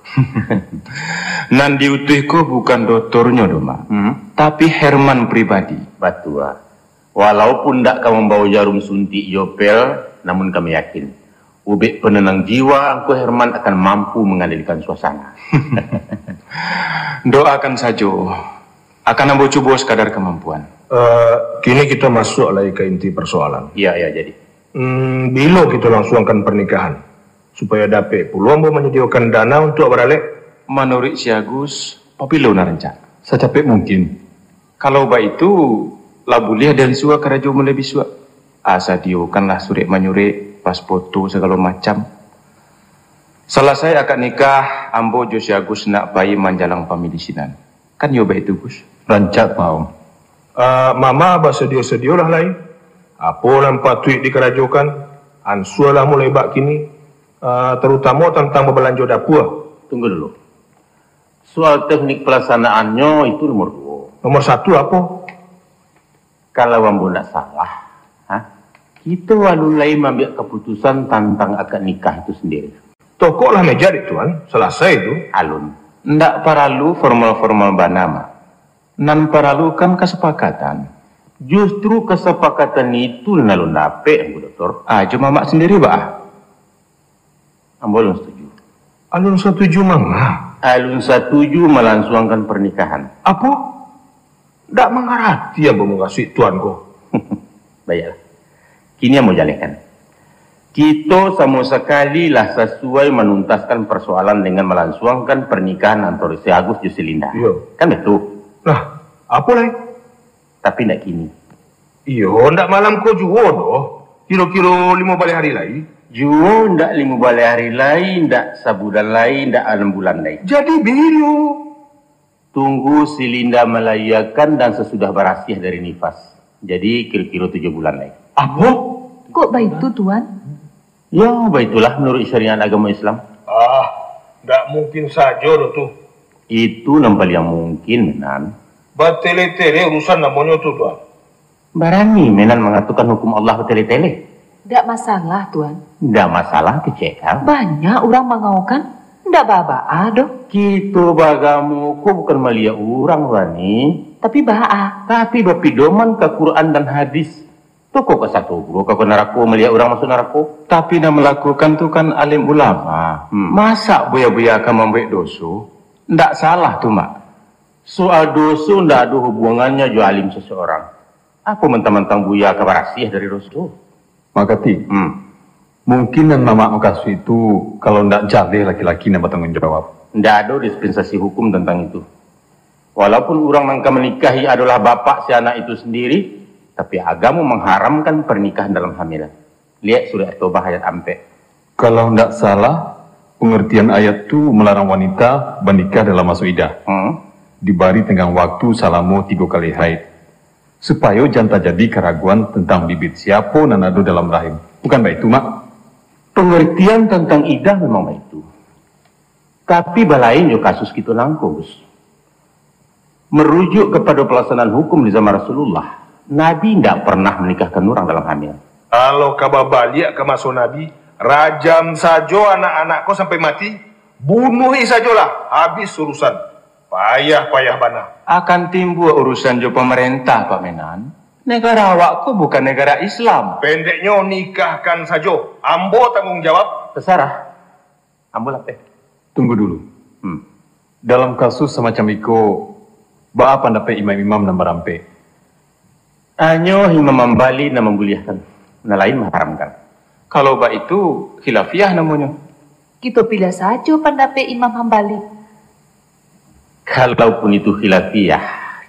Nan diutuih ko bukan Dotornyo doh, Mak. Hmm? Tapi Herman pribadi. Batua. Walaupun ndak ka mambawa jarum suntik jo pel, namun kami yakin, ubek penenang jiwa Angku Herman akan mampu mangalihkan suasana. Doakan sajo. Akan ambo cubo sakadar kamampuan. Eh, kini kito masuak lai ka inti parsoalan. Iyo, iyo, jadi. Hmm, bilo kito langsuangkan parnikahan? Supayo dapek pulo ambo manyadiokan dana untuak baralek. Manuruik si Agus, pabilo nan rancak? Sacapek mungkin. Kalau baitu, lah buliah den suruah karajo mulai bisuak. Ah, sadiokanlah surek-manyurek, pas foto sagalo macam. Salasai akad nikah, ambo jo si Agus nak pai manjalang pamili sinan. Kan iyo baitu, Gus? Rancak, Mak Om. Ah, Mama basadio-sadiolah lai. Apo nan patuik dikarajokan, ansualah mulai bak kini. Ah, tarutamo tantang babalanjo dapua. Tunggu dulu. Soal teknik palaksanaannyo itu nomor duo. Nomor satu apo? Kalau ambo ndak salah, ha, kito alun lai maambiak kaputusan tantang akad nikah itu sandiri. Tokoklah meja, dek Tuan, salasai tu. Alun. Ndak paralu formal-formal bana, Mak. Nan paralu kan kasapakatan. Justru kasapakatan itu nan alun dapek, Angku Dotor. Ah, jo Mamak sandiri, baa? Ambo alun satuju. Alun satuju manga? Alun satuju malansuangkan parnikahan. Apo? Ndak mangarati ambo mukasuik Tuan ko. Baiklah. Kini ambo jalehkan. Kito samo sakali lah sasuai manuntaskan parsoalan dengan malansuangkan parnikahan antaro si Agus jo si Linda. Iyo. Kan baitu? Nah, apo lai? Tapi ndak kini. Iyo, ndak malam ko juo doh. Kiro-kiro limo baleh ari lai. Juo ndak limo baleh ari lai, ndak sabulan lai, ndak anam bulan lai. Jadi bilo? Tunggu si Linda malahiakan dan sasudah barasiah dari nifas. Jadi, kiro-kiro tujuah bulan lai. Apo? Kok baitu, Tuan? Yo, baitulah manuruik syariat agamo Islam. Ah, ndak mungkin sajo doh tu. Itu nan paliang mungkin, Nan. Batele-tele urusan namonyo tu, Tuan. Barani Menan mangatokan hukum Allah batele-tele? Ndak masalah, Tuan. Ndak masalah, kecek kan? Banyak urang mangaokan, ndak baa-baa doh. Kito baagamo ko bukan maliek urang, Rani. Tapi baa? Tapi bapidoman ka Quran dan hadis. Toko ka sarugo, ka narako, maliek urang masuak narako. Tapi nan malakukan tu kan alim ulama. Hmm. Masa buya-buya ka mambuek doso? Ndak salah tu, Mak. Soal doso ndak ado hubungannyo jo alim sasaurang. Apo mantang-mantang buya ka barasiah dari doso? Mak Katik, hmm, mungkin nan Mamak mukasuik tu, kalau ndak jaleh laki-laki nan batangguang jawab. Ndak ado dispensasi hukum tantang itu. Walaupun urang nan ka manikahi adolah bapak si anak itu sandiri, tapi agamo mangharamkan parnikahan dalam hamil. Liek Surah At-Taubah ayat ampek. Kalau ndak salah, pangartian ayat tu malarang wanita banikah dalam maso idah. Hmm. Dibari tenggang waktu salamo tigo kali haid, supayo jan tajadi karaguan tantang bibit siapo nan ado dalam rahim. Bukan baitu, Mak? Pengertian tantang idah memang baitu. Tapi balain jo kasus kito nangko, Gus. Merujuk kapado palaksanaan hukum di zaman Rasulullah, Nabi indak pernah manikahkan urang dalam hamil. Kalau ka babaliak ka maso Nabi, rajam sajo anak-anak ko sampai mati, bunuhi sajolah, habis urusan. Payah-payah bana. Akan timbua urusan jo pamarentah, Pak Menan. Negara awak ko bukan negara Islam. Pendeknyo, nikahkan sajo. Ambo tangguang jawab. Tasarah. Ambo lapeh. Tunggu dulu. Hmm. Dalam kasus samacam iko, baa pandapek imam-imam nan barampek? Hanyo Imam Hambali nan mambuliahkan, nan lain maharamkan. Kalau baitu, khilafiah namonyo. Kito piliah sajo pandapek Imam Hambali. Kalaupun itu khilafiah,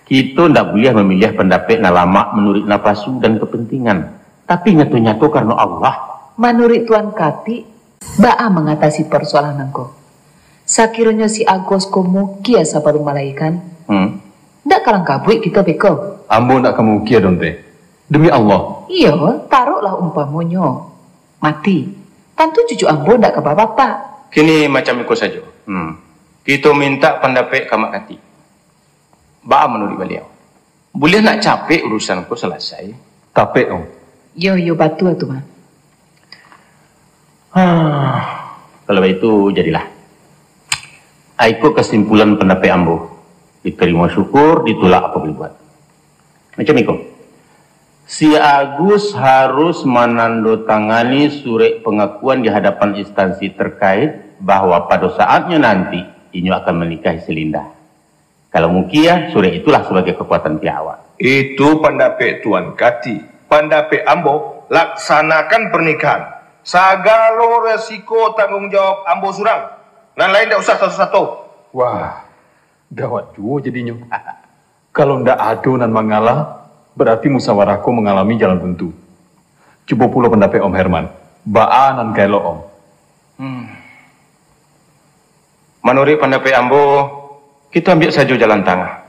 kito ndak buliah mamiliah pandapek nan lamak manuruik napasu dan kapantingan, tapi nyato-nyato karano Allah. Manuruik Tuan Katik, baa mangatasi parsoalan nangko? Sakironyo si Agus ko mukia sabalun malayiakan, Hmm. ndak ka langkabuik kito beko? Ambo ndak ka mukia doh, Teh. Demi Allah. Iyo, taruiklah umpamonyo mati. Tantu cucu ambo ndak ka babapak. Kini macam iko sajo. Hmm. Kito mintak pandapek ka Mak Katik. Baa manuruik baliau? Buliah ndak capek urusan ko salasai? Capek, Om. Yo, yo, batua tu, Mak. Hah, kalau baitu, jadilah. Iko kasimpulan pandapek ambo. Ditarimo syukur, ditulak apo buliah buat. Macam iko. Si Agus harus manandatangani surek pangakuan di hadapan instansi terkait bahwa pado saatnyo nanti inyo akan manikahi si Linda. Kalau mukia, surek itulah sabagai kakuatan pihak awak. Itu pandapek Tuan Katik. Pandapek ambo, laksanakan parnikahan. Sagalo resiko tangguang jawab ambo surang. Nan lain ndak usah sato-sato. Wah, gawat juo jadinyo. Kalau ndak ado nan mangalah, barati musawarah ko mangalami jalan buntu. Cubo pulo pandapek Om Herman. Baa nan ka elok, Om? Hmm. Manuruik pandapek ambo, kito ambiak sajo jalan tangah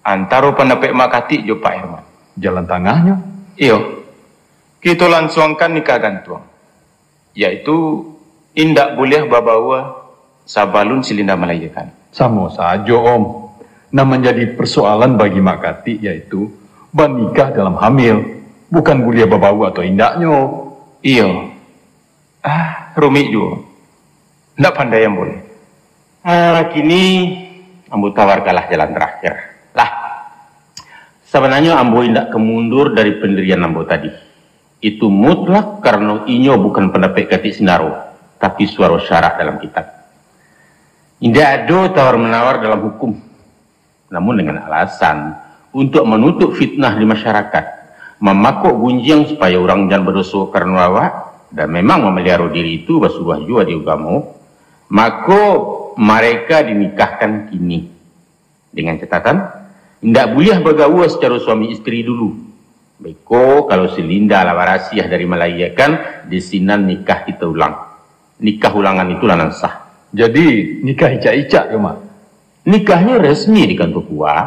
antaro pandapek Mak Katik jo Pak Herman. Jalan tangahnyo? Iyo. Kito lansuangkan nikah gantuang, yaitu indak buliah babaua sabalun si Linda malayiakan. Samo sajo, Om. Nan manjadi parsoalan bagi Mak Katik yaitu banikah dalam hamil, bukan buliah babaua atau indaknyo. Iyo. Ah, rumik juo. Ndak pandai ambo ni. Ah, kini ambo tawarkanlah jalan terakhir. Lah, sabananyo ambo indak ka mundur dari pandirian ambo tadi. Itu mutlak karano inyo bukan pandapek Katik Sindaro, tapi suaro syarak dalam kitab. Indak ado tawar-manawar dalam hukum, namun dengan alasan untuak manutup fitnah di masyarakat, mamakok gunjiang supayo urang jan badoso karano awak, dan memang mamaliaro diri itu basuruah juo di ugamo, mako, mareka dinikahkan kini. Dengan catatan, indak buliah bagaua sacaro suami isteri dulu. Beko, kalau si Linda lah barasiah dari malayiakan, di sinan nikah kita ulang. Nikah ulangan itulah nan sah. Jadi, nikah icak-icak ko, Mak? Nikahnyo resmi di kantua KUA,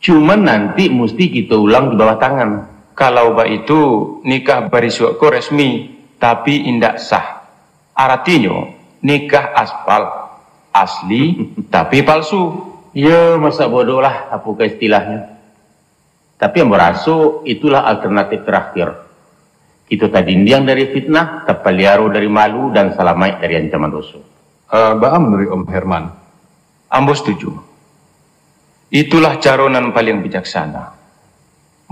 cuman nanti musti kito ulang di bawah tangan. Kalau baitu, nikah barisuak ko resmi, tapi indak sah. Aratinyo, nikah aspal, asli, tapi palsu. Iyo, masak bodoh lah, apokoh istilahnyo. Tapi ambo raso, itulah alternatif terakhir. Kito tadindiang dari fitnah, tapaliaro dari malu, dan salamaik dari ancaman doso. Eh, baa manuruik Om Herman? Ambo setuju. Itulah caro nan paliang bijaksana.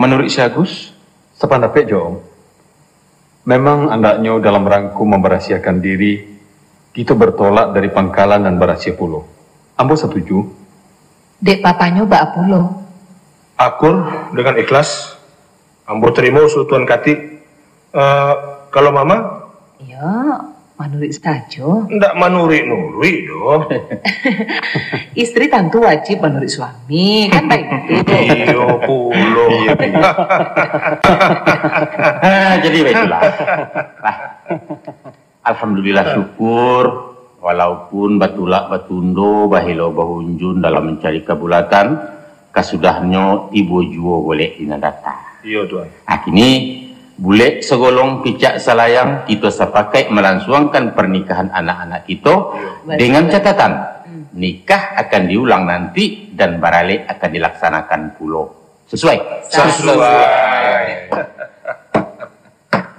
Manuruik si Agus? Sapandapek jo, Om. Memang andaknyo dalam rangko mambarasiahkan diri, kito batolak dari pangkalan nan barasiah pulo. Ambo satuju. Dek papanyo baa pulo? Akur dengan ikhlas. Ambo tarimo usul Tuan Katik. Eh, kalau Mama? Iyo, manuruik sajo. Ndak manuruik-nuruik doh. Isteri tantu wajib manuruik suami, kan baitu? Iyo pulo. Iyo, iyo. Ah, jadi baitulah. Lah. Alhamdulillah, syukur, walaupun batulak batundo, bahelo bahunjun dalam mancari kabulatan, kasudahnyo tibo juo golek di nan datang. Iyo, Tuan. Ah, kini, Bulek sagolong picak salayang, kito sapakaik malansuangkan parnikahan anak-anak kito, dengan catatan, nikah akan diulang nanti dan baralek akan dilaksanakan pulo. Sasuai? Sasuai.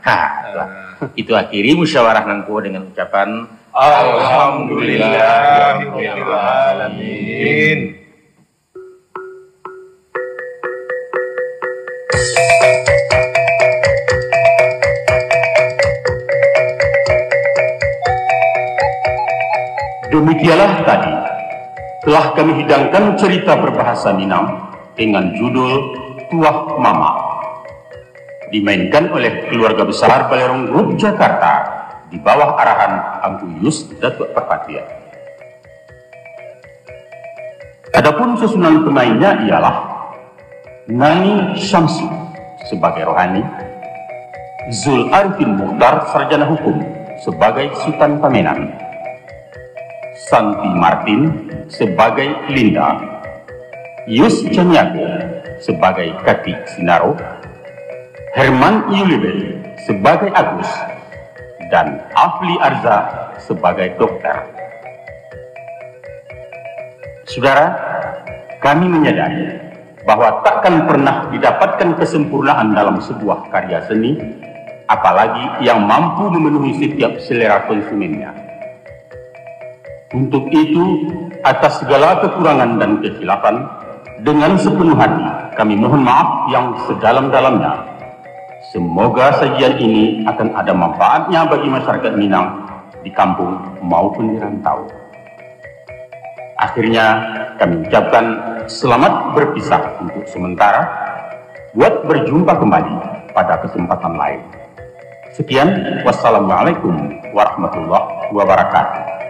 Ha, itulah. Kito akhiri musyawarah nangko dengan ucapan Alhamdulillahirabbil alamin. Demikianlah tadi telah kami hidangkan cerita berbahasa Minang dengan judul Tuah Mamak. Dimainkan oleh keluarga besar Balerong Group Jakarta di bawah arahan Angku Yus Datuak Parpatiah. Adapun susunan pemainnya ialah Nani Syamsu sebagai rohani, Zul Arifin Mukhtar sarjana hukum sebagai Sutan Pamenan, Santi Martin sebagai Linda, Yus Caniago sebagai Kati Sinaro, Herman Yulibet sebagai Agus, dan Afli Arza sebagai dokter. Saudara, kami menyadari bahwa takkan pernah didapatkan kesempurnaan dalam sebuah karya seni, apalagi yang mampu memenuhi setiap selera konsumennya. Untuk itu, atas segala kekurangan dan kekhilafan, dengan sepenuh hati kami mohon maaf yang sedalam-dalamnya. Semoga sajian ini akan ada manfaatnya bagi masyarakat Minang di kampung maupun di rantau. Akhirnya, kami ucapkan selamat berpisah untuk sementara, buat berjumpa kembali pada kesempatan lain. Sekian, wassalamualaikum warahmatullahi wabarakatuh.